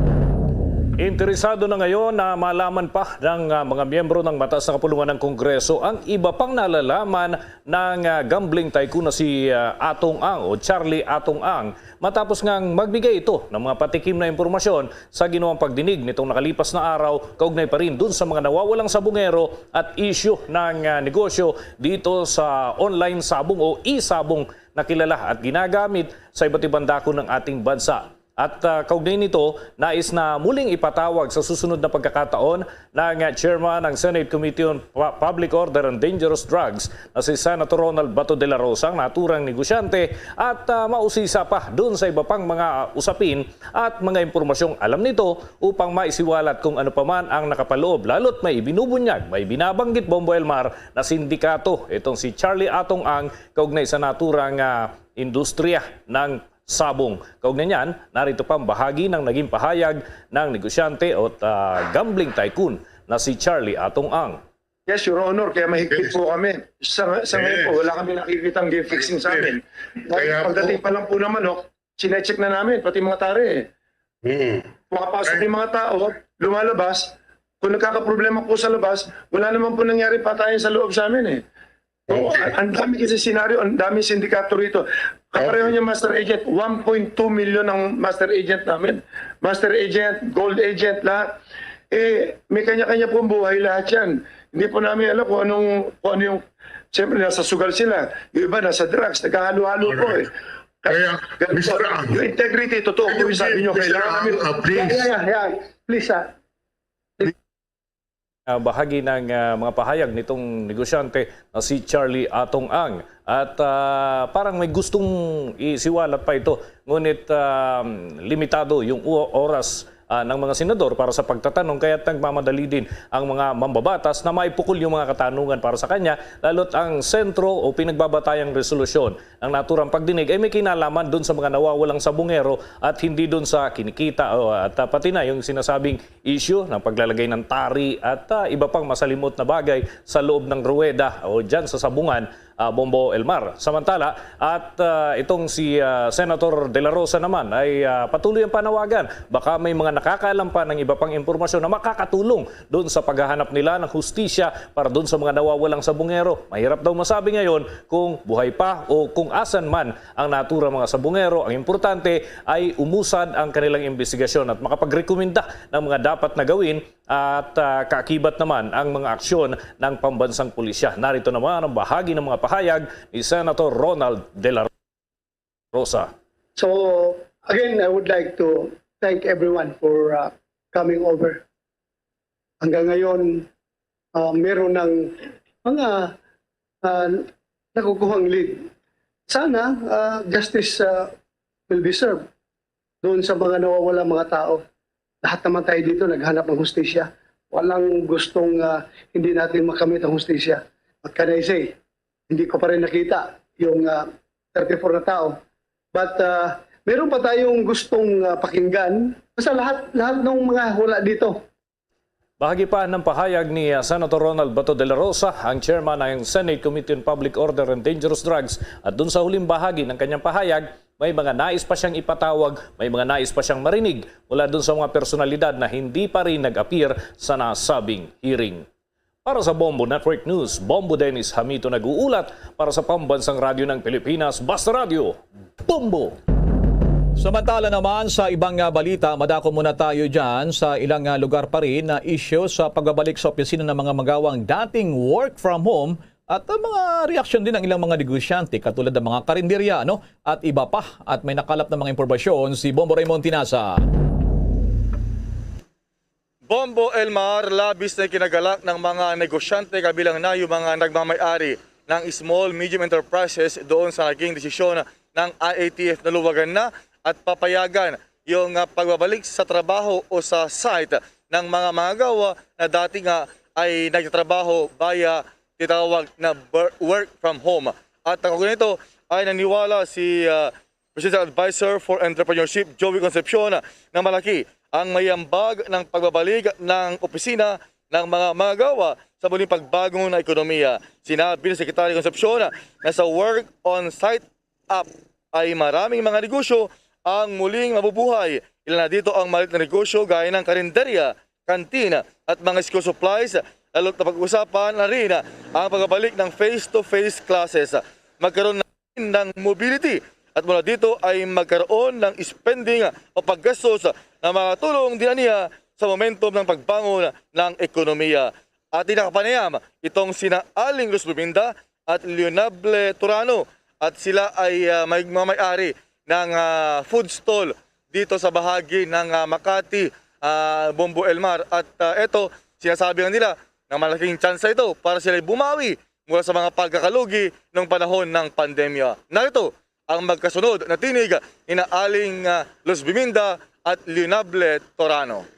Interesado na ngayon na malaman pa ng ah, mga miyembro ng mataas na kapulungan ng Kongreso ang iba pang nalalaman ng ah, gambling tycoon na si ah, Atong Ang o Charlie Atong Ang matapos ngang magbigay ito ng mga patikim na impormasyon sa ginawang pagdinig nitong nakalipas na araw kaugnay pa rin dun sa mga nawawalang sabungero at isyu ng ah, negosyo dito sa online sabong o e-sabong na kilala at ginagamit sa iba't ibang dako ng ating bansa. At, ah, kaugnay nito, nais na muling ipatawag sa susunod na pagkakataon ng, ah, chairman ng Senate Committee on Pu-, Public Order and Dangerous Drugs na si Senator Ronald Bato de la Rosa ang naturang negosyante at, ah, mausisa pa dun sa iba pang mga usapin at mga impormasyong alam nito upang maisiwalat kung ano pa man ang nakapaloob, lalo't may ibinubunyag, may binabanggit, Bombo Elmar, na sindikato itong si Charlie Atong Ang kaugnay sa naturang, ah, industriya ng sabong. Kaugnay niyan, narito pa ang bahagi ng naging pahayag ng negosyante at, ah, gambling tycoon na si Charlie Atong Ang. Yes, Your Honor, kaya mahigpit Yes. po kami. Sa, sa ngayon po, Yes. wala kami nakikitang game fixing sa Yes. amin. Dahil Kaya po pagdating pa lang po ng manok, sinecheck na namin, pati mga tari eh. Mm. Pumapasok Kaya yung mga tao, lumalabas. Kung nagkakaproblema po sa labas, wala naman po nangyari patayan sa loob sa amin eh. Oo, Okay. ang dami kasi senaryo, ang dami sindikato rito. Kapareho Okay. niya master agent, one point two million ang master agent namin. Master agent, gold agent, lahat. Eh, may kanya-kanya pong buhay lahat yan. Hindi po namin alam kung anong, kung ano yung, siyempre nasa sugal sila. Yung iba nasa drugs, nagkahalo-halo po Alright. eh. Kaya, Ganun po. Mister Ang, Yung integrity, totoo can po you yung sabi give niyo, Mister kailangan Ang, namin uh, please? Yeah, yeah, yeah. Please, ah. Ah, bahagi ng, ah, mga pahayag nitong negosyante na si Charlie Atong Ang. At, ah, parang may gustong isiwalat pa ito, ngunit, ah, limitado yung o-, oras, ah, ng mga senador para sa pagtatanong, kaya't nagmamadali din ang mga mambabatas na maipukol yung mga katanungan para sa kanya, lalo't ang sentro o pinagbabatayang resolusyon ng naturang pagdinig ay may kinalaman dun sa mga nawawalang sabungero at hindi dun sa kinikita o, at, ah, pati na yung sinasabing issue ng paglalagay ng tari at, ah, iba pang masalimot na bagay sa loob ng ruweda o dyan sa sabungan, ah, Bombo Elmar. Samantala, at, ah, itong si, ah, Senator De La Rosa naman ay, ah, patuloy ang panawagan. Baka may mga nakakaalam pa ng iba pang impormasyon na makakatulong doon sa paghahanap nila ng hustisya para doon sa mga nawawalang sabungero. Mahirap daw masabi ngayon kung buhay pa o kung asan man ang naturang mga sabungero. Ang importante ay umusad ang kanilang imbestigasyon at makapagrekomenda ng mga dapat na gawin at, ah, kaakibat naman ang mga aksyon ng pambansang pulisya. Narito naman ang bahagi ng mga pahayag ni Senator Ronald De La Rosa. So, again, I would like to thank everyone for, uh, coming over. Hanggang ngayon, uh, meron ng mga, uh, nakukuhang lead. Sana, uh, justice, uh, will be served doon sa mga nawawala mga tao. Lahat naman tayo dito naghanap ng hustisya. Walang gustong, uh, hindi natin makamit ang hustisya. What can I say? Hindi ko pa rin nakita yung, ah, thirty-four na tao. But, ah, meron pa tayong gustong, ah, pakinggan. Basta lahat, lahat ng mga wala dito. Bahagi pa ng pahayag ni, ah, Senator Ronald Bato de la Rosa, ang chairman ng Senate Committee on Public Order and Dangerous Drugs, at dun sa huling bahagi ng kanyang pahayag, may mga nais pa siyang ipatawag, may mga nais pa siyang marinig mula dun sa mga personalidad na hindi pa rin nag-appear sa nasabing hearing. Para sa Bombo Network News, Bombo Dennis Hamito nag-uulat para sa Pambansang Radyo ng Pilipinas, Basta Radyo, Bombo! Samantala naman, sa ibang, ah, balita, madako muna tayo dyan sa ilang, ah, lugar pa rin na issue sa pagbabalik sa opisina ng mga magawang dating work from home at, ah, mga reaksyon din ng ilang mga negosyante katulad ng mga karinderya, no? At iba pa. At may nakalap na mga impormasyon si Bombo Raymond Tinasa. Bombo Elmar, labis na ikinagalak ng mga negosyante, kabilang na yung mga nagmamay-ari ng small, medium enterprises doon sa naging desisyon ng I A T F na luwagan na at papayagan yung, ah, pagbabalik sa trabaho o sa site ng mga manggagawa na dati nga ay nagtatrabaho via tinatawag na bur-, work from home. At kaugnay nito ay naniwala si, ah, Presidential Advisor for Entrepreneurship, Joey Concepcion, na malaki ang may ambag ng pagbabalik ng opisina ng mga manggagawa sa muling pagbangon ng ekonomiya. Sinabi ni Secretary Concepcion na sa Work on Site app ay maraming mga negosyo ang muling mabubuhay. Ilan na dito ang maliit na negosyo gaya ng karinderya, kantina at mga school supplies. Lalo't napag-usapan na rin ang pagbabalik ng face-to-face classes. Magkaroon ng mobility at mula dito ay magkaroon ng spending o paggastos na makatulong din niya sa momentum ng pagbangon ng ekonomiya. At nakapanayam itong sina Aling Luz Luminda at Leonable Turano at sila ay, ah, may, mga may-ari ng, ah, food stall dito sa bahagi ng, ah, Makati, ah, Bombo Elmar. At, ah, eto, sinasabi nga nila na malaking tsansa ito para sila'y bumawi mula sa mga pagkakalugi ng panahon ng pandemya. Narito ang magkasunod na tinig ni na Aling, ah, Luz Biminda at Leonable Torano.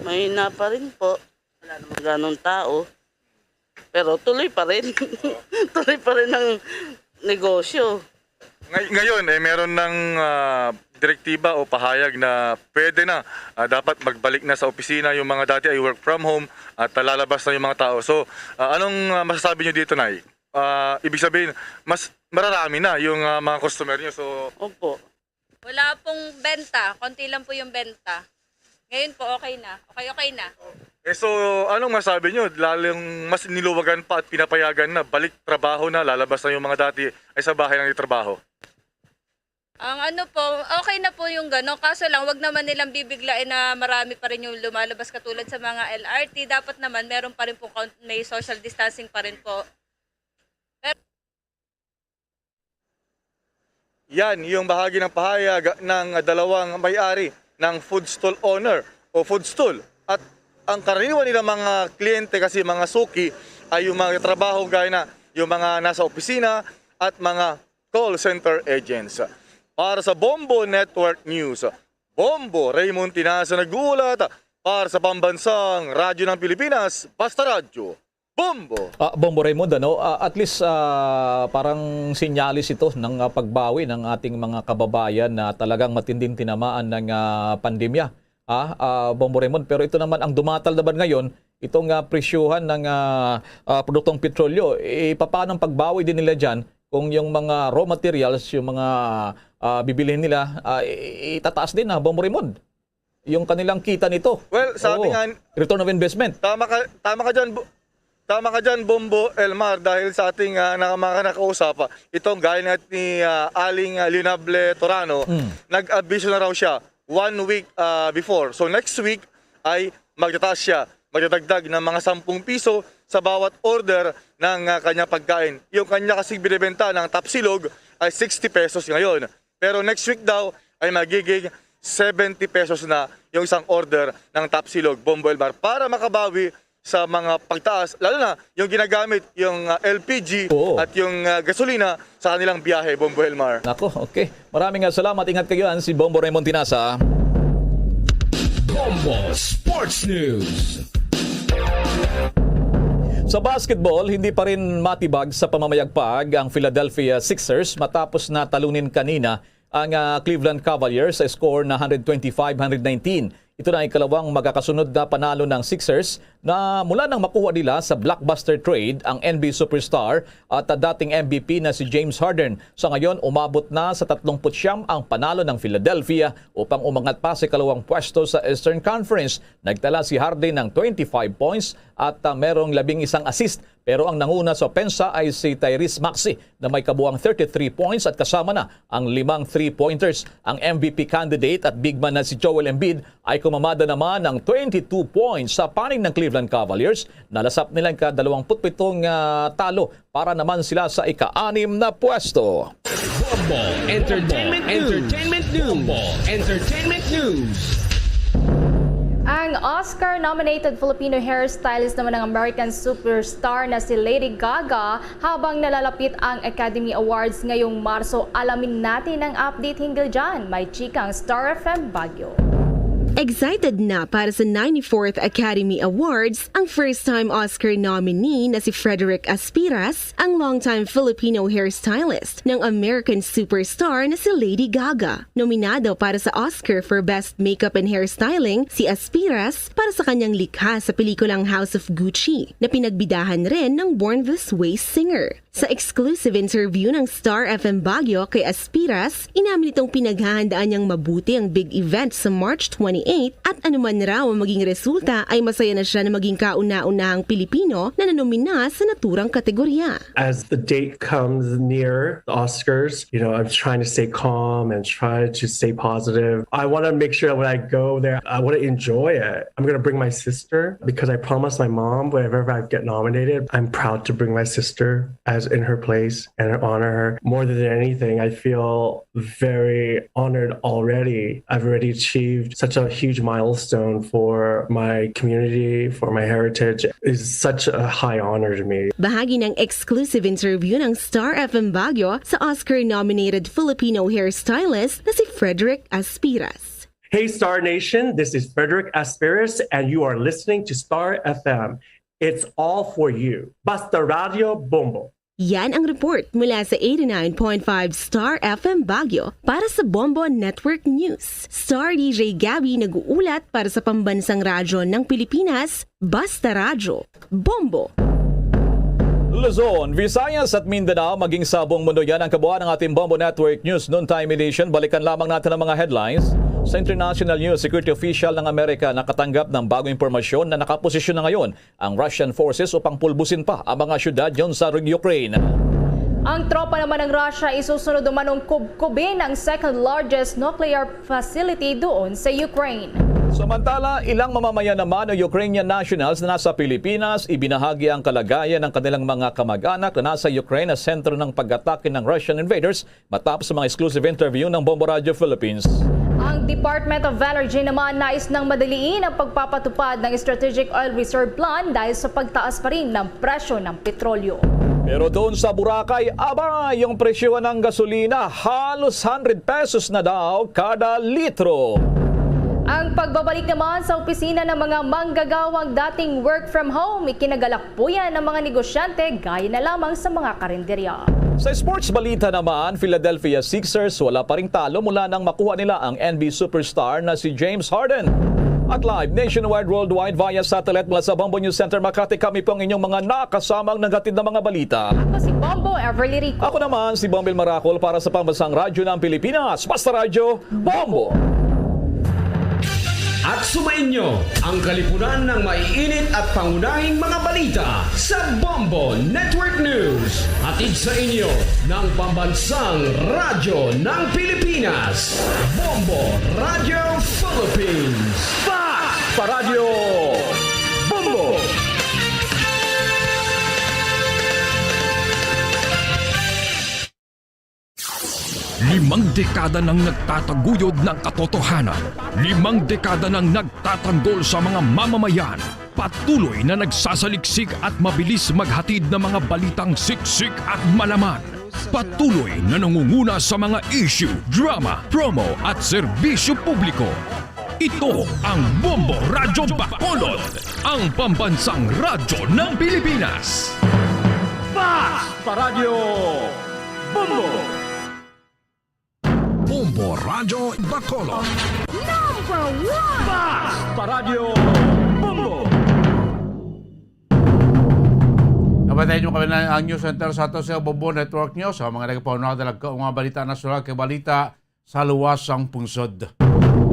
Mahina pa rin po. Wala namang ganong tao. Pero tuloy pa rin. Tuloy pa rin ang negosyo. Ngay- ngayon, eh, meron ng, ah, direktiba o pahayag na pwede na, ah, dapat magbalik na sa opisina yung mga dati ay work from home at, ah, lalabas na yung mga tao. So, ah, anong, ah, masasabi nyo dito, Nay? Ah, ibig sabihin, mas mararami na yung, ah, mga customer nyo. So, Opo. Wala pong benta. Konti lang po yung benta. Ngayon po, okay na. Okay-okay na. Eh, so, anong masabi nyo? Lalong mas niluwagan pa at pinapayagan na balik trabaho na, lalabas na yung mga dati ay sa bahay lang yung trabaho. Ang ano po, okay na po yung gano'n. Kaso lang, wag naman nilang bibiglain na marami pa rin yung lumalabas katulad sa mga L R T. Dapat naman, meron pa rin po, may social distancing pa rin po. Yan yung bahagi ng pahayag ng dalawang may-ari ng food stall owner o food stall. At ang karaniwan nila mga kliyente kasi mga suki ay yung mga trabaho gaya na yung mga nasa opisina at mga call center agents. Para sa Bombo Network News, Bombo Raymond Tinasa nag-uulat para sa Pambansang Radyo ng Pilipinas, Basta Radyo, Bombo! Ah, Bombo Raymond, ano, ah, at least ah, parang sinyalis ito ng ah, pagbawi ng ating mga kababayan na talagang matinding tinamaan ng ah, pandemya. Ah, ah, Bombo Raymond, pero ito naman ang dumatal naman ngayon, itong ah, presyuhan ng ah, ah, produktong petrolyo, eh, paano ang pagbawi din nila dyan kung yung mga raw materials, yung mga ah, bibilhin nila, ah, i- itataas din, ah, Bombo Raymond? Yung kanilang kita nito. Well, sabi Oo. nga, Return of investment. Tama ka, tama ka dyan, Bu- tama ka dyan, Bombo Elmar, dahil sa ating ah, na, mga nakausap, ah, itong gaya na ni ah, Aling ah, Leonable Torano, Mm. nag-abiso na raw siya one week ah, before. So next week ay magtataas siya, magdadagdag ng mga sampung piso sa bawat order ng ah, kanya pagkain. Yung kanya kasing binibenta ng Tapsilog ay sixty pesos ngayon. Pero next week daw ay magiging seventy pesos na yung isang order ng Tapsilog, Bombo Elmar, para makabawi sa mga pagtaas, lalo na yung ginagamit, yung ah, L P G Oo. at yung ah, gasolina sa kanilang biyahe, Bombo Elmar. Nako, okay. Maraming nga salamat. Ingat kayo, yan si Bombo Raymond Tinasa. Bombo Sports News. Sa basketball, hindi pa rin matibag sa pamamayagpag ang Philadelphia Sixers matapos na talunin kanina ang ah, Cleveland Cavaliers sa score na one twenty-five one nineteen. Ito na ang ikalawang magkakasunod na panalo ng Sixers na mula nang makuha nila sa blockbuster trade ang N B A superstar at ah, dating M V P na si James Harden. Sa ngayon, umabot na sa tatlong putsyam ang panalo ng Philadelphia upang umangat pa sa ikalawang pwesto sa Eastern Conference. Nagtala si Harden ng twenty-five points at ah, merong labing isang assist. Pero ang nanguna sa opensa ay si Tyrese Maxey na may kabuang thirty-three points at kasama na ang limang three-pointers. Ang M V P candidate at big man na si Joel Embiid ay kumamada naman ng twenty-two points sa panig ng Cleveland Cavaliers. Nalasap nila ang kadalawamput pitong ah, talo para naman sila sa ika-anim na pwesto. Bombo Entertainment News. Entertainment News. Bombo Entertainment News. Ang Oscar-nominated Filipino hairstylist naman ang American superstar na si Lady Gaga. Habang nalalapit ang Academy Awards ngayong Marso, alamin natin ang update hinggil dyan. May chikang Star F M Baguio. Excited na para sa ninety-fourth Academy Awards ang first-time Oscar nominee na si Frederick Aspiras, ang longtime Filipino hairstylist ng American superstar na si Lady Gaga. Nominado para sa Oscar for Best Makeup and Hairstyling si Aspiras para sa kanyang likha sa pelikulang House of Gucci na pinagbidahan rin ng Born This Way singer. Sa exclusive interview ng Star F M Baguio kay Aspiras, inamin nitong pinaghahandaan niyang mabuti ang big event sa March twenty-eight at anuman raw ang maging resulta ay masaya na siya na maging kauna-unahang Pilipino na nanomina sa naturang kategorya. As the date comes near the Oscars, you know, I'm trying to stay calm and try to stay positive. I want to make sure that when I go there, I want to enjoy it. I'm going to bring my sister because I promised my mom whenever I get nominated, I'm proud to bring my sister as in her place and honor her. More than anything, I feel very honored already. I've already achieved such a huge milestone for my community, for my heritage. It's such a high honor to me. Bahagi ng exclusive interview ng Star F M Baguio sa Oscar-nominated Filipino hairstylist na si Frederick Aspiras. Hey, Star Nation, this is Frederick Aspiras, and you are listening to Star F M. It's all for you. Basta Radio Bombo. Yan ang report mula sa eighty-nine point five Star F M Baguio para sa Bombo Network News. Star D J Gabby nag-uulat para sa Pambansang Radyo ng Pilipinas, Basta Radyo, Bombo. Luzon, Visayas at Mindanao, maging sa buong mundo, yan ang kabuuan ng ating Bombo Network News Noontime Edition. Balikan lamang natin ang mga headlines. Sa international news, security official ng Amerika nakatanggap ng bagong impormasyon na nakaposisyon na ngayon ang Russian forces upang pulbusin pa ang mga syudad yon sa Ukraine. Ang tropa naman ng Russia isusunod umanong kubkubin ang second largest nuclear facility doon sa Ukraine. Samantala, ilang mamamayan naman o Ukrainian nationals na nasa Pilipinas, ibinahagi ang kalagayan ng kanilang mga kamag-anak na nasa Ukraine na sentro ng pag-atake ng Russian invaders. Matapos ang mga exclusive interview ng Bombo Radio Philippines. Ang Department of Energy naman nais nang madaliin ang pagpapatupad ng Strategic Oil Reserve Plan dahil sa pagtaas pa rin ng presyo ng petrolyo. Pero doon sa Boracay, aba, yung presyo ng gasolina halos hundred pesos na daw kada litro. Ang pagbabalik naman sa opisina ng mga manggagawang dating work from home, ikinagalak po yan ang mga negosyante gaya na lamang sa mga karinderya. Sa sports balita naman, Philadelphia Sixers wala pa ring talo mula nang makuha nila ang N B A superstar na si James Harden. At live nationwide, worldwide via satellite mula sa Bombo News Center Makati, kami po ang inyong mga nakasamang naghatid ng mga balita. Ako si Bombo Everly Rico. Ako naman si Bombil Maracol para sa Pambansang Radyo ng Pilipinas, Basta Radyo, Bombo! At sumainyo ang kalipunan ng maiinit at pangunahing mga balita sa Bombo Network News. Hatid sa inyo ng Pambansang Radyo ng Pilipinas, Bombo Radio Philippines. Fast pa Radyo Bombo! Limang dekada nang nagtataguyod ng katotohanan. Limang dekada nang nagtatanggol sa mga mamamayan. Patuloy na nagsasaliksik at mabilis maghatid ng mga balitang siksik at malaman. Patuloy na nangunguna sa mga issue, drama, promo at serbisyo publiko. Ito ang Bombo Radyo Bacolod, ang pambansang radyo ng Pilipinas. Fast pa Radyo Bombo! Bombo Radyo Bacolod. Number one! Fast pa Radyo Bombo! Nabatayan nyo kami na ang News Center sa ato sa Bombo Network News. Sa mga nagpauna, dalag ka mga balita nasyonal kay balita sa luwas sang pungsod.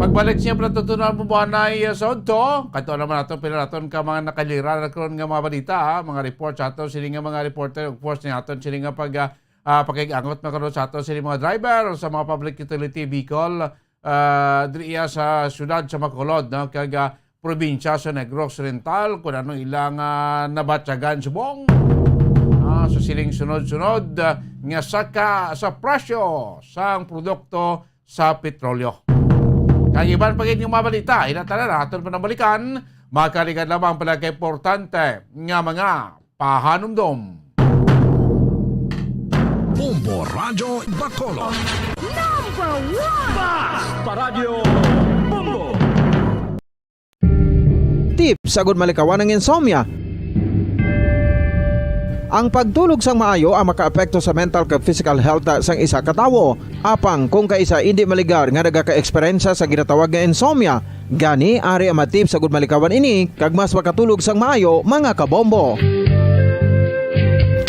Pagbalik siya, natutunan mo ba na iya sa udto? Kato naman nato, pila naton ka mga nakalira na karon nga mga balita, ha? Mga report sa ato, sini nga mga reporter, of course, ni aton, sini nga pag, ah, ah, pakig-angot na karon sa ato, sini mga driver sa mga public utility vehicle, ah, diri iya sa siyudad sa Bacolod, no? Kag, ah, probinsya sa Negros Oriental, kung ano ilang, ah, nabatyagan subong, ah, sa siling sunod-sunod, ah, nga saka sa presyo sang produkto sa petrolyo. Kag iban pa gid nga mga balita, ina tanan aton panambalikan, makaligad lamang pala kay importante nga mga pahanumdom. Bombo Radyo Bacolod. Number one! Fast pa Radyo Bombo! Tips agud malikawan ang insomnia. Ang pagtulog sang maayo ang makaapekto sa mental kag physical health sang isa ka tawo. Apang kung kaisa indi maligar nga nagaka-eksperyensya sa ginatawag nga insomnia, gani ari ang mga tips agud malikawan ini kag mas makatulog sang maayo, mga kabombo.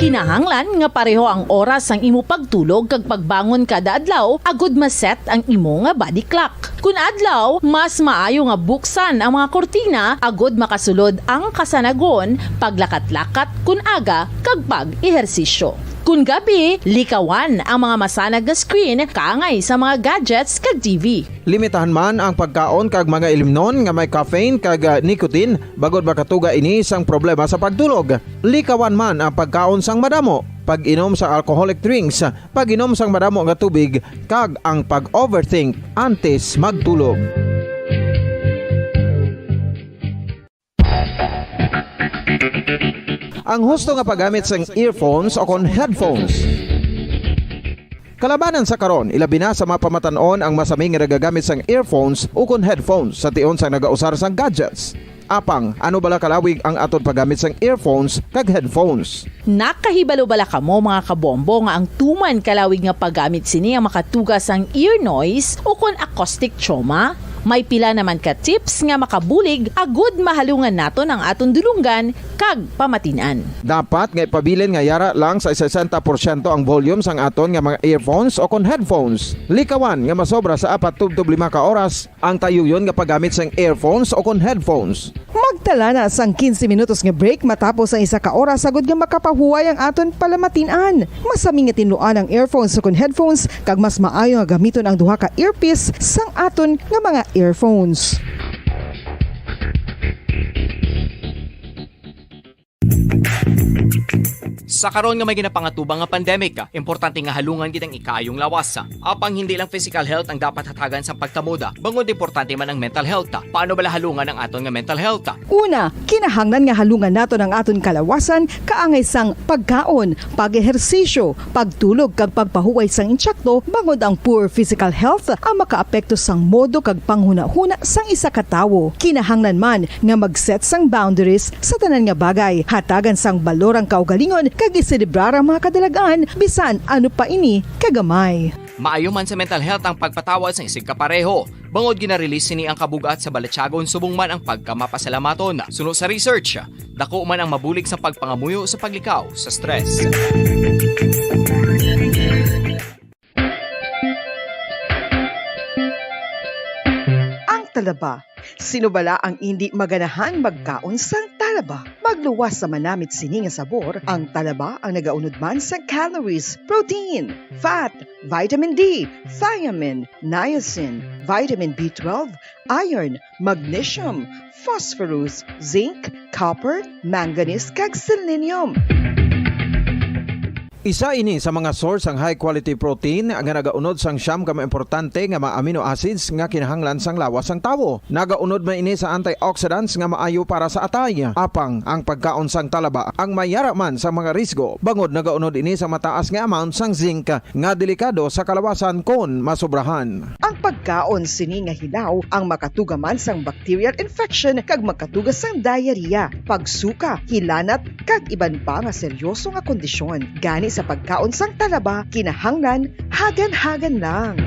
Kinahanglan nga pareho ang oras sang imo pagtulog kag pagbangon kada adlaw agud ma-set ang imo nga body clock. Kun adlaw, mas maayo nga buksan ang mga kurtina agud makasulod ang kasanagon, paglakat-lakat kun aga, kag pag-ehersisyo. Kon gabi, likawan ang mga masanag nga screen kaangay sa mga gadgets kag T V. Limitahan man ang pagkaon kag mga ilimnon nga may caffeine kag, ah, nicotine, bangod makatuga ini sang problema sa pagtulog. Likawan man ang pagkaon sang madamo, pag-inom sang alcoholic drinks, pag-inom sang madamo nga tubig, kag ang pag-overthink antes magtulog. Ang husto nga paggamit sang earphones o kon headphones. Kalabanan sa karon, ilabi na sa mga pamatan-on ang masami nga nagagamit sang earphones o kon headphones sa tion sang nagausar sang gadgets. Apang, ano bala kalawig ang aton paggamit sang earphones kag headphones? Nakahibalo bala kamo, mga kabombo, nga ang tuman kalawig nga paggamit sini ang makatuga sang ear noise o kon acoustic trauma? May pila naman ka tips nga makabulig agud mahalungan naton ang aton dulonggan kag pamatin-an. Dapat nga ipabilin nga yara lang sa sesenta porsyento ang volume sang aton nga mga earphones o kon headphones. Likawan nga masobra sa apat tubtob lima ka oras ang tayuyon nga paggamit sang earphones o kon headphones. Magtala na sang quince minutos nga break matapos ang isa ka oras, agud nga makapahuway ang aton palamatin-an. Masami nga tinluan ang earphones o kon headphones, kag mas maayo nga gamiton ang duha ka earpiece sang aton nga mga earphones. Sa karon nga may ginapangatubang nga pandemic, importante nga halungan gid ang ikaayong lawas. Apang hindi lang physical health ang dapat hatagan sang pagtamuda, bangod importante man ang mental health. Paano bala halungan ang aton nga mental health? Una, kinahanglan nga halungan naton ang aton kalawasan kaangay sang pagkaon, pag-ehersisyo, pagtulog kag pagpahuway sang insakto, bangod ang poor physical health ang makaapekto sang modo kag panghunahuna sang isa ka tawo. Kinahanglan man nga mag-set sang boundaries sa tanan nga bagay, hatagan sang balor ang kaugalingon kag iselebrar ang mga kadalag-an, bisan ano pa ini kagamay. Maayo man sa mental health ang pagpatawad sang isigkapareho, bangod gina-release sini ang kabug-at sa balatyagon subong man ang pagkamapasalamaton. Suno sa research, dako man ang mabulig sa pagpangamuyo sa paglikaw sa stress. Ang talaba. Sino bala ang indi maganahan magkaon sang talaba? Magluwas sa manamit sini nga sabor, ang talaba ang nagaunod man sang calories, protein, fat, vitamin D, thiamine, niacin, vitamin B twelve, iron, magnesium, phosphorus, zinc, copper, manganese, kag selenium. Isa ini sa mga source sang high quality protein nga nagaunod sang siyam ka mga importante nga mga amino acids nga kinahanglan sang lawas sang tawo. Nagaunod man ini sa antioxidants nga maayo para sa atay. Apang ang pagkaon sang talaba ang may yara man sa mga risgo, bangod nagaunod ini sa mataas nga amount sang zinc nga delikado sa kalawasan kon masobrahan. Ang pagkaon sini nga hilaw ang makatuga man sang bacterial infection kag makatuga sang diarrhea, pagsuka, hilanat, kag iban pa nga seryoso nga kondisyon. Gani sa pagkaon sang talaba, kinahanglan hagan-hagan lang.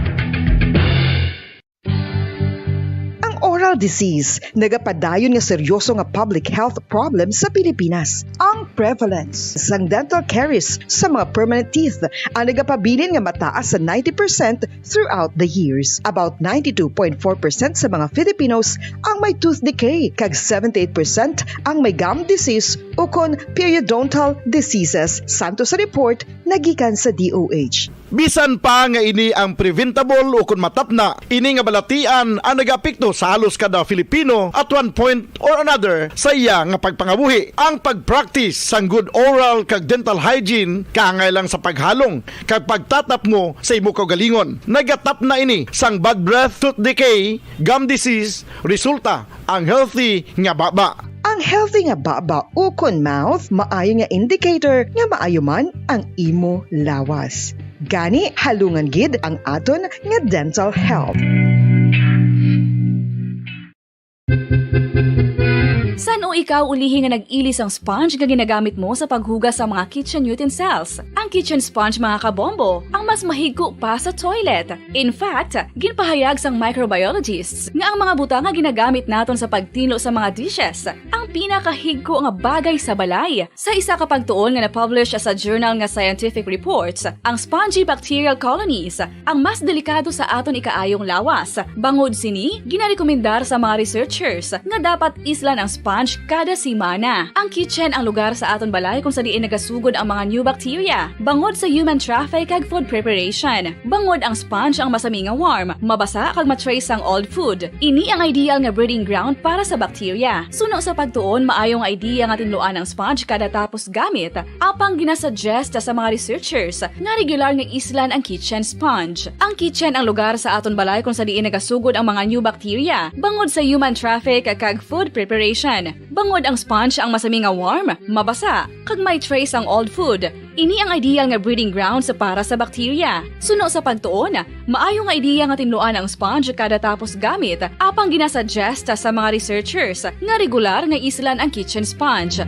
Ang oral disease nagapadayon nga seryoso nga public health problem sa Pilipinas. Ang prevalence sang dental caries sa mga permanent teeth ang nagapabilin nga mataas sa ninety percent throughout the years. About ninety-two point four percent sa mga Filipinos ang may tooth decay, kag seventy-eight percent ang may gum disease ukon periodontal diseases, santo sa report nga gikan sa D O H. Bisan pa nga ini ang preventable ukon matapna, ini nga balatian ang nagaapekto sa halos kada Filipino at one point or another sa iya nga pagpangabuhi. Ang pag-practice sang good oral kag dental hygiene kaangay lang sa paghalong kag pagtatapngo sa imo kaugalingon. Nagatapna ini sang bad breath, tooth decay, gum disease, resulta ang healthy nga baba. Ang healthy nga baba ukon mouth maayo nga indicator nga maayo man ang imo lawas. Gani, halungan gid ang aton nga dental health. San-o ikaw ulihi nga nag-ili sang sponge nga ginagamit mo sa paghugas sa mga kitchen utensils? Ang kitchen sponge, mga kabombo, ang mas mahigko pa sa toilet. In fact, ginpahayag sang microbiologists nga ang mga butang nga ginagamit naton sa pagtinlo sa mga dishes ang pinakahigko nga bagay sa balay. Sa isa ka pagtuon nga na-publish sa journal nga Scientific Reports, ang spongy bacterial colonies ang mas delikado sa aton ikaayong lawas. Bangod sini, ginarekomendar sa mga researchers nga dapat islan ang sponge Kada semana, ang kitchen ang lugar sa aton balay kung sa diin nagasugod ang mga new bacteria, bangod sa human traffic kag food preparation. Bangod ang sponge ang masami nga warm, mabasa kag ma-trace ang old food. Ini ang ideal nga breeding ground para sa bacteria. Suno sa pagtuon, maayo nga idea nga tinluan ang sponge kada tapos gamit, apang ginasuggest sa mga researchers nga regular nga islan ang kitchen sponge. Ang kitchen ang lugar sa aton balay kung sa diin nagasugod ang mga new bacteria, bangod sa human traffic kag food preparation. Bangod ang sponge ang masami nga warm, mabasa, kag may trace ang old food. Ini ang ideal nga breeding ground sa para sa bacteria. Suno sa pagtuon, maayo nga ideya nga tinluan ang sponge kada tapos gamit, apang ginasuggest sa mga researchers nga regular nga islan ang kitchen sponge.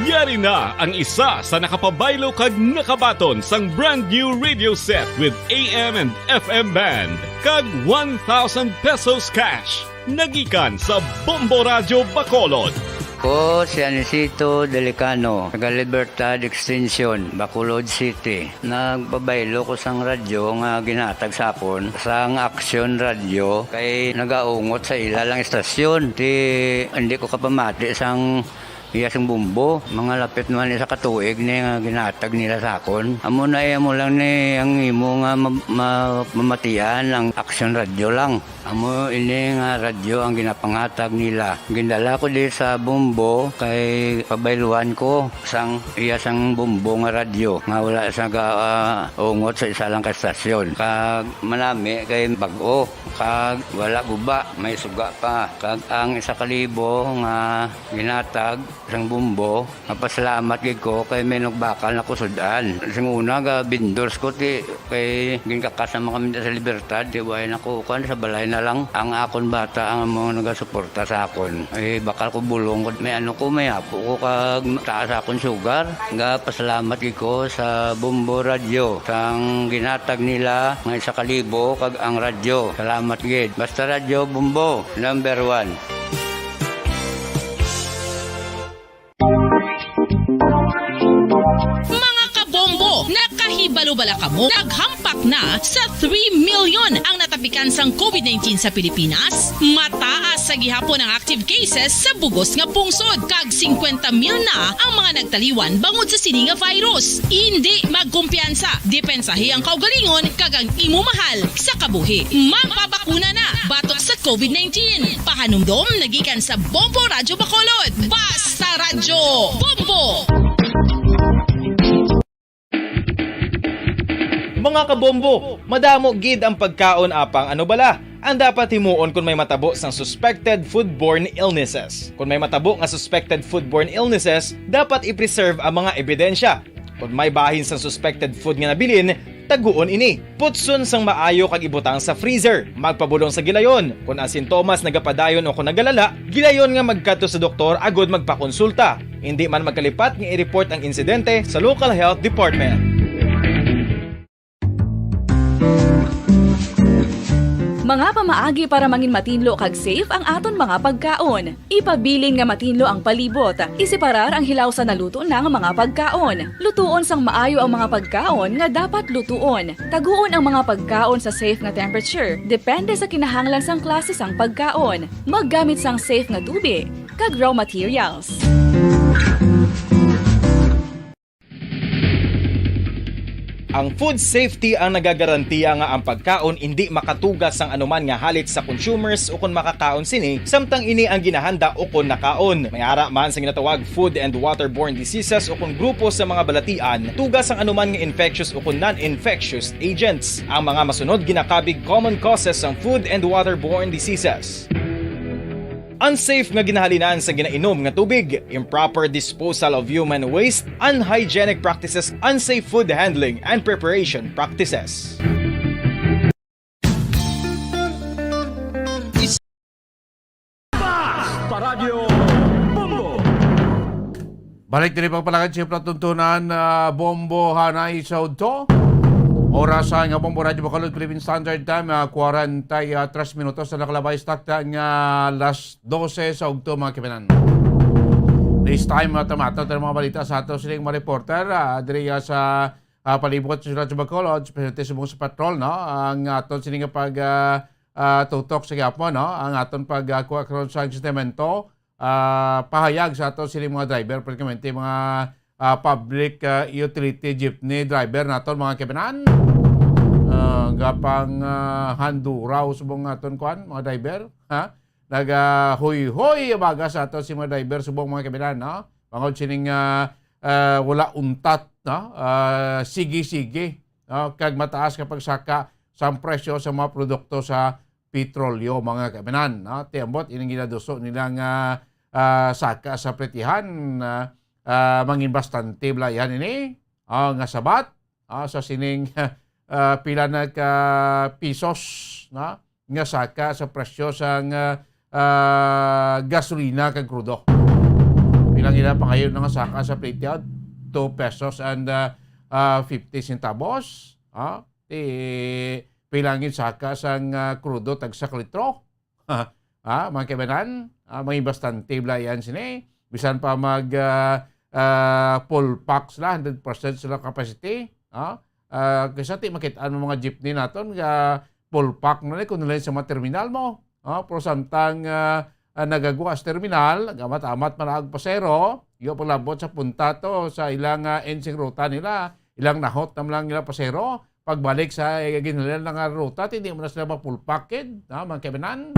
Yari na ang isa sa nakapabaylo kag nakabaton sang brand new radio set with A M and F M band kag one thousand pesos cash. Nagikan sa Bombo Radyo Bacolod. Ko si Anisito Delicano, taga Libertad Extension, Bacolod City. Nagpabaylo ko sang radyo nga ginhatag sa akon sang Action Radio kay nagaungot sa ila lang istasyon. Ti hindi ko kapamati sang iya sing bumbo. Mga lapit naman isa ka tuig ni nga ginhatag nila sa akon. Amo na iya mo lang ni ang imo nga ma- ma- mamatian ang Action Radio lang. Amo ini nga radyo ang ginapanghatag nila. Gindala ko di sa Bombo kay pabayluan ko sang iya sang Bombo nga radyo nga wala sa ga- ah, ungot sa isa lang ka estasyon. Kag manami kay bag-o kag wala guba, may suga pa. Kag ang isa ka libo nga ginatag sang Bombo, mapasalamat gid ko kay may nagbakal na ko sud-an. Sing una ga vendors ko ti kay ginkakas naman kami sa Libertad, ti way na ko kuan sa balay na lang. Ang akon bata ang mga nagasuporta sa akon. Eh, bakal ko bulong ko, may ano ko, may apo ko kag taas akon sugar. Ga pasalamat gid ko sa Bombo Radyo sang ginatag nila nga isa ka libo kag ang radyo. Salamat gid. Basta Radyo Bombo, number one. Mga kabombo, nakahibalo bala kamo? Naghampak na sa three million ang natapikan sang COVID nineteen sa Pilipinas. Mataas sa gihapon ang active cases sa bugos nga pungsod, kag singkwenta mil na ang mga nagtaliwan bangod sa sini nga virus. Indi magkumpiyansa, depensahi ang kaugalingon kag ang imo mahal sa kabuhi. Magpabakuna na batok sa COVID nineteen. Pahanumdom nagikan sa Bombo Radyo Bacolod. Basta Radyo Bombo! Mga kabombo, madamo gid ang pagkaon apang ano bala ang dapat himuon kon may matabo sang suspected foodborne illnesses. Kon may matabo nga suspected foodborne illnesses, dapat i-preserve ang mga ebidensya. Kon may bahin sang suspected food nga nabilin, taguon ini. Putson sang maayo kag ibutang sa freezer. Magpabulong sa gilayon. Kon ang sintomas nagapadayon o kon nagalala, gilayon nga magkadto sa doktor agud magpakonsulta. Indi man magkalipat nga i-report ang insidente sa local health department. Mga pamaagi para mangin matinlo kag safe ang aton mga pagkaon. Ipabilin nga matinlo ang palibot. Iseparar ang hilaw sa naluto na nga mga pagkaon. Lutuon sang maayo ang mga pagkaon nga dapat lutuon. Taguon ang mga pagkaon sa safe nga temperature, depende sa kinahanglan sang klase sang pagkaon. Maggamit sang safe nga tubig kag raw materials. Ang food safety ang nagagarantiya nga ang pagkaon indi makatuga sang anuman nga halit sa consumers ukon makakaon sini, samtang ini ang ginahanda ukon nakaon. May ara man sa ginatawag food and waterborne diseases ukon grupo sa mga balatian, tuga sang anuman nga infectious ukon non-infectious agents. Ang mga masunod ginakabig common causes sang food and waterborne diseases. Unsafe nga ginahalinan sa ginainom nga tubig, improper disposal of human waste, unhygienic practices, unsafe food handling and preparation practices. Basta Radyo Bombo! Balik diri pagpalakad sa palatuntunan, ah, Bombo Hanay sa udto. Oras sa nga Bombo Radyo Bacolod Philippine Standard Time, ah, kwarenta y tres minutos na nakalabay sa takta nga alas dose sa udto, mga kaibigan. This time, ah, tamaton tayo mga balita sa ato sining mga reporter, ah, diri, ah, sa, ah, palibot sa Radyo Bacolod, especially sa mga sa patrol, no? Ang aton sining pag, ah, ah, tutok sa gihapon, no? Ang aton pagkuha karon sa semento, ah, pahayag sa aton sini mga driver, pratikamente mga, ah, public, ah, utility jeepney driver naton, mga kaibanan. Ah, gapang, ah, handuraw subong aton kuan, mga driver, ha? Nagahuyhoy baga sa aton si mga driver subong, mga kaibanan, no? Bangod sining, ah, ah, wala untat, no? Ah, sige-sige, no? Kag mataas ka pagsaka sa presyo sa mga produkto sa petrolyo, mga kaibanan, no? Ti ambot ining ginaduso nila nga, ah, saka sa plitihan, ah, ah, mangin bastante bala yan ini, ah, nga sabat, ah, sa sining, ah, pila na ka pisos, no? Nga saka sa presyo sang, ah, ah, gasolina kag krudo. Pila ang ila pangayo na nga saka sa plitihan? Two pesos and, ah, ah, fifty centavos, ah? Ti, pila ang saka sang, ah, krudo tagsa ka litro? Ah, mga kaibanan, ah, may bastante bala yan sini. Bisan pa mag, ah, ah, full pack sila, hundred percent sila capacity, ah, ah, kaysa ti makit-an mo mga jeepney naton nga full pack na ni kung nila sa mga terminal mo. Ah, pero samtang, ah, ah, nagagwa sa terminal, nagamat-amat man ang pasero, iyo paglabot sa punta to, sa ilang, ah, ensing ruta nila, ilang nahot na lang ilang pasero, pagbalik sa, eh, ginhalian na nga ruta, ti di mo na sila mapulpakid, ha, mga kaibanan.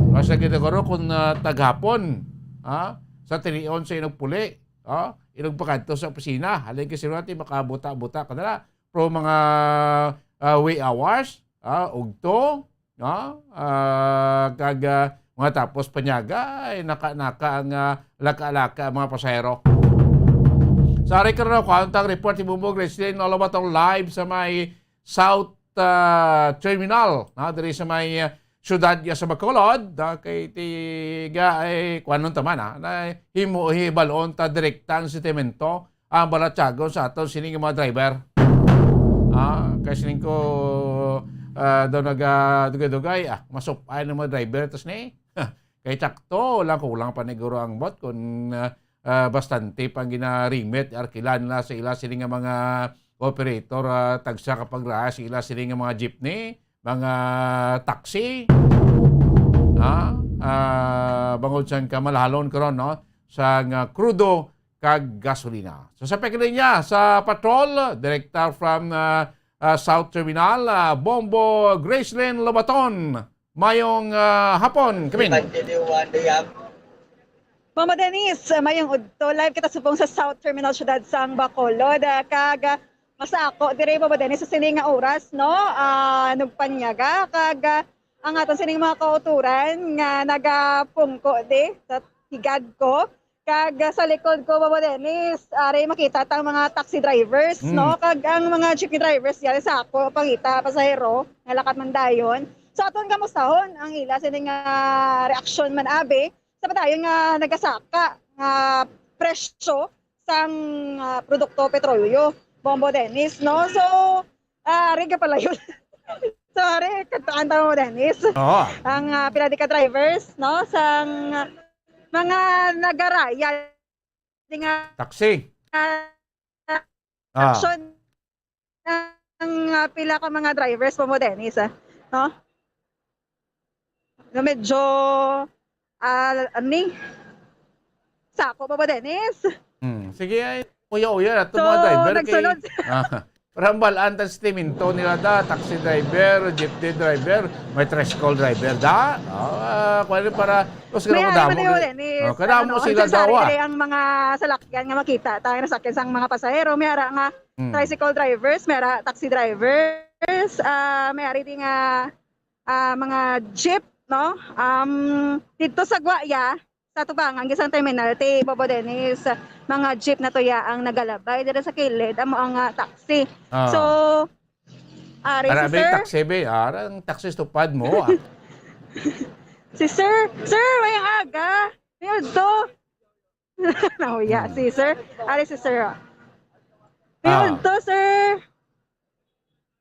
Basta kita guro kung, ah, taghapon, ha, sa tinion sa inog puli, ha, inog pakadto sa opisina, halin kasi ruta, ti makabuta-buta ka na la. Pero mga, ah, wee hours, ha, ugto, no? Ah, kag, ah, mga tapos panyaga, ay naka-naka ang, ah, laka-laka ang mga pasahero. Sa ari karon, kuha ang report ni Bumbog Resident, all about ang live sa may South, ah, Terminal, no? Diri sa may, ah, siyudad ya sa Bacolod, no? Kay tiga ay kuanon ta man, ah, na himo hibalon ta direkta ang sentimento ang balatyagon sa aton sini nga mga driver. Ah, kay sining ko, ah, daw nagadugay-dugay, ah, masupay ng mga driver tas ni. Kay takto lang, kulang pa ni guro ang bot kung, ah, ah, bastante pang ginarimit, arkilan nila sa ila sini nga mga operator, ah, tagsa ka pagraha sa ila sini nga mga jeepney, mga taxi, ha? Ah, bangod sang kamalahalon karon, no? Sang, ah, krudo kag gasolina. So, sa pagkalinya sa patrol, direkta from, ah, ah, South Terminal, ah, Bombo Gracelyn Lobaton. Mayong, ah, hapon, Kamin. Mama Denise, mayong udto. Live kita subong sa South Terminal, siyudad sang Bacolod. Ah, kag, ah, masako diri, Mama Denise, sa sini nga oras, no? Ah, nagpanyaga, kag, ah, ang aton sining mga kauturan nga nagapungko di sa higad ko. Kag, ah, sa likod ko, Bobo Dennis, ari makita tang mga taxi drivers, no? Kag ang mga jeepney drivers, yari sa ako, pangita, pasahero, nga lakat man dayon. So, aton kamusahon ang ila sining, ah, reaksyon man, abi, sa padayon nga nagasaka nga presyo sang, ah, produkto petrolyo, Bombo Dennis, no? So, ah, ari ka pala yun. So, ari, kadtuan ta mo, Dennis. Oo. Ang, ah, pila di ka drivers, no? Sang mga nagaraya, di nga, Taxi. Ah, Ah. action ng, ah, pila ka mga drivers po mo, Dennis, ah. No? Na medyo, ah, ani? Sako pa ba, Dennis? Hmm. Sige, ay, uya-uya na itong So, mga driver kay nagsunod. Ah, rambalan ta si Timinto nila da, taxi driver, jeepney driver, may tricycle driver da. Ah, kuwan para, tapos May ka ari madamo man yun, yun. Dennis. Oh, kada Ano, mo ang sila sinasabi daw, ah. nila ang mga salakyan nga makita, tayo na sakyan sang mga pasahero, may ara nga Hmm. tricycle drivers, may ara taxi drivers, ah, may ari di nga, ah, mga jeep, no? Um, dito sa Guaya, sa tubangan, sa terminal, ti Bobo Dennis, mga jeep na tuya ang nagalabay dira sa kilid, amo ang, ah, taxi. Ah. So, ari si Ara, may sir. taxi, be. Ara, ang taxi sa tupad mo, ah. Si sir, sir, may aga. May udto. Nahuya Hmm. si sir. Ari si sir, oh. May Ah. udto, sir.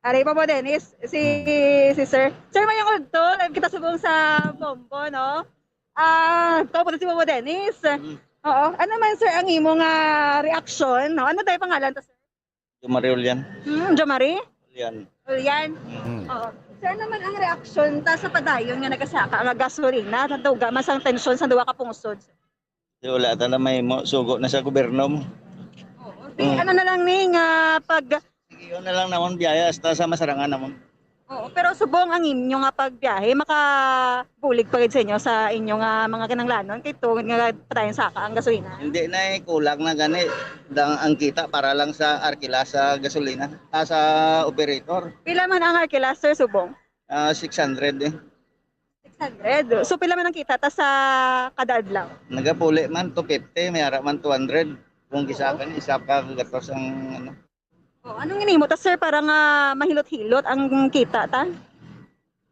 Ari pa po, Dennis. Si, Hmm. si sir. Sir, may udto. Live kita subong sa Bombo, no? Ah, ito po si Bobo Dennis. Hmm. Oo. Ano man, sir, ang imo nga reaksyon, no? Ano tayo pangalan to, sir? Jomari Ulian. Hmm, Jomari? Ulian. Ulian. Hmm. Oo. Sir, ano man ang reaksyon ta sa padayon nga nagasaka nga gasolina, nadugang man sang tensyon sa duha ka pungsod? Di, wala ta na mahimo. Sugo na sa gobyerno mo. Oo. Di, Mm. ano na lang ni nga pag Sige, yun na lang namon biyahe hasta sa masarangan namon. Oo, pero subong ang inyo nga pagbiyahe, makabulig pa gid sa inyo sa inyo nga mga kinahanglanon kay tungod nga padayon saka ang gasolina. Hindi na eh, kulang na gani. Dang, ang kita para lang sa arkila sa gasolina, ah, sa operator. Pila man ang arkila, sir, subong? Ah, six hundred eh. Six hundred. So, pila man ang kita ta sa kada adlaw? Nagapuli man, two fifty, may ara man two hundred. Kung isa ka ni, isa ka gatos ang ano. Oh, anong ginimo ta, sir, para nga mahilot-hilot ang kita ta?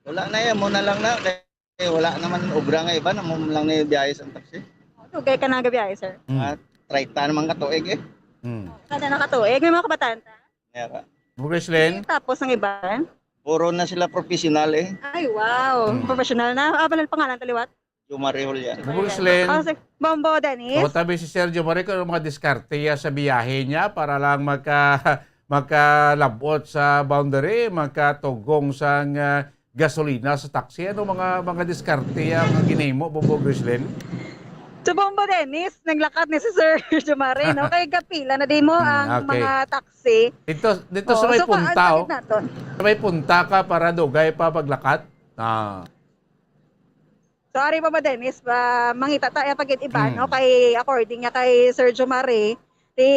Wala na yan, muna lang na. Kay wala naman obra nga iba, na mo lang na biyahe sa taxi. Dugay ka na gabiyahe, sir? Mm. Ah, treinta naman ka tuig eh. Mm. Kada nakatuig, may mga kabataan ta? Meron. Congressman? Tapos ang iba? Puro na sila professional eh. Ay, wow. Mm. Professional na. Ah, pala pangalan ta liwat? Jomari Julian. Congressman. Oh, si Bombo Dennis. Tabi si Sir Jomari kung ano mga diskarte niya sa biyahe niya para lang maka-, makalabot sa boundary, makatugong sang, ah, gasolina sa taxi. Ano mga, mga diskarte niya ang ginimo, Bombo Grislin? So, Bombo Dennis, naglakat ni si Sir Jomari, no? Kay gapila na di mo Mm, ang okay. mga taxi. Dito, dito Oo, sa may so, punta, ang oh. Naton. Sa may punta ka para dugay pa paglakat. Ah. So, ari pa ba, Dennis, ba, mangita ta, eh, pag iba, Mm. no? Kay, according niya kay Sir Jomari, di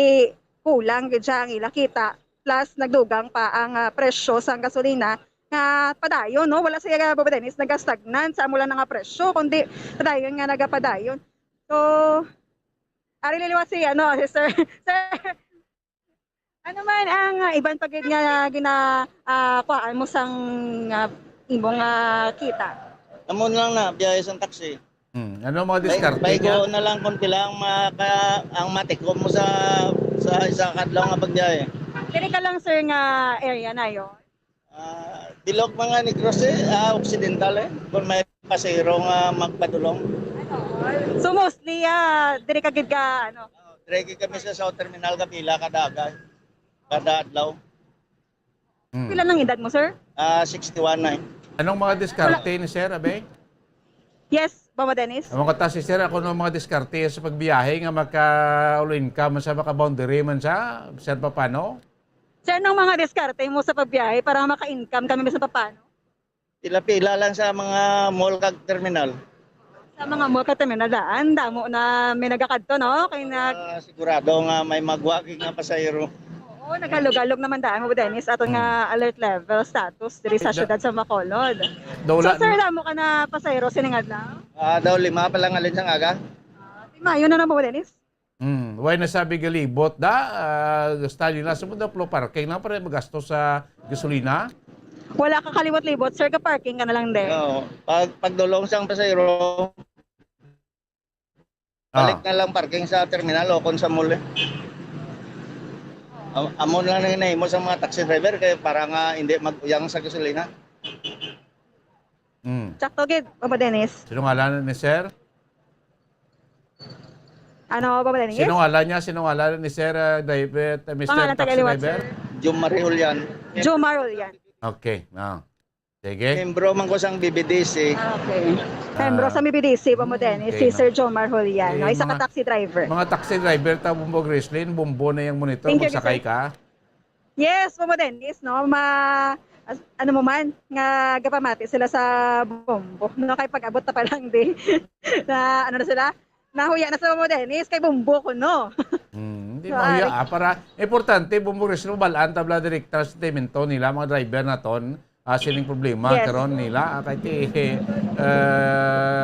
kulang gid siya ang ila kita. Plus, nagdugang pa ang, ah, presyo sang gasolina nga padayon, no? Wala siya, Baba Dennis, nagastagnant sa amo lang nga presyo, kundi padayon nga nagapadayon. So, ari liliwa si, ano, si Sir, Sir, ano man ang, ah, iban pa gid nga gina-, ah, kuhaan mo sang, ah, imong, ah, kita? Amo lang na, biyahe sang taxi. Hmm, ano mga Bay-, diskarte niya? Baygo na lang kung pila ang maka-, ang matikom mo sa, sa isa ka adlaw nga pagbiyahe. Diri ka lang, sir, nga area na yon? Ah, bilog mga Negros eh, ah, Occidental eh. Kung may pasahero nga magpadulong. So mostly, ah, diri ka gid ka, ano? Oh, diri gid kami sa South Terminal, kapila kada aga, kada adlaw. Hmm. Pila nang edad mo, sir? Ah, sixty-one na eh. Anong mga diskarte ni sir, abe? Yes, Mama Dennis. Amo ka ta, si sir, ako no mga diskarte sa pagbiyahe nga maka-, all income man sa, maka-boundary man sa, sir, paano? Sir, anong mga diskarte mo sa pagbiyahe para maka-income kami bisan paano? Pila-pila lang sa mga mall kag terminal. Sa mga mall kag terminal, daan, damo na may nagakadto, no? Kay nag- Ah, sigurado nga may magwa gid nga pasahero. Oo, naghalog-halog naman daan mo, Dennis, aton nga Hmm. alert level status diri sa Ida- syudad sa Bacolod. Daw So, wala sir, na- damo ka na pasahero sining adlaw? Ah, daw lima pa lang alin sang aga. Ah, di maayo na na mo, Dennis? Hmm, way nasabi galibot da, ah, Stalin, nasa mo daw plo parking na para magasto sa gasolina? Wala ka kalibot-libot, sir, ka parking ka na lang din. Oo. Pag, pagdulong sang pasahero, balik Ah. na lang parking sa terminal o kung sa mall eh. Am-, amo na lang nahimo sa mga taxi driver kay para nga hindi mag-uyang sa gasolina. Mm. Sakto gid, Papa Dennis. Sino ngalan ni sir? Ano, Papa Dennis? Sino ngalan niya? Sino ngalan ni sir, ah, driver, ah, mister Pangalan taxi tagaliwat, driver? Sir. Jomar Julian. Jomar Julian. Okay, ah. Sige. Membro man ko sang B B D C. Ah, okay. Membro Ah. sa B B D C, Papa Dennis, Okay, si no. Sir Jomar Julian, no? Eh, Isa ka mga, taxi driver. Mga taxi driver, ta, Bombo Grislin, bumbo na yung monitor, Thank you, magsakay sir. ka? Yes, Mama Dennis, no? Ma-, as-, ano mo man, nga gapamati sila sa bombo, no? Kay pag-abot na pa lang di, na ano na sila? Nahuya na sa Mama Dennis, kay bombo ko, no? Hmm, hindi So, mahuya, ari- ah, para, importante, bombo rin sila, balaan tabla direkta sa statemento nila, mga driver naton, ah, sining problema Yes. karon nila, ah, kay ti, eh,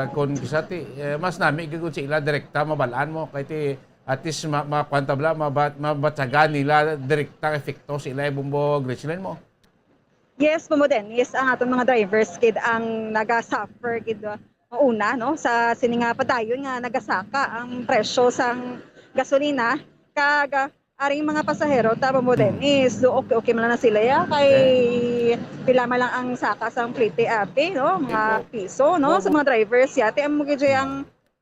kung kisa ti, eh, mas nami gid sila direkta, mabalaan mo, kay ti, at least ma-, makuan ta bala, mabat-, mabatyagan nila direkta ang epekto sa ila, eh, Bombo Grislin mo. Yes, Bombo Dennis, ang aton mga drivers gid ang naga-suffer gid, uh, mauna, no, sa sini nga padayon nga nagasaka ang presyo sang gasolina, kag, uh, aring mga pasahero ta, Bombo Hmm. Dennis, do okay, okay man lang na sila ya, kay Okay. pila man lang ang saka sang plete, abi, no, mga Ito. piso, no, sa Bombo. mga drivers ya, ti amo gid ang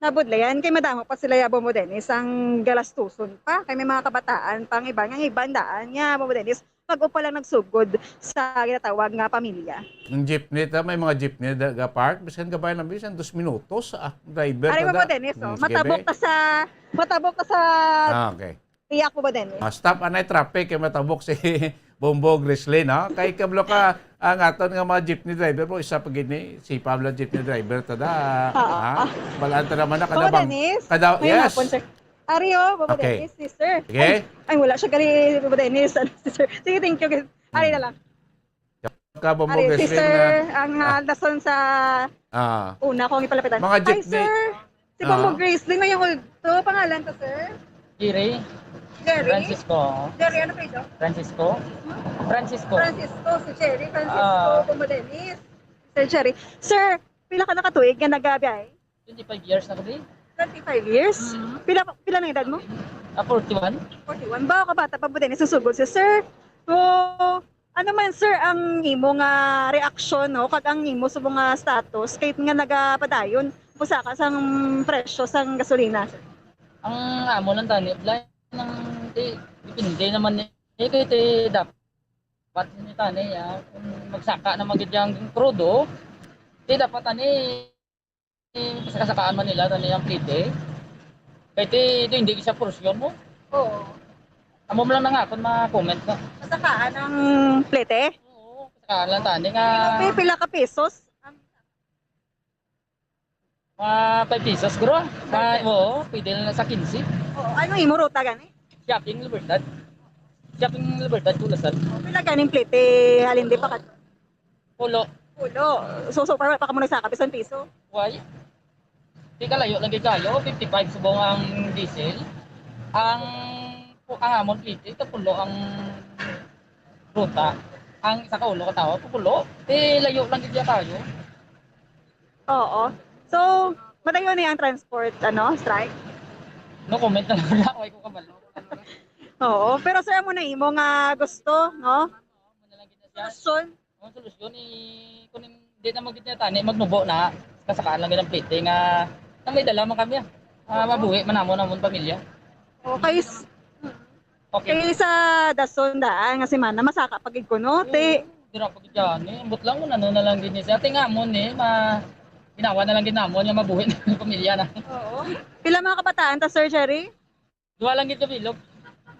Budlayan, kay madamo pa sila ya, Bombo Dennis, ang galastuson pa. Kay may mga kabataan pa, ang iban, ang iban daan niya, Bombo Dennis, pag-upa lang nagsugod sa ginatawag nga pamilya. Ang jeepney ta, may mga jeepney da, ga park, bisan gabay lang, bisan dos minutos, ah, driver Ari, ta Bombo da. Dennis, oh, Hmm, sige, matabok be. ta sa, matabok ta sa Ah, okay. Iyak, Bombo Dennis. Ah, stop, anay traffic, kay matabok si Bombo Grislin, ha? Kay kablo ka, ang aton nga mga jeepney driver po, isa pa gid ni, si Pablo jeepney driver, ta da. Oo. Ha? Balaan ta naman na, Bombo kada bang, Dennis, kada, may yes. hapon, sir. Ari, oh, Bombo Okay. Dennis, si sir. Sige. Ay, ay, wala siya gali, Bombo Dennis. Ano, si sir? Sige, thank you. Ari na Hmm. lang. Ka, Bombo Ari, si Grislin, sir, na, ang, ah, ah, dason sa ah. una kong ipalapitan. Mga Hi, jeepney. sir. Si Ah. Bombo Grislin, may yung ulto. Pangalan ko, sir? Jerry. Jerry? Francisco. Jerry, ano pa ito? Francisco. Francisco. Francisco, si Jerry. Francisco, Ah. Bombo Dennis. Sir Jerry. Sir, pila ka nakatuig nga nagabiyahe? Twenty-five years na ko, di. Twenty-five years? Mm. Pila, pila na edad mo? Ah, forty-one. Forty-one. Ba, kabata pa, Bombo Dennis, susugod si sir. So, ano man, sir, ang imo nga reaksyon, no? Kag ang imo sa mga status, kahit nga nagapadayon, usa ka sang presyo sang gasolina, sir? Ang amo lang tani, blind nang, di, depende naman ni, eh, kay ti dapat ni tani, ah, kung magsaka na magid yang krudo, di dapat tani, eh, sakasakaan man nila tani ang plete. Kay ti, ti hindi siya porsyon mo. Oo. Amo man lang na nga akon ma-comment na. Masakaan ang plete? Oo, kasakaan lang tani nga Pi-, pila ka pesos? Mga five pesos, guro. Ma-, oo, pwede na sa quince. Oo, ano imo ruta gani? Shopping, Libertad. Shopping, Libertad, Kulasan. Pila ganing plete, halin di pa ka Pulo. Pulo. So, so far, wala pa kamo nagsaka, bisan piso? Why? Di kalayo lagi kayo, fifty-five subong ang diesel. Ang, ang amon plete, kapulo ang ruta. Ang isa ka ulo ka tawo, kapulo. Di layo lang gid kayo. Oo. So, madayon ni ang transport, ano, strike? No comment na lang wala, wala ko kabalo. Oo. Pero, sir, amo na imo nga gusto, no? Amo na lang gid na siya. Solusyon? Ang solusyon, eh, kung hindi na magid na tani, magnubo na. Kasakaan lang gid ang plete nga, nga may dala man kami, ah. Ah, Oo. Mabuhi man namon, namon pamilya. Okay, s-, Okay. Kay sa dason daan nga semana, masaka pa gid kuno, ti. Oo, dira pa gid yan, eh. Ambot lang kung ano na lang gid ni siya. Ti nga amon, eh, ma-, ginawa na lang gid namon nga mabuhi na ang pamilya na. Oo. Pila mga kabataan ta, Sir Jerry? Duha lang gid ka bilog.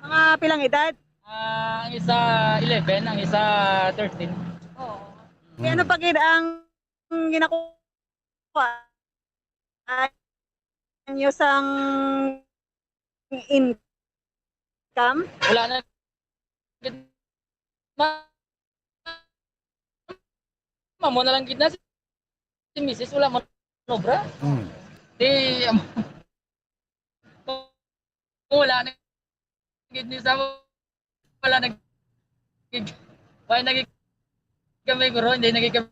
Mga pilang edad? Ah, ang isa eleven, ang isa thirteen. Oo. Mm. Kaya ano pa gid ang ginakuha niyo sang income? Wala na. Ma-, amo na lang gid na si misis, wala man obra. Mm. Di, am-, wala na gid ni sa, wala na gid, wala na gid kami, guro, hindi na gid kami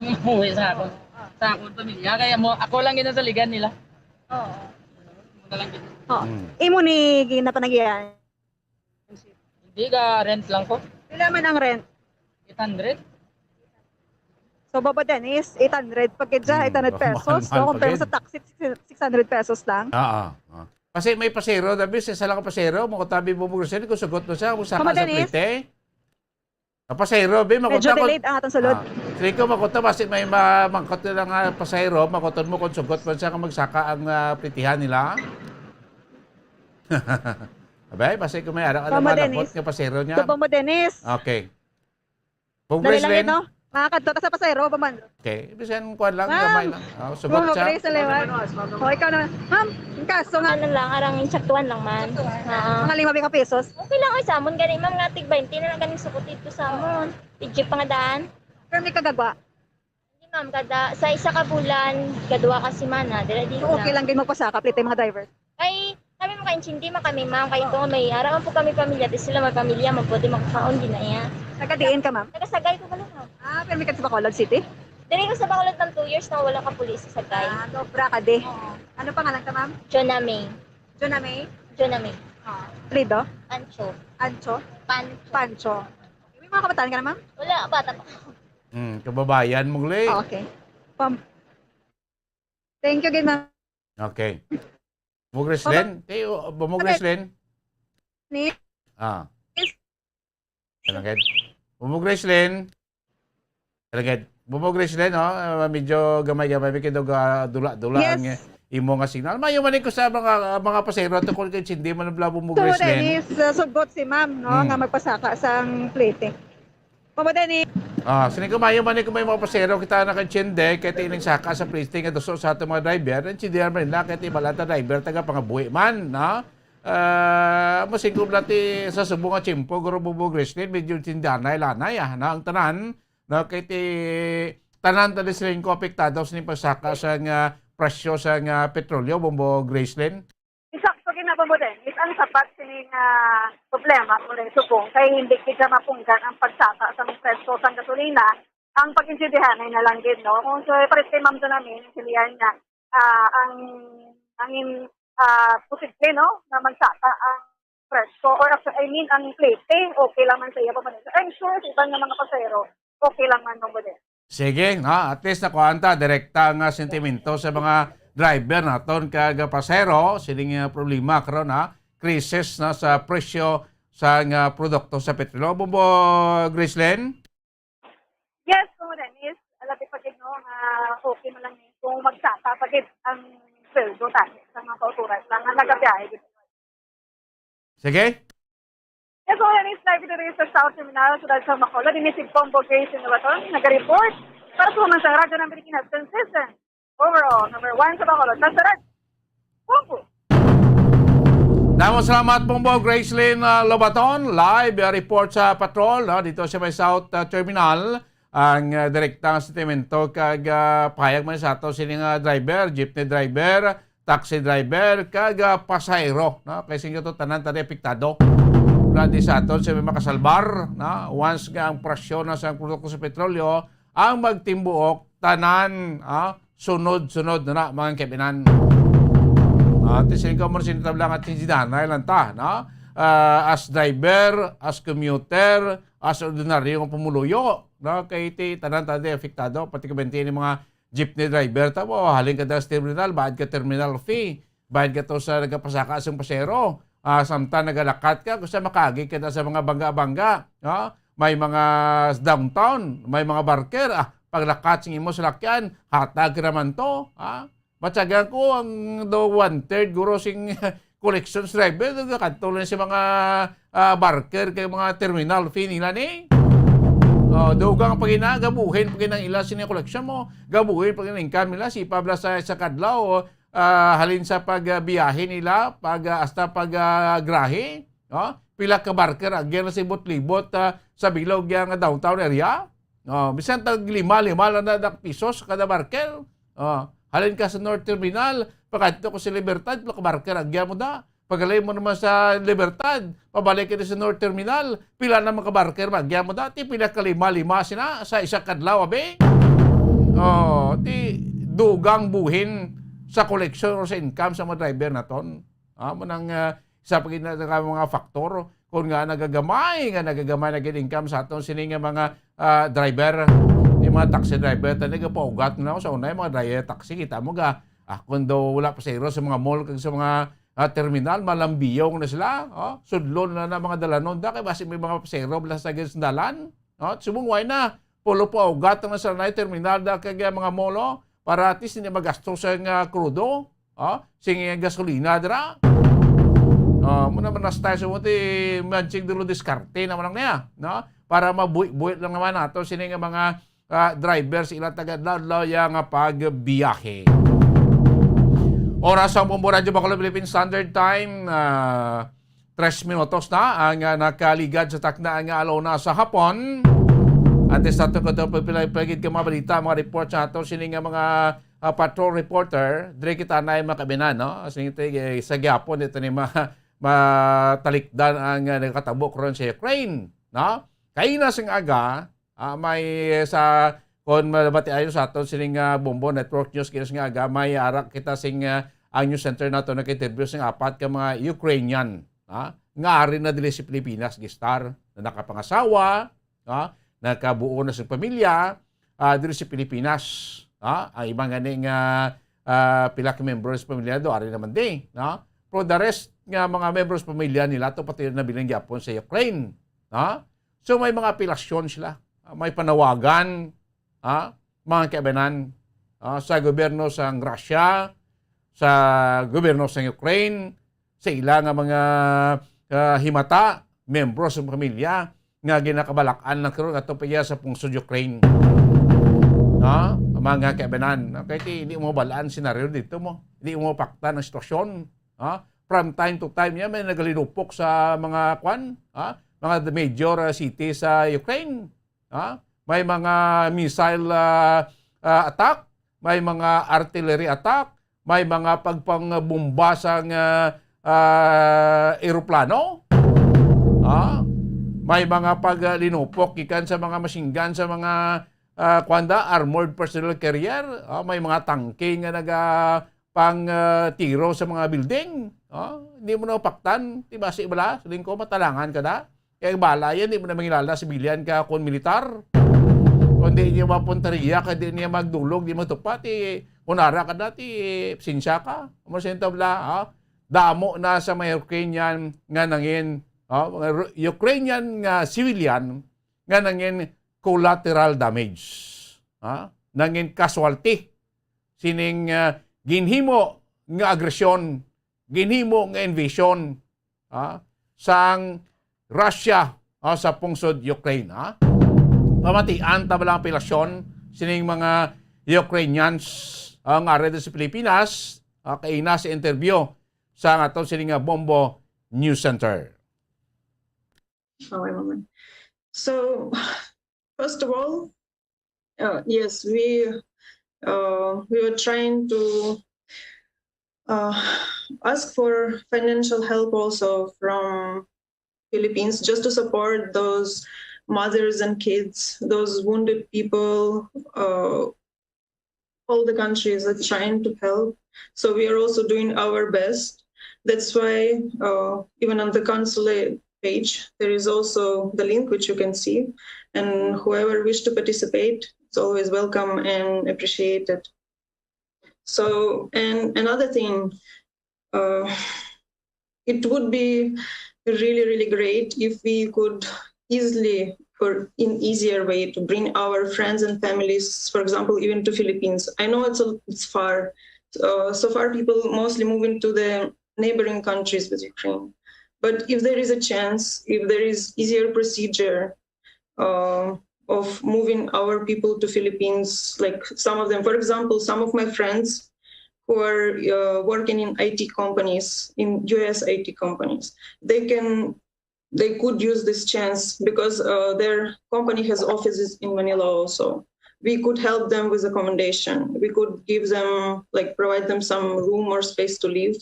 mabuhi sa akon, sa akon pamilya. Kaya mo, ako lang gid ang saligan nila. Oo. Ako na lang gid. Oh. Mm. Imo ni ginapanagian? Hindi, ka rent lang ko. Pila man ang rent? Eight hundred. So, Bobo Dennis, eight hundred pa gid siya, Mm, eight hundred pesos, mahal-mahal no? pa Compare mo gid. Sa taxi, six, six hundred pesos lang. Ah, ah, ah. Kasi may pasero, dabi, sa isa lang ka pasero, mo katabi mo mo, kung sugot mo siya, kung saka Mama sa Dennis? Plite. Ang pasero, bi, Medyo makuta ko. Delayed ang atong sulod. Ah, Rico, makuta, basi may ma-, mangkot nila nga pasero, makuton mo kung sugot mo siya, kung magsaka ang, ah, plitihan nila. Abay, basi kung may ara ka Mama lang Dennis. Malapot nga pasero niya. Ito, Mama Dennis. Okay. Dali lang Congressman? Yun, no? Makakadto ta sa pasero, Bombo Andrew. Okay. Bisan kuwan lang, Ma'am. Gamay lang. Ah, sugot Ma'am, siya. Grace Lewan. O, ikaw naman. Ma'am, ang kaso nga. Ano lang, arang insaktuan lang man. Insaktuan. Oo. Mga lima ka pesos. Okay lang, oy, sa amon gani, ma'am, nga tig twenty na lang ganing sugot dito sa amon. Tig jeep pa nga daan. Pero may kagagwa. Hindi, ma'am, kada, sa isa ka bulan, kadwa ka semana, dira-dira So, okay lang. Lang din magpasaka, plite mga driver. Kay kami makaintindi man kami, ma'am, kay ito nga may ara man po kami pamilya, di sila may pamilya, man pwede makakaon din na iya. Taga diin ka, ma'am? Taga Sagay ko pala, ma'am. Ah, pero may ka sa Bacolod City? Diri ko sa Bacolod, ma'am, two years na wala ka pulis sa Sagay. Ah, sobra ka di. Oo. Ano pangalan ka, ma'am? Jonah May. Jonah May? Jonah May. Ah, apelyido? Ancho. Ancho? Pancho. Pancho. May mga kabataan ka na, ma'am? Wala, bata pa. Hmm, kababayan mo, Glenn. Ah, okay. Pam-, thank you, gid, ma'am. Okay. Bumbo Gracelyn? Kay, uh, Bumbo Gracelyn? Ni? Ah. Yes. Ano, kay? Bumbo Gracelyn? Ano, kay? Bumbo Gracelyn, no? Ah, medyo gamay-gamay, may kidog, ah, dula-dula Yes. ang, eh, imo nga signal. Mayo man ko sa mga, mga pasahero, tungkol kay Cindy, man ang Bumbo So, Gracelyn. Dennis, uh, sugot si ma'am, no, Hmm. nga magpasaka sang plete. Bumbo Dennis. Ah, sini ko mayo man ko may mga pasahero kita na kay Cindy, kay tining saka sa plete nga duso sa atong mga driver, ang Cindy man nila, kay ti balata driver, taga pangabuhi man, no? Ah, masingko lang ti sa subong nga tiyempo, guro Bumbo Gracelyn, medyo tindanay-lanay, ah, na ang tanan, no? Kay ti tanan ta di sila yung apektado sa ning pagsaka sa nga presyo sa nga petrolyo, Bumbo Gracelyn. Isakto gid na, Bumbo Dennis, ang sapat sini nga problema kung rin subong kay hindi gid siya mapunggan ang pagsaka sa presyo sa gasolina, ang pag-intindihan ay nalanggit, no? Kung so, pares kay Ma'am Jonamine, silihan niya, ah, ang, ang in-, ah, posible, no, na magsaka ang presyo or, I mean, ang plete, okay lang man sa iya pa man. I'm sure sa iban nga mga pasahero, okay lang man, Bumbo Dennis. Sige, no? At least nakuhaan ta direkta nga sentimento sa mga driver naton kag pasahero sining, ah, problema karon, ha? Krisis na sa presyo sa nga produkto sa petrolyo. Bumbo Gracelyn? Yes, Bumbo Dennis, alabi pa gid, no, nga okay man lang ni kung magsaka pa gid ang sweldo tani sa mga kauturan sa nga nagabiyahe gid. Sige. Yes, Bumbo Dennis, live diri sa South Terminal, siyudad sa Bacolod. Dinhi si Bumbo Gracelyn Lobaton, nag-report para sa Pamansang Radyo ng Pilipinas, consistent, overall, number one sa Bacolod. Sa Radyo, Bumbo. Damo salamat, Bumbo Gracelyn, ah, Lobaton. Live, ah, report sa patrol, no, dito sa may South, ah, Terminal. Ang, ah, direkta nga sentimento kag, ah, pahayag man sa ato sini nga driver, jeepney driver, taxi driver, kag, ah, pasahero, no? Kay singko to, tanan ta di apektado. Wala di sa aton sa may makasalbar, no? Once nga ang presyo na sa produkto sa petrolyo, ang magtimbuok, tanan, ah, sunod-sunod na na, mga kaibinan. Ah, ti singko mo sinitab lang at sinsidanay lang ta, no? Ah, as driver, as commuter, as ordinaryo nga pumuluyo, no? Kay ti tanan ta di apektado, pati ka ni mga jeepney driver ta mo, halin ka sa terminal, bayad ka terminal fee, bayad ka to sa nagapasaka sa pasahero, ah, samtang nagalakat ka, kung sa makagi ka na sa mga bangga-bangga, no? May mga downtown, may mga barker, ah, paglakat sing imo salakyan, hatag ka naman to, ah. Matyagan ko ang do one-third guro sing collections driver, do kadto lang sa mga, ah, barker kay mga terminal fee nila ni. Oh, dugang pa gina, gabuhin pa gina ila sini collection mo, gabuhin pa gina income nila, si Pabla sa, sa kadlaw, ah, halin sa pagbiyahe nila, pag, ah, hasta pag, ah, grahe, no? Pila ka barker agyan na sa libot-libot, ah, sa bilog nga downtown area. Oh, bisan tag lima, lima lang na, na pisos kada barker. Oh, halin ka sa North Terminal, pagkadto ko sa Libertad, pila ka barker agyan mo da. Paghalin mo naman sa Libertad, pabalik ka sa North Terminal, pila na mga barker magyan mo da. Ti pila ka lima, lima sina sa isa kadlaw, abi. Oh, ti dugang buhin sa collection or sa income sa mga driver naton. Ah, mo nang, ah, isa pa gid na nga mga faktor kung nga nagagamay, nga nagagamay na gid income sa aton sini nga mga, ah, driver, yung mga taxi driver, tani gapaugat na sa unay mga driver taxi, kita mo ga, ah, kung daw wala pasahero sa mga mall kag sa mga, ah, terminal, malambiyong na sila, oh, sudlon na na mga dalanon da kay basi may mga pasahero bala sa gid sa dalan, oh, subong way na pulo pa ugat ang nasa na terminal da kag mga mall, oh, para at least hindi magasto sa nga krudo, oh, sing gasolina dira. Oh, mo naman na style sa mo ti Manchig Dulo diskarte naman lang niya, no? Para mabuhi-buhi lang naman nato sini nga mga, ah, driver sa ila taga adlaw-adlaw ya nga pagbiyahe. Oras sa Bumbo Radyo Bacolod Philippine Standard Time, ah, tres minutos na ang, ah, nakaligad sa takna nga alaw na sa hapon. Antes nato ko ito pagpilay-pagid ka mga balita, mga report sa ato, sini nga mga, ah, patrol reporter, dire kita na yung mga kabinan, no? Sini ito, eh, sa gihapon, ito ni ma-, matalikdan ang, ah, nagkatabo karon sa Ukraine, no? Kaina sing aga, ah, may sa, kon mabatiayon sa aton sining, ah, Bombo Network News, kinis nga aga, may ara kita sing, ah, ang news center nato nag-interview sing apat ka mga Ukrainian, ha, nga ari na dili sa Pilipinas, gistar, na nakapangasawa, ha, nakabuo na sa pamilya, ah, diri sa Pilipinas, ha. Ang iba gani nga, ah, pila ka membro sa pamilya, do, ari naman di, no? Pero the rest nga mga membro sa pamilya nila, to pati nabilin gyapon sa Ukraine, no? So, may mga apelasyon sila. Ah, may panawagan, ah, mga kaibanan, ah, sa gobyerno sang Russia, sa gobyerno sang Ukraine, sa ila nga mga, ah, himata, membro sa pamilya, nga ginakabalak-an lang karon ato pa iya sa pungsod Ukraine. No? Mga kaibanan, no? Kay ti, hindi mo balaan senaryo dito mo. Hindi mo paktan ang sitwasyon. Ha? From time to time niya, may nagalinupok sa mga kwan, ha? Mga major, ah, city sa Ukraine. Ha? May mga missile, ah, ah, attack, may mga artillery attack, may mga pagpangbomba sang, ah, ah, eroplano. Ha? May mga paglinupok gikan sa mga machine gun, sa mga, ah, kuwan da, armored personnel carrier. Ha? May mga tangke nga naga pang, ah, tiro sa mga building. Ha? Hindi mo na mapaktan, di ba, si bala, siling ko, matalangan ka na. Kaya bala yan, di mo na mangilala, civilian ka kung militar. Kung di niya mapuntaria ka, di niya magdulog, di magtupa, ti, kung ara ka na, ti, sinsya ka. Mo sa inyo, bala, ha? Damo na sa mga Ukrainian nga nangin, ha? Mga Ru-, Ukrainian nga civilian nga nangin collateral damage. Ha? Nangin casualty sining, ah, ginhimo nga agresyon, ginhimo nga invasion, ha, sang Russia, ha, sa pungsod Ukraine, ha. Pamatian ta bala ang apelasyon sining mga Ukrainians, ha, nga ari sa Pilipinas, ha, kaina sa interview sa aton sini nga Bombo News Center. Okay, Mama. So, first of all, uh, yes, we, uh, we were trying to, uh, ask for financial help also from Philippines, just to support those mothers and kids, those wounded people, uh, all the countries are trying to help. So we are also doing our best. That's why, uh, even on the consulate page, there is also the link which you can see. And whoever wish to participate, it's always welcome and appreciated. So, and another thing, uh, it would be really, really great if we could easily, or in easier way, to bring our friends and families, for example, even to Philippines. I know it's a, it's far. Uh, so far, people mostly moving to the neighboring countries with Ukraine. But if there is a chance, if there is easier procedure, uh, of moving our people to Philippines, like, some of them, for example, some of my friends who are, uh, working in I T companies, in U S I T companies, they can, they could use this chance because, uh, their company has offices in Manila also. We could help them with accommodation. We could give them, like, provide them some room or space to live.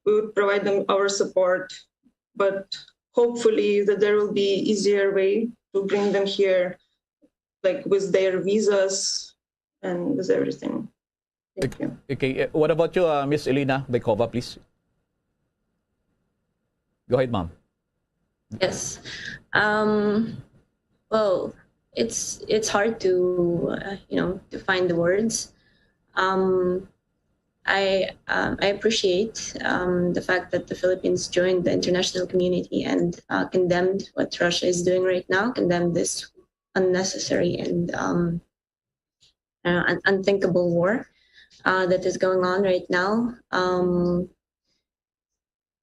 We would provide them our support, but hopefully that there will be easier way to bring them here, like, with their visas and with everything. Thank you. Okay, eh, what about you, uh, Miss Elena Baikova, please? Go ahead, ma'am. Yes. Um, well, it's, it's hard to, uh, you know, to find the words. Um, I, um, I appreciate, um, the fact that the Philippines joined the international community and, uh, condemned what Russia is doing right now, condemned this unnecessary and, um, uh, un-, unthinkable war, uh, that is going on right now. Um,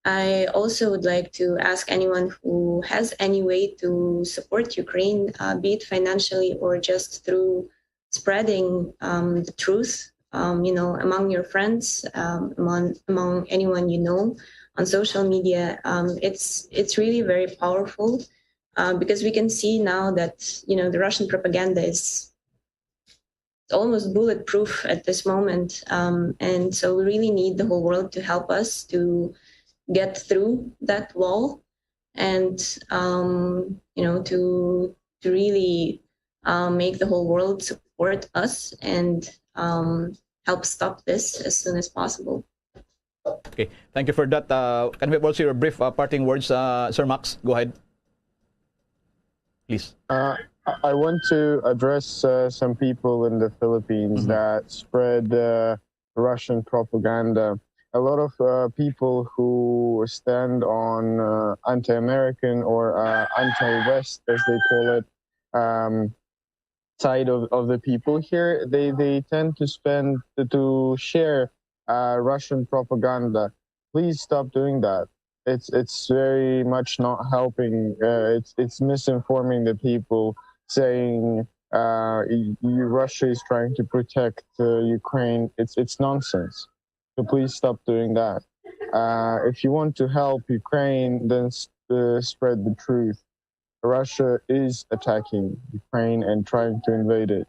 I also would like to ask anyone who has any way to support Ukraine, uh, be it financially or just through spreading, um, the truth, um, you know, among your friends, um, among, among anyone you know on social media. Um, it's, it's really very powerful, uh, because we can see now that, you know, the Russian propaganda is almost bulletproof at this moment. Um, and so we really need the whole world to help us to get through that wall and, um, you know, to, to really, uh, make the whole world support us and, um, help stop this as soon as possible. Okay, thank you for that. Uh, can we have also your brief, uh, parting words, uh, Sir Max? Go ahead. Please. Uh, I I want to address, uh, some people in the Philippines Mm-hmm. that spread, uh, Russian propaganda. A lot of uh, people who stand on uh, anti-American or uh, anti-West, as they call it, um, side of, of the people here, they, they tend to spend to, to share uh, Russian propaganda. Please stop doing that. It's it's very much not helping. Uh, it's it's misinforming the people, saying uh, y- y- Russia is trying to protect uh, Ukraine. It's it's nonsense. So please stop doing that. Uh, if you want to help Ukraine, then s- uh, spread the truth. Russia is attacking Ukraine and trying to invade it.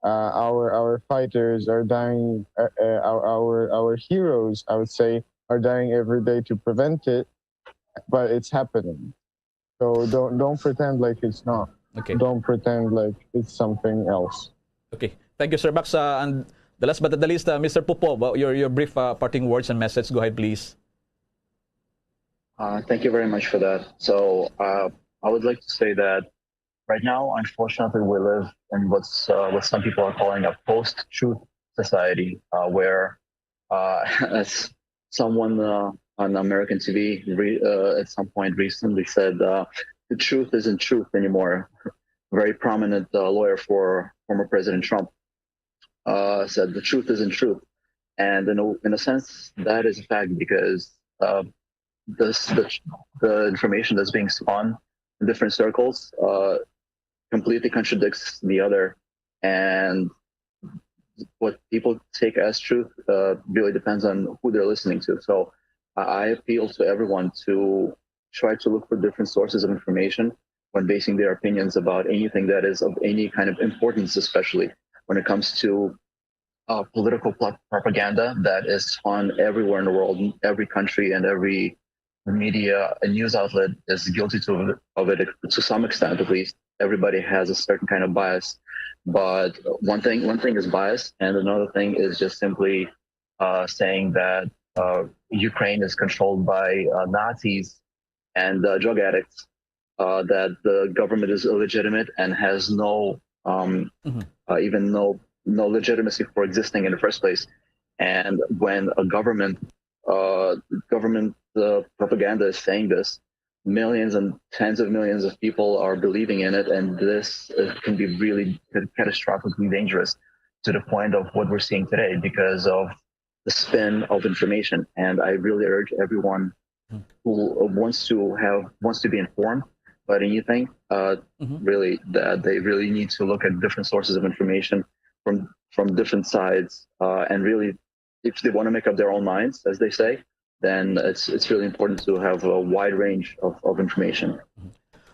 Uh, our our fighters are dying. Uh, uh, our, our our heroes, I would say, are dying every day to prevent it, but it's happening. So don't don't pretend like it's not. Okay. Don't pretend like it's something else. Okay. Thank you, Sir Max. Uh, and the last but not the least, uh, Mister Popov, uh, your, your brief uh, parting words and message. Go ahead, please. Uh, thank you very much for that. So uh, I would like to say that right now, unfortunately, we live in what's uh, what some people are calling a post-truth society, uh, where, uh, as someone uh, on American T V re- uh, at some point recently said, uh, "The truth isn't truth anymore." Very prominent uh, lawyer for former President Trump uh, said, "The truth isn't truth," and in a, in a sense, that is a fact because uh, this the, the information that's being spun in different circles uh, completely contradicts the other, and what people take as truth uh, really depends on who they're listening to. So I appeal to everyone to try to look for different sources of information when basing their opinions about anything that is of any kind of importance, especially when it comes to uh, political pro- propaganda that is on everywhere in the world, every country and every media and news outlet is guilty to, of it to some extent, at least. Everybody has a certain kind of bias, but one thing one thing is bias, and another thing is just simply uh, saying that uh, Ukraine is controlled by uh, Nazis and uh, drug addicts, uh, that the government is illegitimate and has no um, Mhm. uh, even no no legitimacy for existing in the first place. And when a government uh, government uh, propaganda is saying this, millions and tens of millions of people are believing in it, and this uh, can be really catastrophically dangerous to the point of what we're seeing today because of the spin of information. And I really urge everyone Hmm. who wants to have wants to be informed about anything, uh, Mhm. really, that they really need to look at different sources of information from from different sides, uh, and really, if they want to make up their own minds, as they say, then it's it's really important to have a wide range of, of information.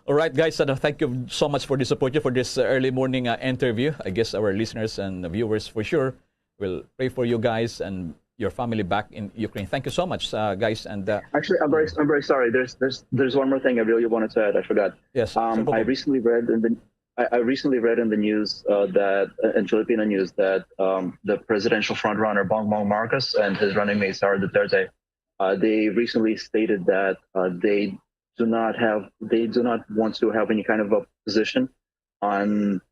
All right, guys, uh, thank you so much for this opportunity for this uh, early morning uh, interview. I guess our listeners and viewers for sure will pray for you guys and your family back in Ukraine. Thank you so much, uh, guys. And uh, Actually, I'm very I'm very sorry. There's there's there's one more thing I really wanted to add. I forgot. Yes, Sir Um, I Popo. recently read in the I, I recently read in the news uh, that uh, in Filipino news that um, the presidential frontrunner Bongbong Marcos and his running mate Sara Duterte, uh, they recently stated that uh, they do not have they do not want to have any kind of a position on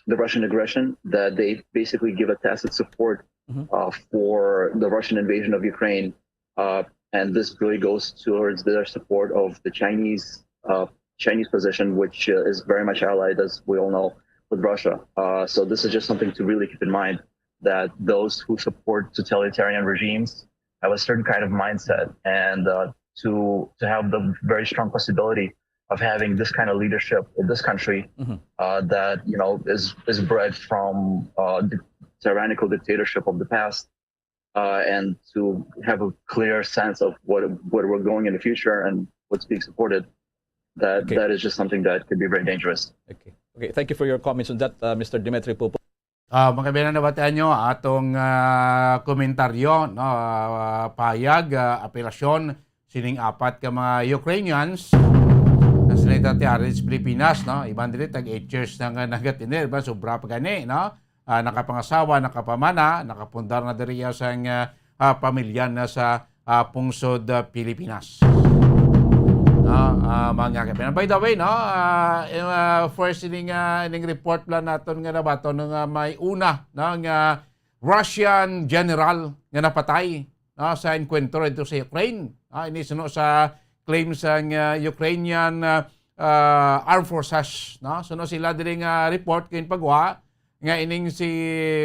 the Russian aggression. That they basically give a tacit support Mhm. uh, for the Russian invasion of Ukraine, uh, and this really goes towards their support of the Chinese uh, Chinese position, which uh, is very much allied, as we all know, with Russia. Uh, so this is just something to really keep in mind, that those who support totalitarian regimes have a certain kind of mindset, and uh, to to have the very strong possibility of having this kind of leadership in this country Mhm. uh, that you know is is bred from uh, the tyrannical dictatorship of the past, uh, and to have a clear sense of what where we're going in the future and what's being supported. That Okay. That is just something that could be very dangerous. Okay. Okay, thank you for your comments on that, uh, Mister Dimitri Popo. Ah, mga kaibigan, nabatian nyo atong ah, komentaryo, no, ah, payag, ah, apelasyon sining apat ka mga Ukrainians na sila itatiarin sa Pilipinas, no? Iban dili tag eight years na nga nagatinir, ba, sobra pa gani, no? Ah, nakapangasawa, nakapamana, nakapundar na diri sa ah, ah, pamilya na sa ah, pungsod ah, Pilipinas. No, ah, mga kaibigan. By the way, no, ah, eh, ah, first ining ah, ining report lang naton nga nabaton nga may una, no, nga Russian general nga napatay, no, sa engkwentro dito sa Ukraine. Ah, ini suno sa claim sang, ah, Ukrainian, ah, ah, Armed Forces, no? Suno sila diri nga report kay pagwa nga ining si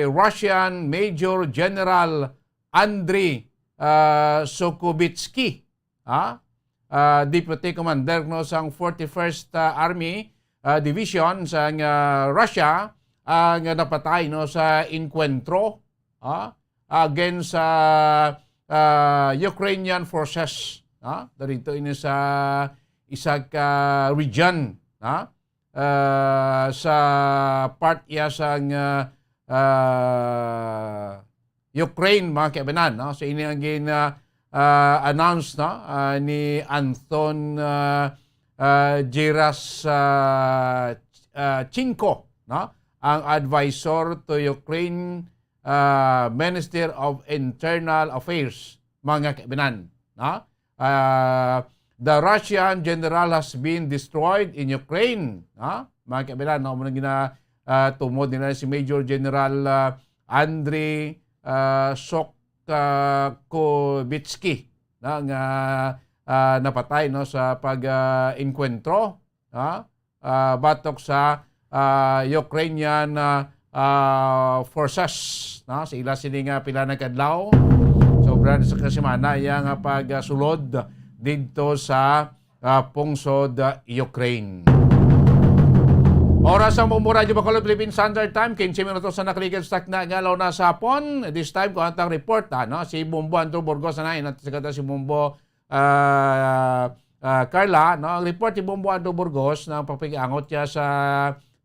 Russian Major General Andriy, ah, Sukubitsky, ha? Ah, Deputy Commander, no, sang forty-first, ah, Army, ah, Division sang, ah, Russia, ah, nga napatay, no, sa engkwentro, ha, against sa, ah, Ukrainian forces, ha? Dito ini sa isa ka region, ha? Ah, sa part iya sang, ah, ah, Ukraine, mga kaibanan, no? So, ini ang gin, ah, ah, announce, no, ah, ni Anton, ah, ah, Geras, ah, ah, Chinko, no? Ang advisor to Ukraine, ah, Minister of Internal Affairs, mga kaibanan, no? Ah, the Russian general has been destroyed in Ukraine, no? Mga kaibanan, no? Muna gina, ah, tumod nila si Major General, ah, Andriy, ah, Sokobitsky, no? Nga, ah, napatay, no, sa pag, ah, engkwentro, ha? Ah, batok sa, ah, Ukrainian, ah, ah, forces, no? Sa ila sini nga pila na ka adlaw, sobra na sa kasimana iya nga pagsulod didto sa, ah, pungsod, ah, Ukraine. Oras ang Bombo Radyo Bacolod, Philippine Standard Time, quince minutos na nakaligad sa takna nga adlaw na sa hapon. This time, kung atang report, ah, no? Si Bombo Andrew Burgos na, inat-, si Bombo ah, ah, Carla, no, ang report ni Bombo Ando Burgos na pagpag-angot niya sa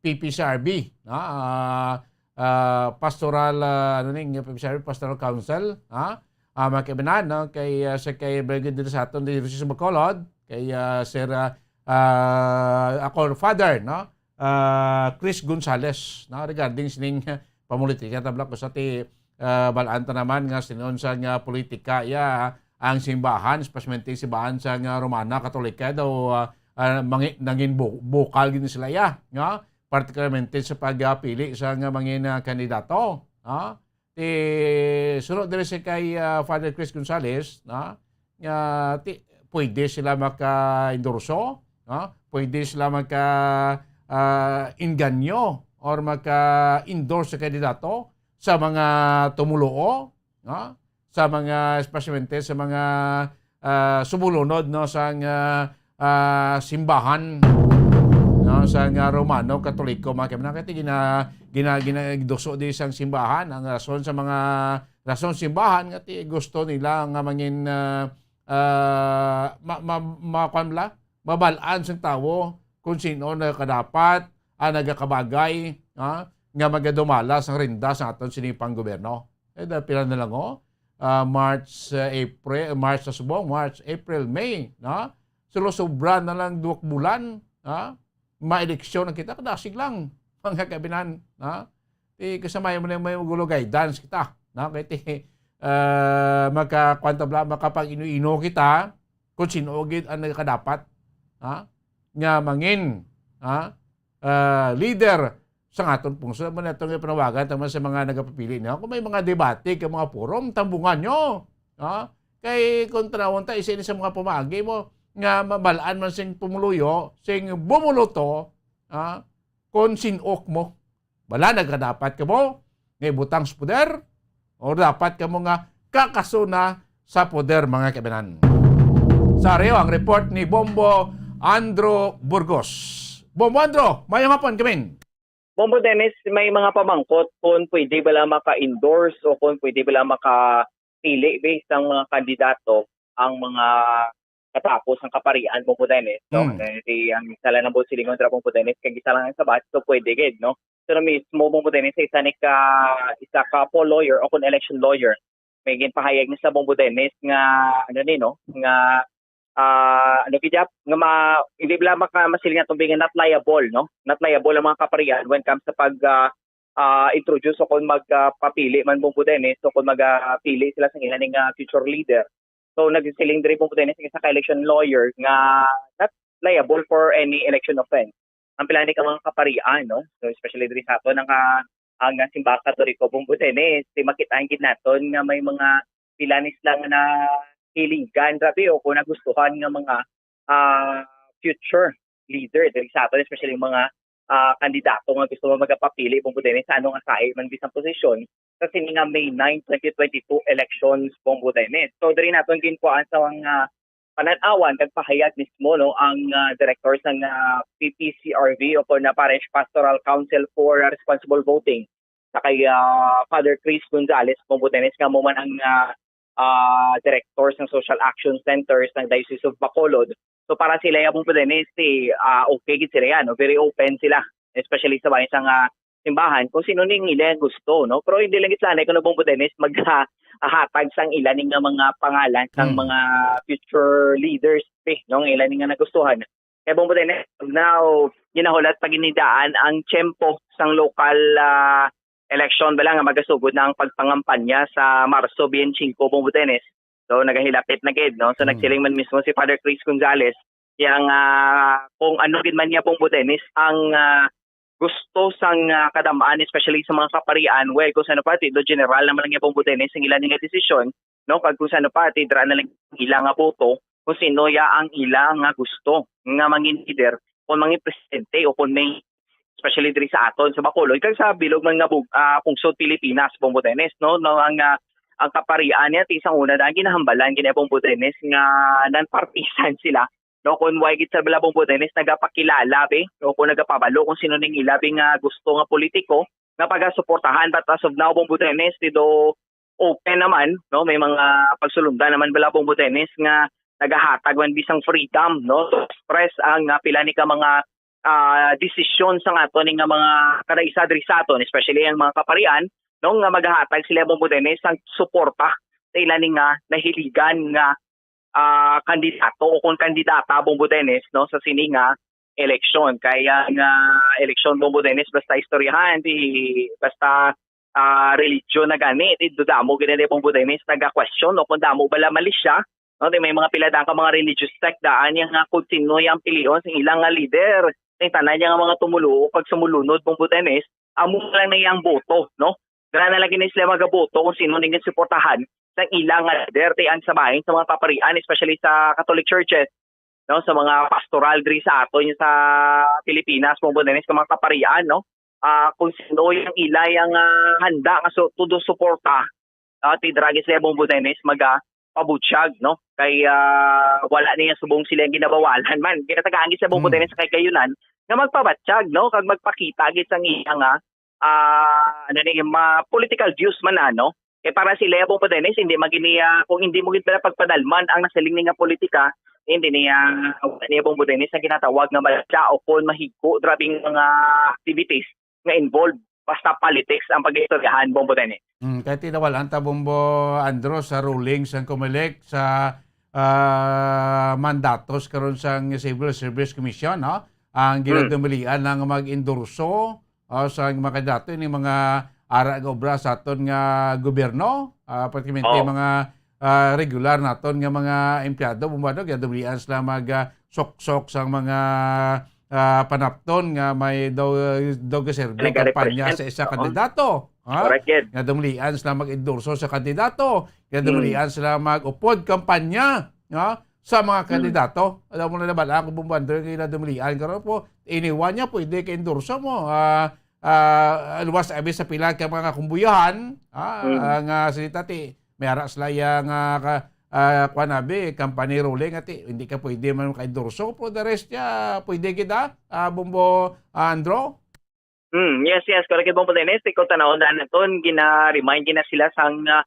P P C R B, no, ah, ah, Pastoral, ah, ano ni, P P C R B, Pastoral Council, ha? Ah, mga kaibanan, no, kay, ah, sa kay Brigadier sa aton diri sa Bacolod, kay, ah, Sir, ah, ah, ako, Father, no, ah, Chris Gonzales, no, regarding sining pamulitika, tabla ko sa ti, ah, balaan ta naman nga sinon sa nga politika, ya, ang simbahan, especially simbahan sa nga Romana Katolika daw, ah, ah, mangi-, nangin bu-, bukal gid sila, ya, nga, particularmente sa pagpili sa nga mangin, ah, kandidato, ha? Ti, suno diri sa kay, ah, Father Chris Gonzales, na, nga ti, pwede sila maka-endorso, no? Pwede sila maka, ah, inganyo or maka-endorse sa kandidato sa mga tumuluo, no? Sa mga, especialmente sa mga, ah, sumulunod, no, sang, ah, ah, simbahan, no, sang, ah, Romano Katoliko, mga kaibanan. Kaya gina-, gina-, ginaduso di sang simbahan ang rason sa mga rason simbahan nga ti gusto nila nga mangin, ah, ah, ma-, ma-, ma-, kuwan bala, mabal-an sang tawo kung sino nagakadapat, ah, nagakabagay, ah, nga magadumala sang renta sa aton sini pang gobyerno. Eh, dahil pila na lang, oh. Ah, March, ah, April, March na subong, March, April, May, no? Sulo sobra na lang duwak bulan, ha? Ma-eleksyon na kita, kadasig lang, mga kaibanan, ha? Ti kasama mo na may magulo guidance kita, no? Kay ti, ah, maka-, kuwan ta bala, makapag-ino-ino kita kung sino gid ang nagakadapat, ha? Nga mangin, ha? Ah, leader sa aton pungsod. Amo na itong ipanawagan tama sa mga nagapapili niyo. Kung may mga debate kay mga forum, tambungan nyo. Ha? Kay kung tanawon ta, isa ini sa mga pamaagi mo nga mabal-an man sing pumuluyo, sing bumuloto, ha? Kung sinok mo. Bala, nagkadapat ka mo nga ibutang sa poder o dapat ka mo nga kakasuna sa poder, mga kaibanan. Sa Areo, ang report ni Bombo Andro Burgos. Bombo Andro, mayong hapon, kamin. Bombo Dennis, may mga pamangkot kung pwede bala maka-endorse o kung pwede bala makapili based ang mga kandidato ang mga katapos ng kaparian, Bombo Dennis, no? Mm. Kaya si, ang isa lang ang buot silingon dira, Bombo Dennis, kay isa lang ang sabat, so pwede gid, no? So, na mismo, Bombo Dennis, sa isa ni ka, isa ka poll lawyer o kung election lawyer, may ginpahayag ni sa Bombo Dennis nga, ano ni, no? Nga, ah, ano gid yap? Nga ma-, hindi bala maka-, masiling nga tumbingan, not liable, no? Not liable ang mga kaparian when it comes sa pag, ah, ah, introduce o kung mag, ah, papili man, Bombo Dennis, o kung mag, ah, pili sila sa ila ning, ah, future leader. So, nagsisiling diri, Bombo Dennis, ang isa ka election lawyer nga not liable for any election offense. Ang pila ni ka mga kaparian, no? So, especially diri sa aton, ang, ah, ang, ah, Simbahan Katoliko, Bombo Dennis, di makitaan gid naton nga may mga pila ni sila nga nahiligan, grabe, o kung nagustuhan nga mga, ah, future leader diri sa aton, especially yung mga, ah, kandidato nga gusto mo magapapili, Bombo Dennis, sa anong asahi man bisan posisyon sa sini nga May nine, twenty twenty-two elections, Bombo Dennis. So, diri naton ginkuhaan sa mga panan-awan kag pahayag mismo, no, ang, ah, direktor sang, ah, P P C R V o kon na Parish Pastoral Council for, ah, Responsible Voting, na kay, ah, Father Chris Gonzalez, Bombo Dennis, nga mo man ang, ah, ah, direktor sang Social Action Center sang Diocese of Bacolod. So, para sila, Bombo Dennis, si, ah, okay gid sila yan, no? Very open sila, especially sa bayan sang, ah, simbahan, kung sino ning ila gusto, no? Pero hindi lang gid sila, kuno, Bombo Dennis, maghahatag sang ila ning nga mga pangalan sang Hmm. mga future leaders, eh, no? Ang ila ning nga nagustuhan. Kaya, Bombo Dennis, now, ginahulat pa gid ni daan ang tiyempo sang local, ah, election bala nga magasugod na ang pagpangampanya sa Marso twenty-five, Bombo Dennis. So, nagahilapit na gid, no? So, Hmm. nagsiling man mismo si Father Chris Gonzalez, yang, ah, kung ano gid man niya, Bombo Dennis, ang, ah, gusto sang, ah, kadam-an, especially sa mga kaparian, well, kung sa ano pa, ti do general naman lang niya, Bombo Dennis, ang ila nga desisyon, no? Kag kung sa ano pa, ti dira na lang ila nga boto, kung sino ya ang ila nga gusto nga mangin leader, kung mangin presidente o kung may, especially diri sa aton sa Bacolod, kag sa bilog man nga bug-, ah, pungsod Pilipinas, Bombo Dennis, no? No, ang, ah, ang kaparian niya, ti sang una daan ginahambalan gid ni Bombo Dennis nga non-partisan sila, no? Kung why gid sa bala, Bombo Dennis, nagapakilala, be, o kung nagapabalo kung sino ning ila, be, nga gusto nga politiko nga pagasuportahan. But as of now, Bombo Dennis, ti do open naman, no? May mga pagsulundan naman bala, Bombo Dennis, nga nagahatag man bisang freedom, no, to express ang, ah, pila ni ka mga, ah, desisyon sang aton nga mga kada isa diri sa aton, especially ang mga kaparian, no, nga magahatag sila, Bombo Dennis, sang suporta sa ila ni nga nahiligan nga, ah, kandidato o kung kandidata, Bombo Dennis, no, sa sini nga eleksyon. Kaya nga eleksyon, Bombo Dennis, basta istoryahan, di basta, ah, religion na gani, di do damo gid ni, Bombo Dennis, naga-question, no, kung damo bala mali siya, no, di may mga pila daan ka mga religious sect daan yang nga kung sino yang pilion sa ilang nga leader. Ang tanan niya nga mga tumuluo kag sumulunod, Bombo Dennis, amo lang na yang boto, no? Dira na lagi ni sila magaboto kung sino ning suportahan sa ilang nga leader, ti ang sa bahin sa mga kaparian, especially sa Catholic churches, no, sa mga pastoral diri sa aton sa Pilipinas, Bombo Dennis, sa mga kaparian, no? Ah, kung sino yung ila yang, ah, handa nga su-, todo suporta, ah, ti dira gid sila, Bombo Dennis, maga pabutyag, no? Kay, ah, wala niya subong sila yung ginabawalan man. Ginatagaan gid sila, Bombo Hmm. Dennis, sa kay kayunan nga magpabatyag, no? Kag magpakita gid sang iya nga, ah, ano ni, ma-, political views man, ano? Kay para sila, Bombo Dennis, hindi magini, ah, kung hindi mo gid pala pagpadalman ang nasiling ni nga politika, hindi niya, niya, Bombo Dennis, ang ginatawag nga madya o kon mahigo, grabing mga activities nga involved basta politics ang pag-istoryahan, Bombo Dennis. Mm, kay tinawalan ta, Bombo Andro, sa ruling sang Comelec sa, ah, mandatos karon sang Civil Service Commission, no? Ang Hmm. ginadumilian lang mag-endorso, ah, sa mga kandidato, ini mga ara nga obra sa aton nga gobyerno, ah, pratikamente Oh. mga, ah, regular naton nga mga empleyado, Bombo Andro, ginadumilian sila mag, ah, suksok sang mga, ah, panapton nga may daw, daw gaserbi ang Nagarepresent. kampanya sa isa Oo. kandidato. Ha? Correct, gid. Nga dumlian sila mag-endorso sa kandidato. Nga Hmm. dumlian sila mag-upod kampanya, ha? Sa mga Hmm. kandidato. Alam mo na naman, ako, Bombo Andro, nga dumlian karon po. Iniwan niya, pwede ka endorso mo. Ah, ah, luwas abi sa pila ka mga kumbuyahan, ha? Hmm. Ah, nga si Tati, may ara sila ya nga ka-, ah, kuwan abi, company ruling, ati, hindi ka pwede man maka-endorso. For the rest niya, pwede kita, ah, Bombo, ah, Andro? Hmm, yes, yes, correct, Bombo Dennis. Ikaw, tanaw na naton, gina-remind gina sila sang, ah,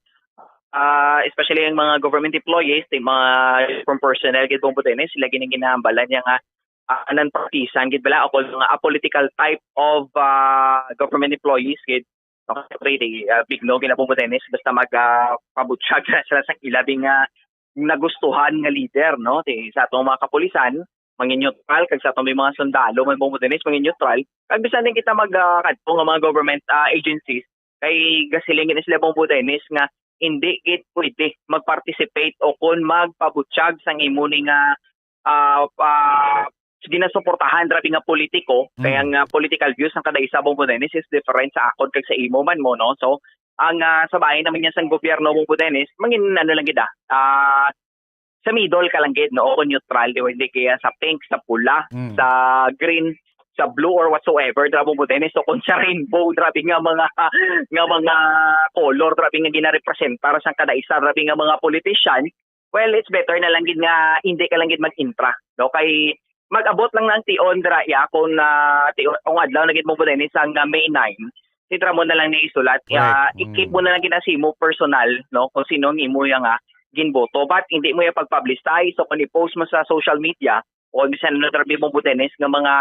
ah, especially ang mga government employees, yung mga uniform personnel, gid, Bombo Dennis, sila gini ginahambalan niya nga, ah, non-partisan, gid bala, o kung mga apolitical type of, ah, government employees, gid. Okay, di, ah, big no, gina, Bombo Dennis, basta mag, ah, pabutyag na sila sa ilabi nga nagustuhan nga leader, no? Di, sa atong mga kapulisan, mangin-neutral, kag sa atong mga sundalo, man, Bombo Dennis, mangin-neutral. Kag bisan din kita mag, ah, kadto nga mga government, ah, agencies, kay gasiling gid sila, Bombo Dennis, nga hindi gid pwede mag-participate o kon magpabutyag sang imo ni nga, ah, ah, ginasuportahan, grabe nga politiko, kay Mm. ang, ah, political views sang kada isa, Bongbong Dennis, is different sa akon kag sa imo man mo, no? So, ang, ah, sa bahin naman niya sang gobyerno, Bongbong Dennis, mangin-, ano lang gid, ah, ah, sa middle ka lang gid, no? O neutral, di ba? Hindi kaya sa pink, sa pula, Mm. sa green, sa blue or whatsoever, dira, Bongbong Dennis. So, kung sa rainbow, grabe nga mga, nga mga color, grabe nga ginarepresentar sang kada isa, grabe nga mga politician, well, it's better na lang gid nga hindi ka lang gid mag-intra, no? Kay mag-abot lang ng tion dira, ya, kung, ah, tion, kung adlaw na gid mo, Bongbong Dennis, sang, ah, May nine, si Ramon na lang ni isulat. Ya, Correct. i-keep Mm. mo na lang gid sa imo personal, no? Kung sino ang imo ya nga ginboto. But hindi mo ya pag-publicize. So, kung i-post mo sa social media, o bisan ano, grabe mo, Bongbong Dennis, nga mga,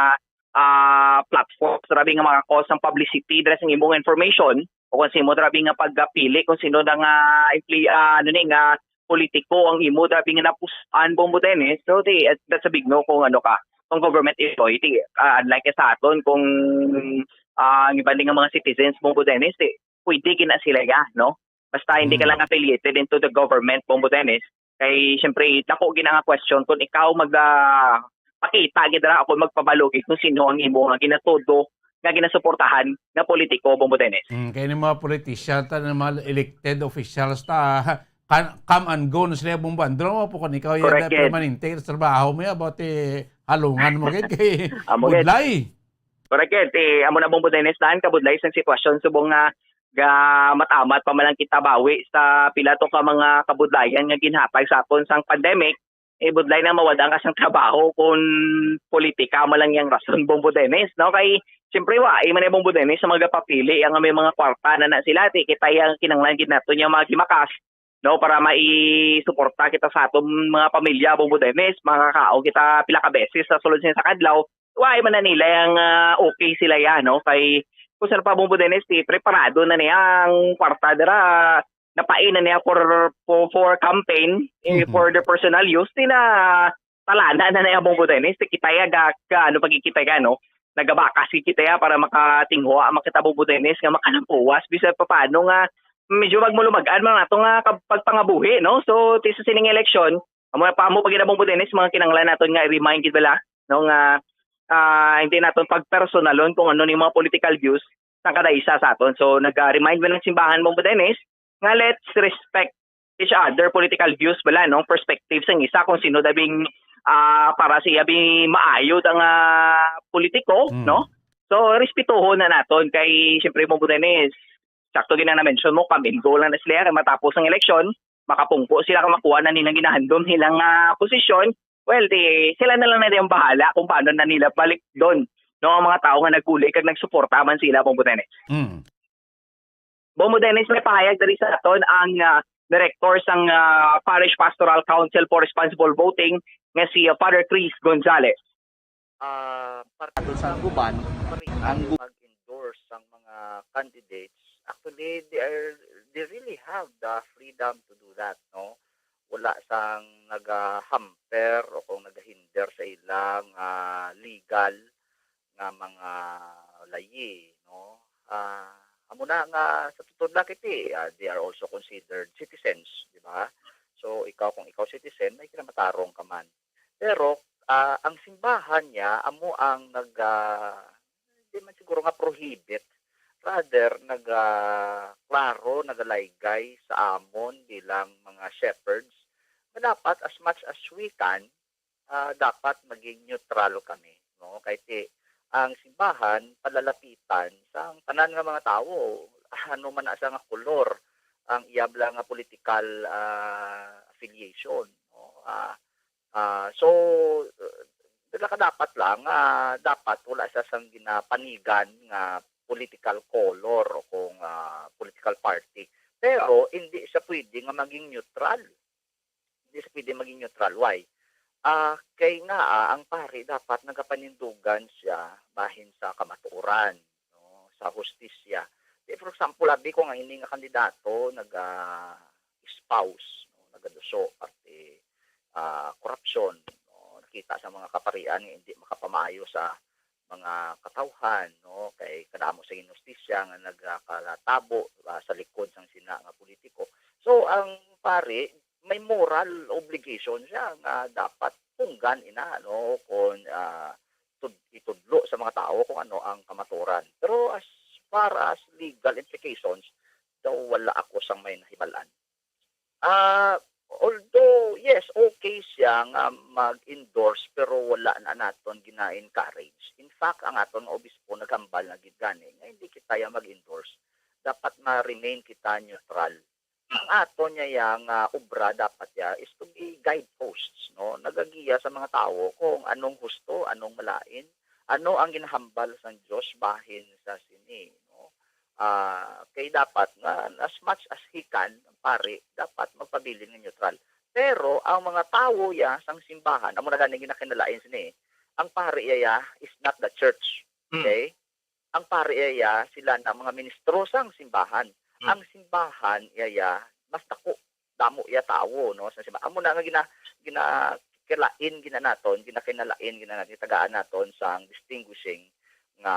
ah, platforms, grabe nga mga cause ng publicity, dira sa imong information, o kung sino, grabe nga pagpili, kung sino na nga, impli-, ah, ano ni, nga politiko ang imo, grabe nga napusuan, Bongbong Dennis, so, di, that's a big no kung ano ka, kung government employee, di, ah, unlike sa aton, kung, ah, ang iban din nga mga citizens, Bongbong Dennis, di, pwede gina sila ya, no? Basta hindi ka Mm. lang affiliated into the government, Bongbong Dennis. Kay, siyempre, dako gid nga question kung ikaw mag, ah, pakita gid ra o kung magpabalo gid kung sino ang imo nga ginatudo, nga ginasuportahan nga politiko, Bongbong Dennis. Mm, kay ni mga politician ta, ni mga elected officials ta, kan-, come and go na sila, Bongbong. Andro mo po kung ikaw yan Correct, na yes. permanente sa trabaho mo, about, eh, halungan mo, gid, kay Amo, gid. budlay. Correct, gid. Eh, amo na, Bongbong Dennis, daan kabudlay sang sitwasyon, subong nga ga-, matamat pa man lang kita bawi sa pila to ka mga kabudlayan nga ginhatag sa aton sang pandemic, eh, budlay na mawad-an ka sang trabaho kung politika mo lang yang rason, Bongbong Dennis, no? Kay, siyempre, wa, imo na, Bongbong Dennis, sa mga papili, ang may mga kwarta na na sila, ti, kita yang kinanglan gid naton yung mga gimakas, no? Para maisuporta kita sa aton mga pamilya, Bongbong Dennis, makakaon kita pila ka beses sa sulod sa kadlaw, wa man na nila yang, ah, okay sila yan, no? Kay, kung saan pa, Bongbong Dennis, ti, preparado na niya ang kwarta dira, napain na niya for, for, for campaign, eh, Mhm. for their personal use, ti na talana na niya, Bongbong Dennis, ti kita ya ga, ga, ano, pagkikita ya, no? Nagabakas kita ya para makatingwa, makita, Bongbong Dennis, nga makalampuwas, bisan pa paano nga, medyo magmulumagan man ato nga kab-, pagpangabuhi, no? So, ti sa sining eleksyon, amo pa, amo pa gid, Bongbong Dennis, mga kinanglan naton nga i-remind gid bala, no, nga, ah, hindi naton pagpersonalon kung ano ni mga political views sa kada isa sa aton. So, nag-remind man ang simbahan, Bongbong Dennis, nga let's respect each other political views bala, no? Perspective sang isa kung sino dabing, ah, para sa iya bi maayo ang, ah, politiko, Mm. no? So, respetuhon na naton kay, siyempre, Bongbong Dennis, sakto gid na na-mention mo, come and go lang na sila kay matapos ang eleksyon, makapungko sila kung makuha na nilang ginahandom nilang, ah, posisyon. Well, di, sila na lang na din bahala kung paano na nila balik doon, no, ang mga tao nga nagkuli kag nagsuporta man sila, Bongbong Dennis. Mm. Bongbong Dennis, may pahayag diri sa aton ang, ah, direktor sang, ah, Parish Pastoral Council for Responsible Voting nga si, ah, Father Chris Gonzalez. Ah, par- Ato sa uban, ang gu- mag-endorse sang mga candidates, actually, they are, they really have the freedom to do that, no? Wala sang nagahamper o kung nagahinder sa ilang, ah, legal nga mga layi, no? Ah, amo na nga sa tutod lang kiti, ah, they are also considered citizens, di ba? So, ikaw, kung ikaw citizen, may kinamatarong ka man. Pero, ah, ang simbahan niya, amo ang nag, ah, di man siguro nga prohibit, rather, nag, ah, klaro, nagalaygay sa amon bilang mga shepherds, nga dapat, as much as we can, ah, dapat maging neutral kami, no? Kay ti, ang simbahan, palalapitan sa tanan nga mga tawo, ano man na siya nga kolor, ang iya bala nga political, ah, affiliation, no? Ah, ah, so, uh, nagakadapat lang nga dapat wala siya sang ginapanigan nga political color o kung, ah, political party. Pero hindi siya pwede nga maging neutral. Hindi siya pwede maging neutral. Why? Ah, kay nga, ah, ang pari dapat nagapanindugan siya bahin sa kamatuoran, no, sa hustisya. Di, for example, abi ko nga ini nga kandidato naga-espouse, no, nagaduso parte, ah, korupsyon, no, nakita sa mga kaparian nga hindi makapamaayo sa mga katawhan, no, kay kadamo sa inhustisya nga nagakalatabo, ah, sa likod sang sina nga politiko. So, ang pari, may moral obligation siya nga dapat tunggan ina, no, kung, ah, tud-, itudlo sa mga tawo kung ano ang kamatuoran. Pero as far as legal implications, daw wala ako sang may nahibalan. Ah, although, yes, okay siya nga mag-endorse, pero wala na naton gina-encourage. In fact, ang aton nga obispo naghambal na gid gani nga hindi kita ya mag-endorse. Dapat ma-remain kita neutral. Ang aton niya ya nga obra dapat ya is to be guideposts, no? Nagagiya sa mga tawo kung anong husto, anong malain, ano ang ginahambal sang Dios bahin sa sini, no? Ah, kay dapat nga as much as he can, ang pari dapat magpabilin nga neutral. Pero ang mga tawo ya sang simbahan, amo na gani ginakinalain sini. Ang pari ya, ya is not the church. Mm. Okay? Ang pari ya, ya sila na mga ministro sang simbahan. Mm. Ang simbahan ya, ya mas dako, damo ya tawo, no, sa simbahan. Amo na nga gina-, ginakalain gina naton, ginakinalain gina naton, tagaan naton sang distinguishing nga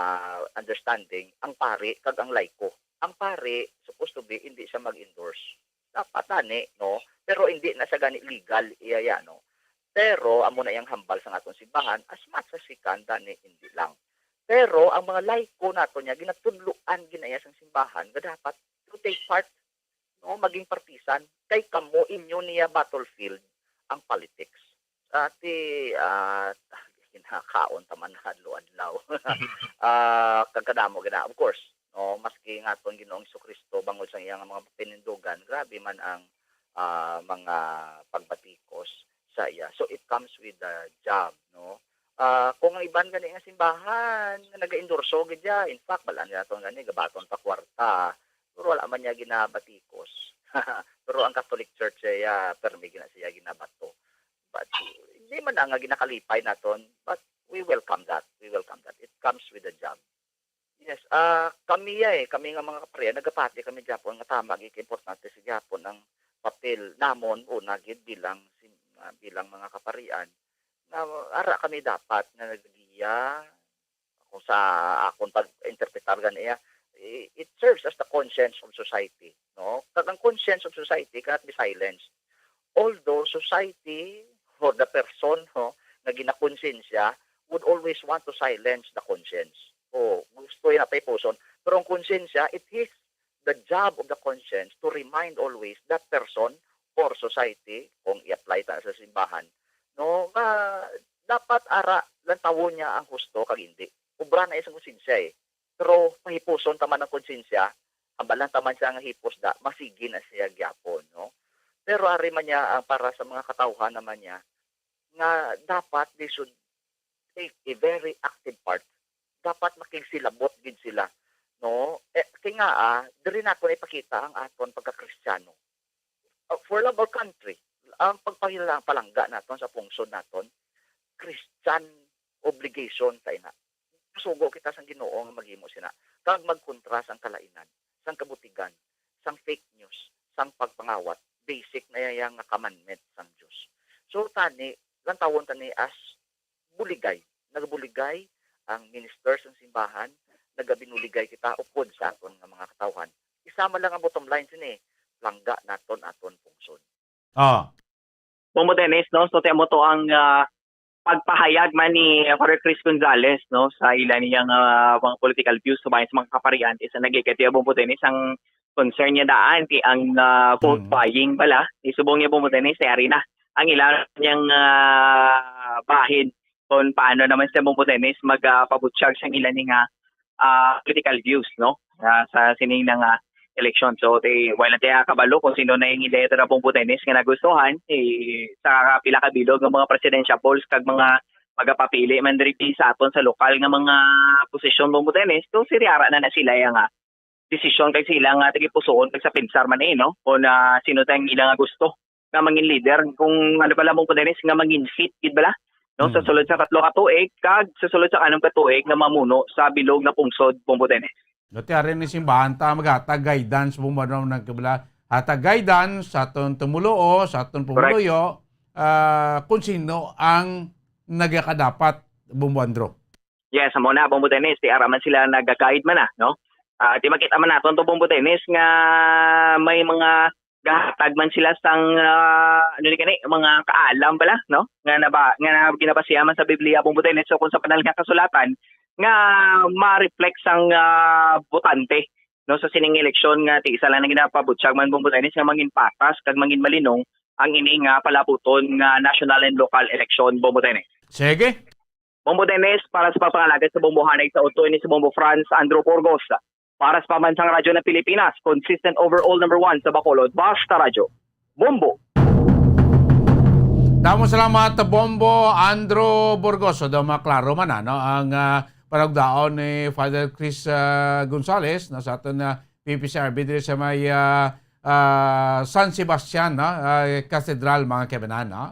understanding ang pari kag ang laiko. Ang pari, supposed to be, hindi siya mag-endorse. Dapat tani, no? Pero hindi na siya gani legal, iya ya, no? Pero amo na yang hambal sa aton simbahan, as much as he can, tani hindi lang. Pero ang mga laiko nato niya, ginatudloan ginaya sang simbahan nga dapat to take part, no, maging partisan, kay kamo, inyo niya battlefield ang politics. Ati, ah, ginakaon ta man adlaw-adlaw. Ah, kag kadamo gina, of course, no, maski nga aton Ginoong Jesu-Cristo, bangod sa iyang mga panindugan, grabe man ang, ah, mga pagbatikos sa iya. So, it comes with the job, no? Ah, kung ang iban gani nga simbahan nga naga-endorso gid siya, in fact, balaan naton gani, gabaton pa kwarta, pero wala man niya ginabatikos. Pero ang Catholic Church, siya, permi gina siya ginabato. But, hindi man na nga ginakalipay naton, but we welcome that. We welcome that. It comes with the job. Yes, ah, kami ya, eh, kami nga mga kaparian, nagapati kami gihapon nga tama gid, importante sa gihapon ang papel namon, una gid bilang sim-, ah, bilang mga kaparian, nga ara kami dapat nga nagagiya, kung sa akon pag-interpretar ganiya, i-, it serves as the conscience of society, no? Kag ang conscience of society cannot be silenced. Although society or the person, no, nga ginakonsensya would always want to silence the conscience. O, gusto niya pahipuson. Pero ang konsensya, it is the job of the conscience to remind always that person or society, kung i-apply ta sa simbahan, no, nga dapat ara lantawon niya ang husto kag hindi. Obra na iya sang konsensya, eh. Pero pahipuson ta man ang konsensya, hambal lang ta man siya nga hipos da, masigi na siya gyapon, no? Pero ari man niya ang para sa mga katawhan naman niya, nga dapat they should take a very active part. Dapat makigsilabot gid sila, no? Eh, kay nga, ah, diri naton ipakita ang aton pagka-Kristiyano. Uh, for love or country, ang pagpahila-, palangga naton sa pungsod naton, Christian obligation ta ina. Sugo kita sang Ginoo nga maghimo sina, kag magkontra sang kalainan, sang kabutigan, sang fake news, sang pagpangawat. Basic na iya nga commandment sang Dios. So, tani, lantawon tani as buligay. Nagabuligay ang minister sang simbahan, nagabinuligay kita upod sa aton nga mga katawhan. Isa man lang ang bottom line sini, langga naton aton pungsod. Ah. Bombo Dennis, no? So, ti amo to ang, ah, pagpahayag man ni Father Chris Gonzalez, no, sa ila niyang, ah, mga political views sa bayan sa mga kaparian. Isa nagigatiya, Bombo Dennis, ang concern niya daan, ti ang, ah, vote Mm. buying pala. Isubong niya, Bombo Dennis, ti ari na ang ila niyang, ah, bahin kung paano naman sila, Bombo Dennis, mag, ah, pabutyag sa ila ni nga, ah, political views, no? Ah, sa sining nga eleksyon. So, ti, wala tayo kabalo kung sino na yung ila ito na, Bombo Dennis, nga nagustuhan, eh, sa pila ka bilog nga mga presidential polls kag mga magapapili man diri sa aton sa lokal nga mga posisyon, Bombo Dennis. So, siri ara na na sila yung, ah, desisyon kay sila nga tagipusoon kag sa pensar man, eh, no? Kung, ah, sino tang ila nga gusto nga mangin leader, kung ano pala, Bombo Dennis, nga mangin fit gid bala, no? Sa Mm. sulod sa tatlo ka tuig kag sa sulod sa anom ka tuig nga mamuno sa bilog nga pungsod, Bombo Dennis. Gati, ari ni simbahan ta maghatag guidance, Bombo, ano, nagkabala, hatag guidance sa aton tumuluo, sa aton Correct. pumuluyo, ah, kung sino ang nagakadapat, Bombo Andro. Yes, amo na, Bombo Dennis, ti ara man sila naga-guide man na, no? Ah, ti makita man naton to, Bombo Dennis, nga may mga gahatag man sila sang, ah, ano ni kani, mga kaalam bala, no? Nga naba-, nga na-, ginabasihan man sa Biblia, Bombo Dennis, o kung sa banal nga kasulatan, nga ma-reflect sang, ah, botante, no, sa sining eleksyon nga ti isa lang na ginapabutyag man, Bombo Dennis, nga mangin patas kag mangin malinong ang ini nga palabuton nga national and local election, Bombo Dennis. Sige. Bombo Dennis, para sa pagpangalagad sa Bombo Hanay sa Udto, ini si Bombo Franz Andrew Burgos. Para sa Pambansang Radyo ng Pilipinas, consistent overall number one sa Bacolod, Basta Radyo. Bombo! Damo salamat, Bombo Andrew Burgos. So, daw maklaro man, ano, ang, ah, panagdaon ni Father Chris, ah, Gonzales, no, sa aton, ah, P P C R B diri sa may, ah, ah, San Sebastian, no, ah, Cathedral, mga kaibanan, no?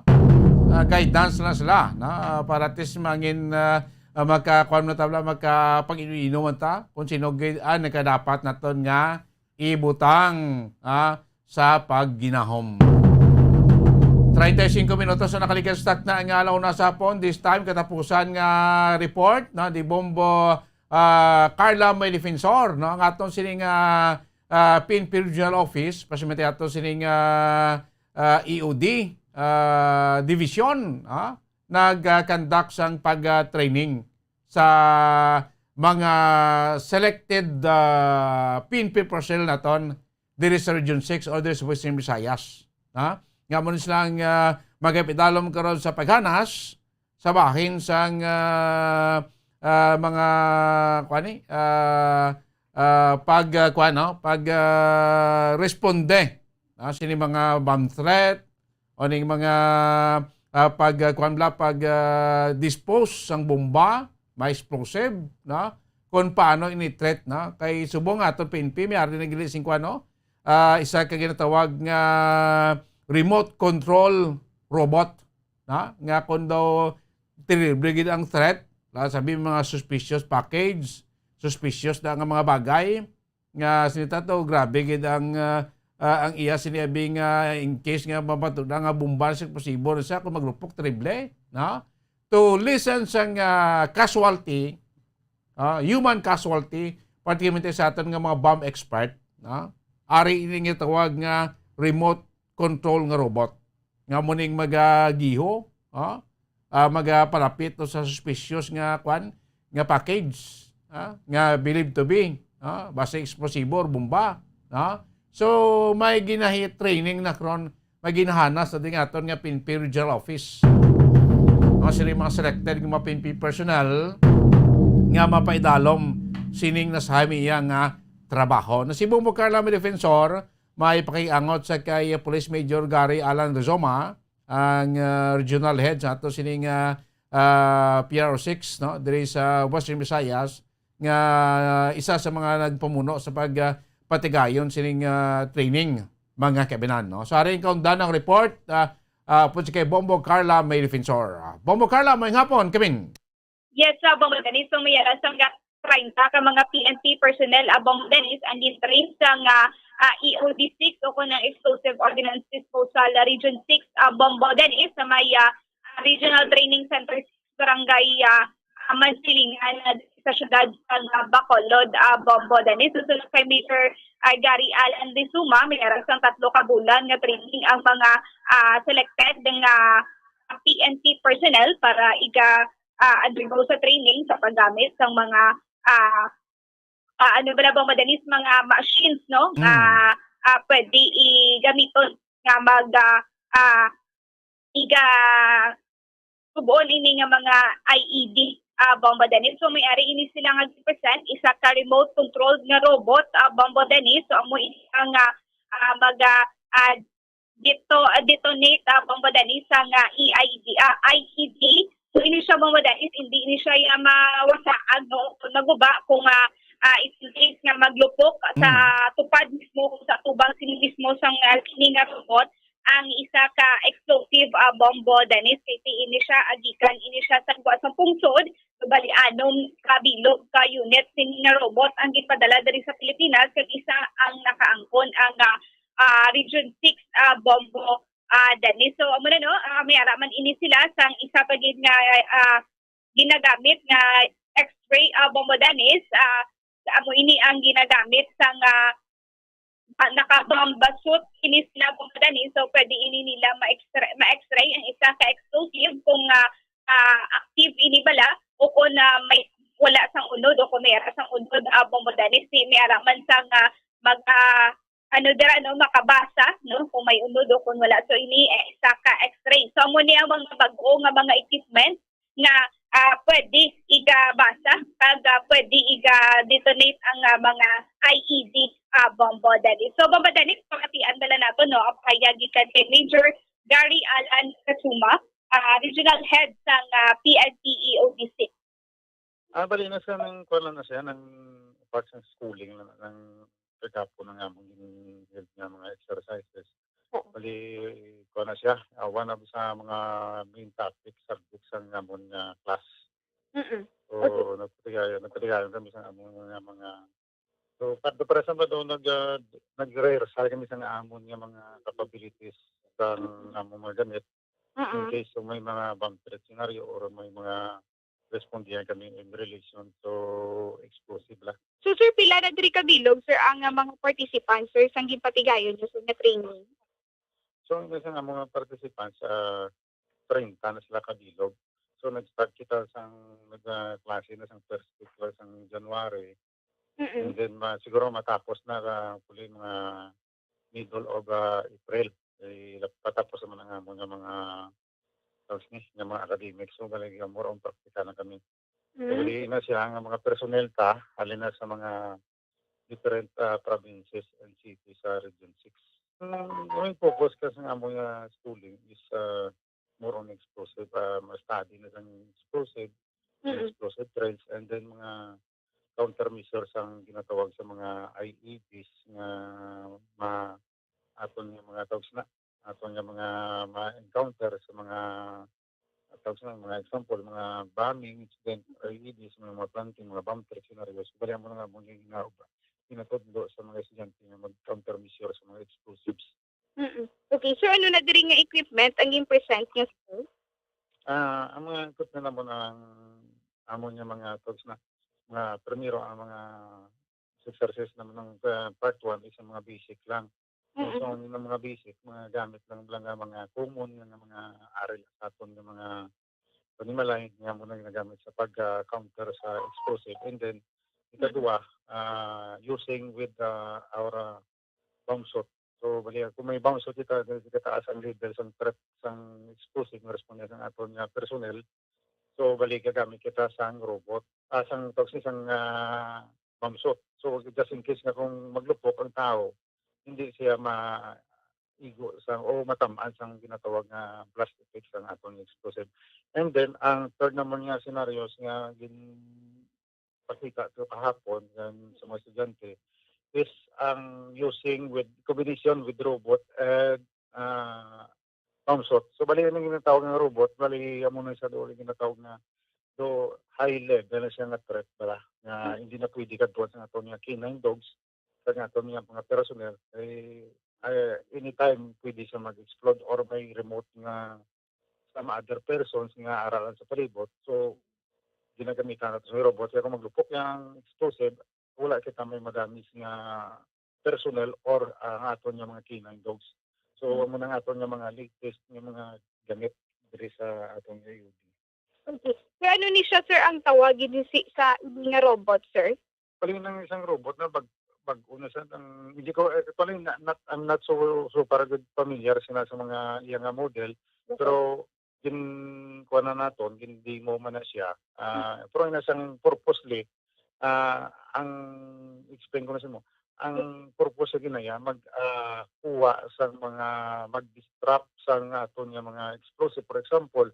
Ah, guidance na sila, no? Ah, para at least mangin, ah, ah, makakuan na tabla, makapag-inom-inom man ta kung sino gid ang nagkadapat naton nga ibutang, ah, sa pagginahom. Treinta y cinco minutos na nakalikas takna nga alaw na sa hapon. This time, katapusan nga report, no, di Bombo, ah, Carla May Defensor, no, ang aton sining, ah, ah, P N P Regional Office, pasimete ato sining, ah, ah, E O D, ah, Division, ah, nag-conduct sang pag, ah, training sa mga selected, ah, P N P personnel naton diri sa Region six or diri sa Western Visayas. Ha? Nga mo sila ang, ah, magapidalom karon sa paghanas sa bahin sang, ah, ah, mga, kuan ni, ah, ah, pag, ah, kuan, no? Pag, ah, responde, ah, sini mga bomb threat, o ning mga, ah, pag, ah, kuwan bala, pag, ah, dispose sang bomba, may explosive, no? Kung paano ini threat, no? Kay subong aton P N P, may ari na gili sing kuwan, no? Ah, isa ka ginatawag nga remote control robot, no? Nga kung daw terrible gid ang threat, la, sabi mga suspicious package, suspicious na nga mga bagay, nga sinita to, grabe gid ang, ah, ah, ang iya sini abi nga in case nga mapatuna nga bomba sa posibol sa kung maglupok, terrible, no? To listen sang, ah, casualty, ah, human casualty, particularmente sa aton nga mga bomb expert, no? Ari ini nga tawag nga remote control nga robot. Nga mo ning magagiho, ah, ah, magapalapit to sa suspicious nga kwan, nga package, ah, nga believed to be, ah, basta explosibo or bomba, ah. So, may ginahi-, training na karon, may ginahanas sa ding aton nga P N P Regional Office. Mga sila yung mga selected nga mga P N P personnel nga mapaidalom sining nasahay mi iya nga trabaho. Na si Bombo Carla, may defensor, may pakiangot sa kay Police Major Gary Alan Rizoma, ang, ah, regional head sa ato sining, ah, ah, P R O six, no, diri sa Western Visayas, nga isa sa mga nagpamuno sa pag, ah, patigayon sining, ah, training, mga kabinan, no. So, ari ang kaundan ang report, ah, ah, po si kay Bombo Carla May Defensor. Ah, Bombo Carla, may hapon, kamin. Yes, sa Bombo Dennis, so may aras ang treinta ka mga P N P personnel, ah, Bombo Dennis, ang gin-train sa nga, ah, E O D six o kung ang Explosive Ordnance Disposal, ah, Region six, ah, Bombo Dennis, sa may, ah, ah, Regional Training Center, Barangay, ah, ah, Mansilingan, ah, sa siyudad sa, ah, Bacolod, ah, Bombo Dennis. Susunod kay Major, ah, Gary Alan Rizoma, may aras ang tatlo ka bulan nga training ang mga, ah, selected nga P N P personnel para iga, ah, undergo sa training sa paggamit sang mga, ah, ah, ano ba na bang madanis, mga machines, no? Mm. Ah, ah, pwede igamiton nga mag, ah, ah, iga tubuon ini nga mga I E D, ah, bomba danis. So, may ari ini sila nga gi-present, isa ka remote controlled nga robot, ah, bomba danis. So, amo ini ang, ah, ah, mag, ah, ah, deto-, ah, detonate, ah, bomba danis sa nga E I D, ah, I E D. So, ini siya bomba danis, hindi ini siya ya mawasaan, no? Kung maguba, kung, ah, ah, in case nga maglupok sa Mm. tupad mismo, sa tubang sini mismo sa nga, sini nga robot, ang isa ka explosive, ah, bombo, Dennis, kay ti ini siya, ah, gikan ini siya sa gwa sa pungsod, so bali anom ka bilog ka unit sini nga robot ang gipadala diri sa Pilipinas, kag isa ang nakaangkon ang, ah, ah, Region six, ah, bombo, ah, Dennis. So, amo na, no, ah, may ara man ini sila sang isa pa gid nga, ah, ginagamit nga X-ray, ah, bombo, Dennis. Ah, amo ini ang ginagamit sang, ah, ah, naka-bomba suit ini sila, Bombo Danny. So, pwede ini nila ma-extra-, ma-X-ray ang isa ka explosive kung, ah, ah, active ini bala o kung, ah, may, wala sang unod o kung may ara sang unod, ah, Bombo Danny. Si, may ara man sang, ah, mag, ah, ano dira, no, makabasa, no, kung may unod o kung wala. So, ini, eh, isa ka X-ray. So, amo ni ang mga bag-o nga mga equipment nga, ah, pwede igabasa kag, ah, pwede iga-detonate ang, ah, mga I E D, ah, Bombo Danny. So, Bombo Danny, pamatian bala nato, no, ang pahayag gikan kay Major Gary Alan Kachuma, ah, Regional Head sang, ah, P N P E O D six. Ah, bali na siya, nang kuwan lang na siya, nang part sa schooling na, nang kagapon na nga among gin-, nga mga exercises. Oo. Bali, kuwan na siya, ah, one of sa mga main topic subjects sa amon nga class. Mm-mm. So, okay, nagpatigayon, nagpatigayon kami sa amon nga mga, so, kadto para sa mga daw nag, ah, nag-rehearsal kami sa amon nga mga capabilities sa, mm, among mga gamit. In, mm, case kung may mga bomb threat scenario or may mga respondihan kami in relation to explosive la. So, sir, pila na diri ka bilog, sir, ang, ah, mga participants, sir, sang ginpatigayon niyo, sir, nga training? So, ang isa nga mga participants, ah, treinta na sila ka bilog. So, nag-start kita sang nag, ah, klase na sang first week lang sang January. Mm-mm. And then, ma-, siguro matapos na, ah, hopefully mga middle of, ah, April. Eh, patapos naman ang amon nga mga, tawag ni, nga mga academic. So, bali, more on practical na kami. Mm. Dili na siya nga mga personnel ta, halin na sa mga different, ah, provinces and cities sa Region six. Ang main focus kasi nga among, ah, schooling is, ah, more on explosive, ah, ma-study na sang explosive, mm, explosive threats, and then mga countermeasures ang ginatawag sa mga I E Ds nga ma-, aton nga mga tawag na, aton nga mga ma-encounter sa mga, tawag sa mga example, mga bombing incident, I E Ds, mga, mga planting, mga bomb threat scenarios. Bali, amo na nga mo yung nga, ginatudlo sa mga estudyante nga mag-countermeasure sa mga explosives. Mm-mm. Okay, sir, ano na diri nga equipment ang gin-present niyo, sir? Ah, ang mga equipment namon, ang amon nga mga tools na, mga primero, ang mga exercise naman ng, ah, part one is ang mga basic lang. So, mm-mm, so, ang mga basic, mga gamit lang, lang nga mga common nga, nga mga aril sa aton nga mga panimalay nga mo na ginagamit sa pag, ah, counter sa explosive. And then, ikadua, mm-mm, ah, using with, ah, our, ah, bomb suit. So, bali, kung may bomb suit kita, dahil kataas ang level sang threat sang explosive nga response sang aton nga personnel. So, bali, gagamit kita sang robot, ah, sang, tawag siya, sang, ah, bomb suit. So, just in case nga kung maglupok ang tao, hindi siya maigo sa, o matamaan sang ginatawag nga blast effect sang aton explosive. And then, ang third naman nga scenarios nga gin-, pakita ko kahapon yan sa mga estudyante is ang using with, combination with robot and, ah, bomb suit. So, bali, yung ginatawag nga robot, bali, amo na siya doon yung ginatawag nga do high level na siya nga threat, bala, nga, hmm, hindi na pwede kadtuan sa aton nga K nine dogs, sa aton nga mga personnel, eh, eh, anytime pwede siya mag-explode or may remote nga sa mga other persons nga aralan sa palibot. So, ginagamitan nato sa robot. Kaya kung maglupok yung explosive, wala kita may madamage nga personnel or, ah, ang aton nga mga K nine dogs. So, hmm, amo na ang aton nga mga latest nga mga gamit diri sa aton nga A O D. Okay. Sir, ano ni siya, sir, ang tawag ni si, sa ini nga robot, sir? Paling nang isang robot na bag-, bag-o na siya. Ang, hindi ko, eh, paling na-, not, I'm not so, so para good familiar sila sa mga iya nga model. Okay. Pero gin-, kuha na naton, gin-demo man na siya. Ah, mm, pero ang isang purposely, ah, ang explain ko na sa mo, ang purpose sa ginaya, mag, ah, kuha sa mga, mag-disrupt sa aton nga mga explosive. For example,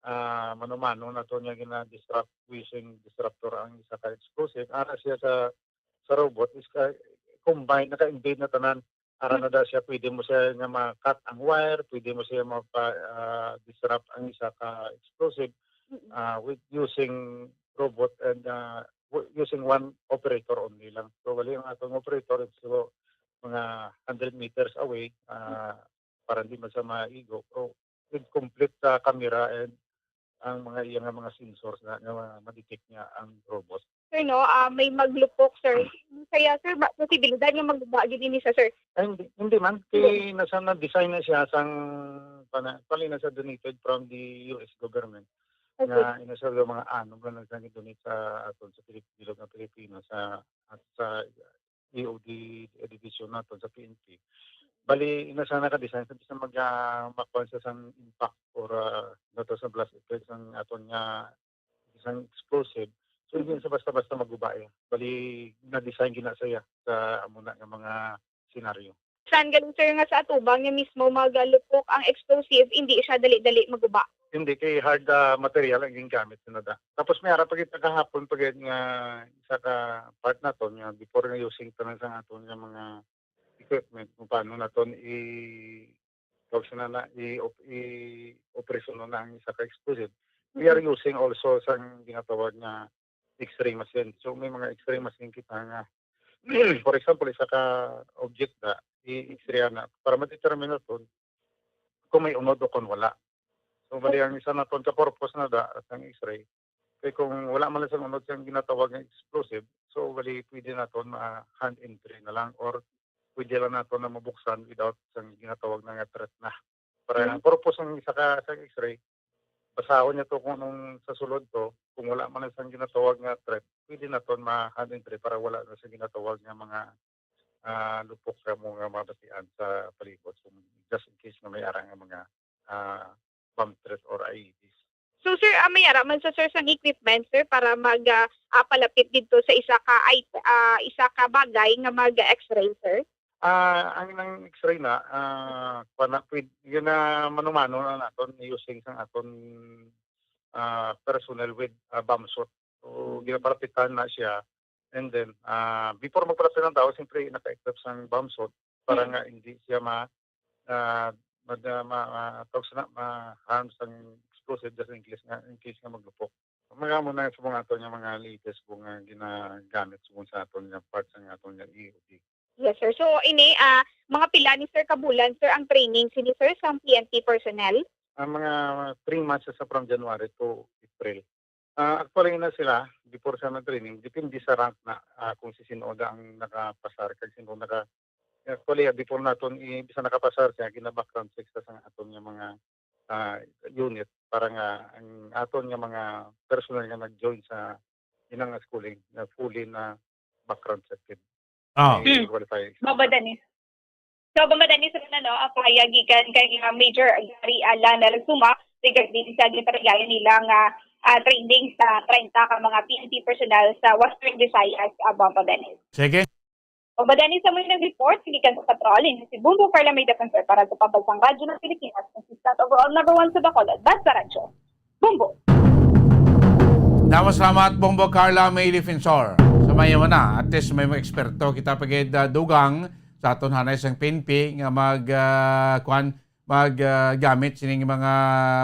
ah, mano-mano nato niya gina-disrupt using disruptor ang isa ka explosive. Ara siya sa, sa robot is ka, combine, naka-embed na tanan. Ara na da siya, pwede mo siya nga ma-cut ang wire, pwede mo siya mapa, ah, disrupt ang isa ka explosive, mm-mm, ah, with using robot and, ah, w-, using one operator only lang. So, bali ang atong operator is so, mga hundred meters away, ah, para hindi man sa maigo. Pero with complete, ah, camera and ang mga iya nga mga sensors na, nga ma-, ma-detect niya ang robot. Sir, no, ah, may maglupok, sir. Kaya, sir, ba, posibilidad nga maguba gid ini siya, sir? Ay, hindi, hindi man. Hindi. Kay nasa na-design na siya sang, pana-, pali na siya donated from the U S government. Okay. Nga ina siya nga mga anom lang nang donate sa aton sa Pilip-, bilog nga Pilipino sa, at sa E O D division naton sa P N P. Bali, ina siya naka-design sa bisan mag, ah, makuha siya sang impact or, ah, nato sa blast effect sang aton nga isang explosive. So, hindi sa basta-basta maguba, eh. Bali, na-design gina siya sa amo na nga mga senaryo. Saan galing, sir, nga sa atubang niya mismo magalupok ang explosive, hindi siya dali-dali maguba? Hindi, kay hard, ah, material ang gingamit na da. Tapos may ara pa kita kahapon pa gid nga isa ka part naton nga before nga using tanan sa aton nga mga equipment kung paano naton i tawag sila na i op-, i operasyon na ang isa ka explosive. We are using also sang ginatawag nga X-ray machine. So may mga X-ray machine kita nga for example, isa ka object da, i-X-ray na para ma-determine naton kung may unod o kung wala. So bali ang isa naton ka purpose na da sang X-ray kay kung wala man lang sang unod sang ginatawag nga explosive, so bali pwede naton ma hand entry na lang or pwede lang naton na mabuksan without sang ginatawag na nga threat na. Para ang purpose ng isa ka sa X-ray, basahon niya to kung anong sa sulod to, kung wala man lang sang ginatawag nga threat, pwede naton ma hand entry para wala na sa ginatawag nga mga, ah, lupok sa mga mabatian sa palibot. So, just in case nga may ara nga mga, ah, bomb threat or I E Ds. So, sir, ah, may ara man sa, sir, sang equipment, sir, para mag, ah, ah, palapit didto sa isa ka ay, ah, isa ka bagay nga mag X-ray, sir? Ah, ang, ang X-ray na, ah, kuwan na, pwed-, yun na mano-mano na naton using sang aton, ah, personnel with, ah, bomb suit. So, ginaparapitan na siya. And then, ah, before magparapit ang tao, siyempre naka-equip sang bomb suit para nga hindi siya ma, ah, mad-, ah, ma, ma, tawag sa na, ma-harm sang explosive just in case nga, in case nga maglupok. Mga mo na sa mga aton nga mga latest po nga ginagamit sa, sa aton nga parts ang aton nga E O D. Yes, sir. So, ini, ah, mga pila ni, sir, ka bulan, sir, ang training sini, sir, sa P N P personnel? Ang mga three months sa from January to April. Ah, actually na sila, before sa mga training, depende sa rank na, ah, kung si sino da ang nakapasar, kag sino naka-, actually, ah, before naton, i-, bisa nakapasar siya, gina-background check sa, sa aton nga mga, ah, unit para nga ang aton nga mga personnel nga nag-join sa inang schooling na fully na background check. Ah. May qualify. Baba, Dennis. So, baba, Dennis, rin, ano, ang pahayag gikan kay, ah, Major Gary Alan Lasuma regarding sa ginpatigayon nila nga, ah, training sa treinta ka mga P N P personnel sa Western Visayas, ah, baba, Dennis. Sige. Baba, Dennis, sa mga report, gikan sa Patrol, ini si Bumbo Carla May Defensor para sa Pambansang Radyo ng Pilipinas, consistent overall number one sa Bacolod, Basta Radyo. Bumbo. Damo salamat, Bumbo Carla May Defensor. Sa mayo na, at least may mga eksperto kita pagid, ah, dugang sa aton hanay sang P N P nga mag, ah, kwan, mag, ah, gamit sining mga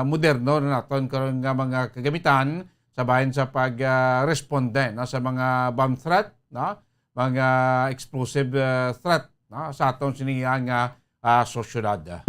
moderno na naton karon nga mga kagamitan sa bahin sa pag, ah, responde, no, sa mga bomb threat, no, mga explosive, ah, threat, no, sa aton sini nga, ah, sosyedad.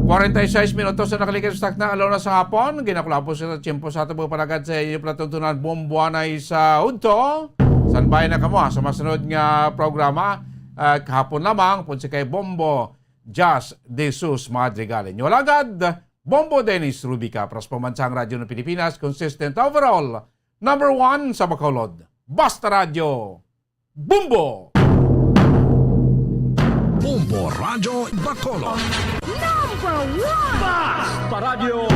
Kwarenta y seis minutos na nakalikan sa takna, alaw na sa hapon. Ginakulapos sa tiyempo sa atong pagpanagad sa inyo palatuntunan, Bombo anay sa udto. Standby na kamo, ha, sa masunod nga programa, ah, kahapon lamang, pud si kay Bombo Jas de Sus Madrigal. Inyo alagad, Bombo Dennis Rubica, para sa Pambansang Radyo ng Pilipinas, consistent overall, number one sa Bacolod. Basta Radyo, Bombo! Bombo Radyo Bacolod. Number one! Basta Radyo!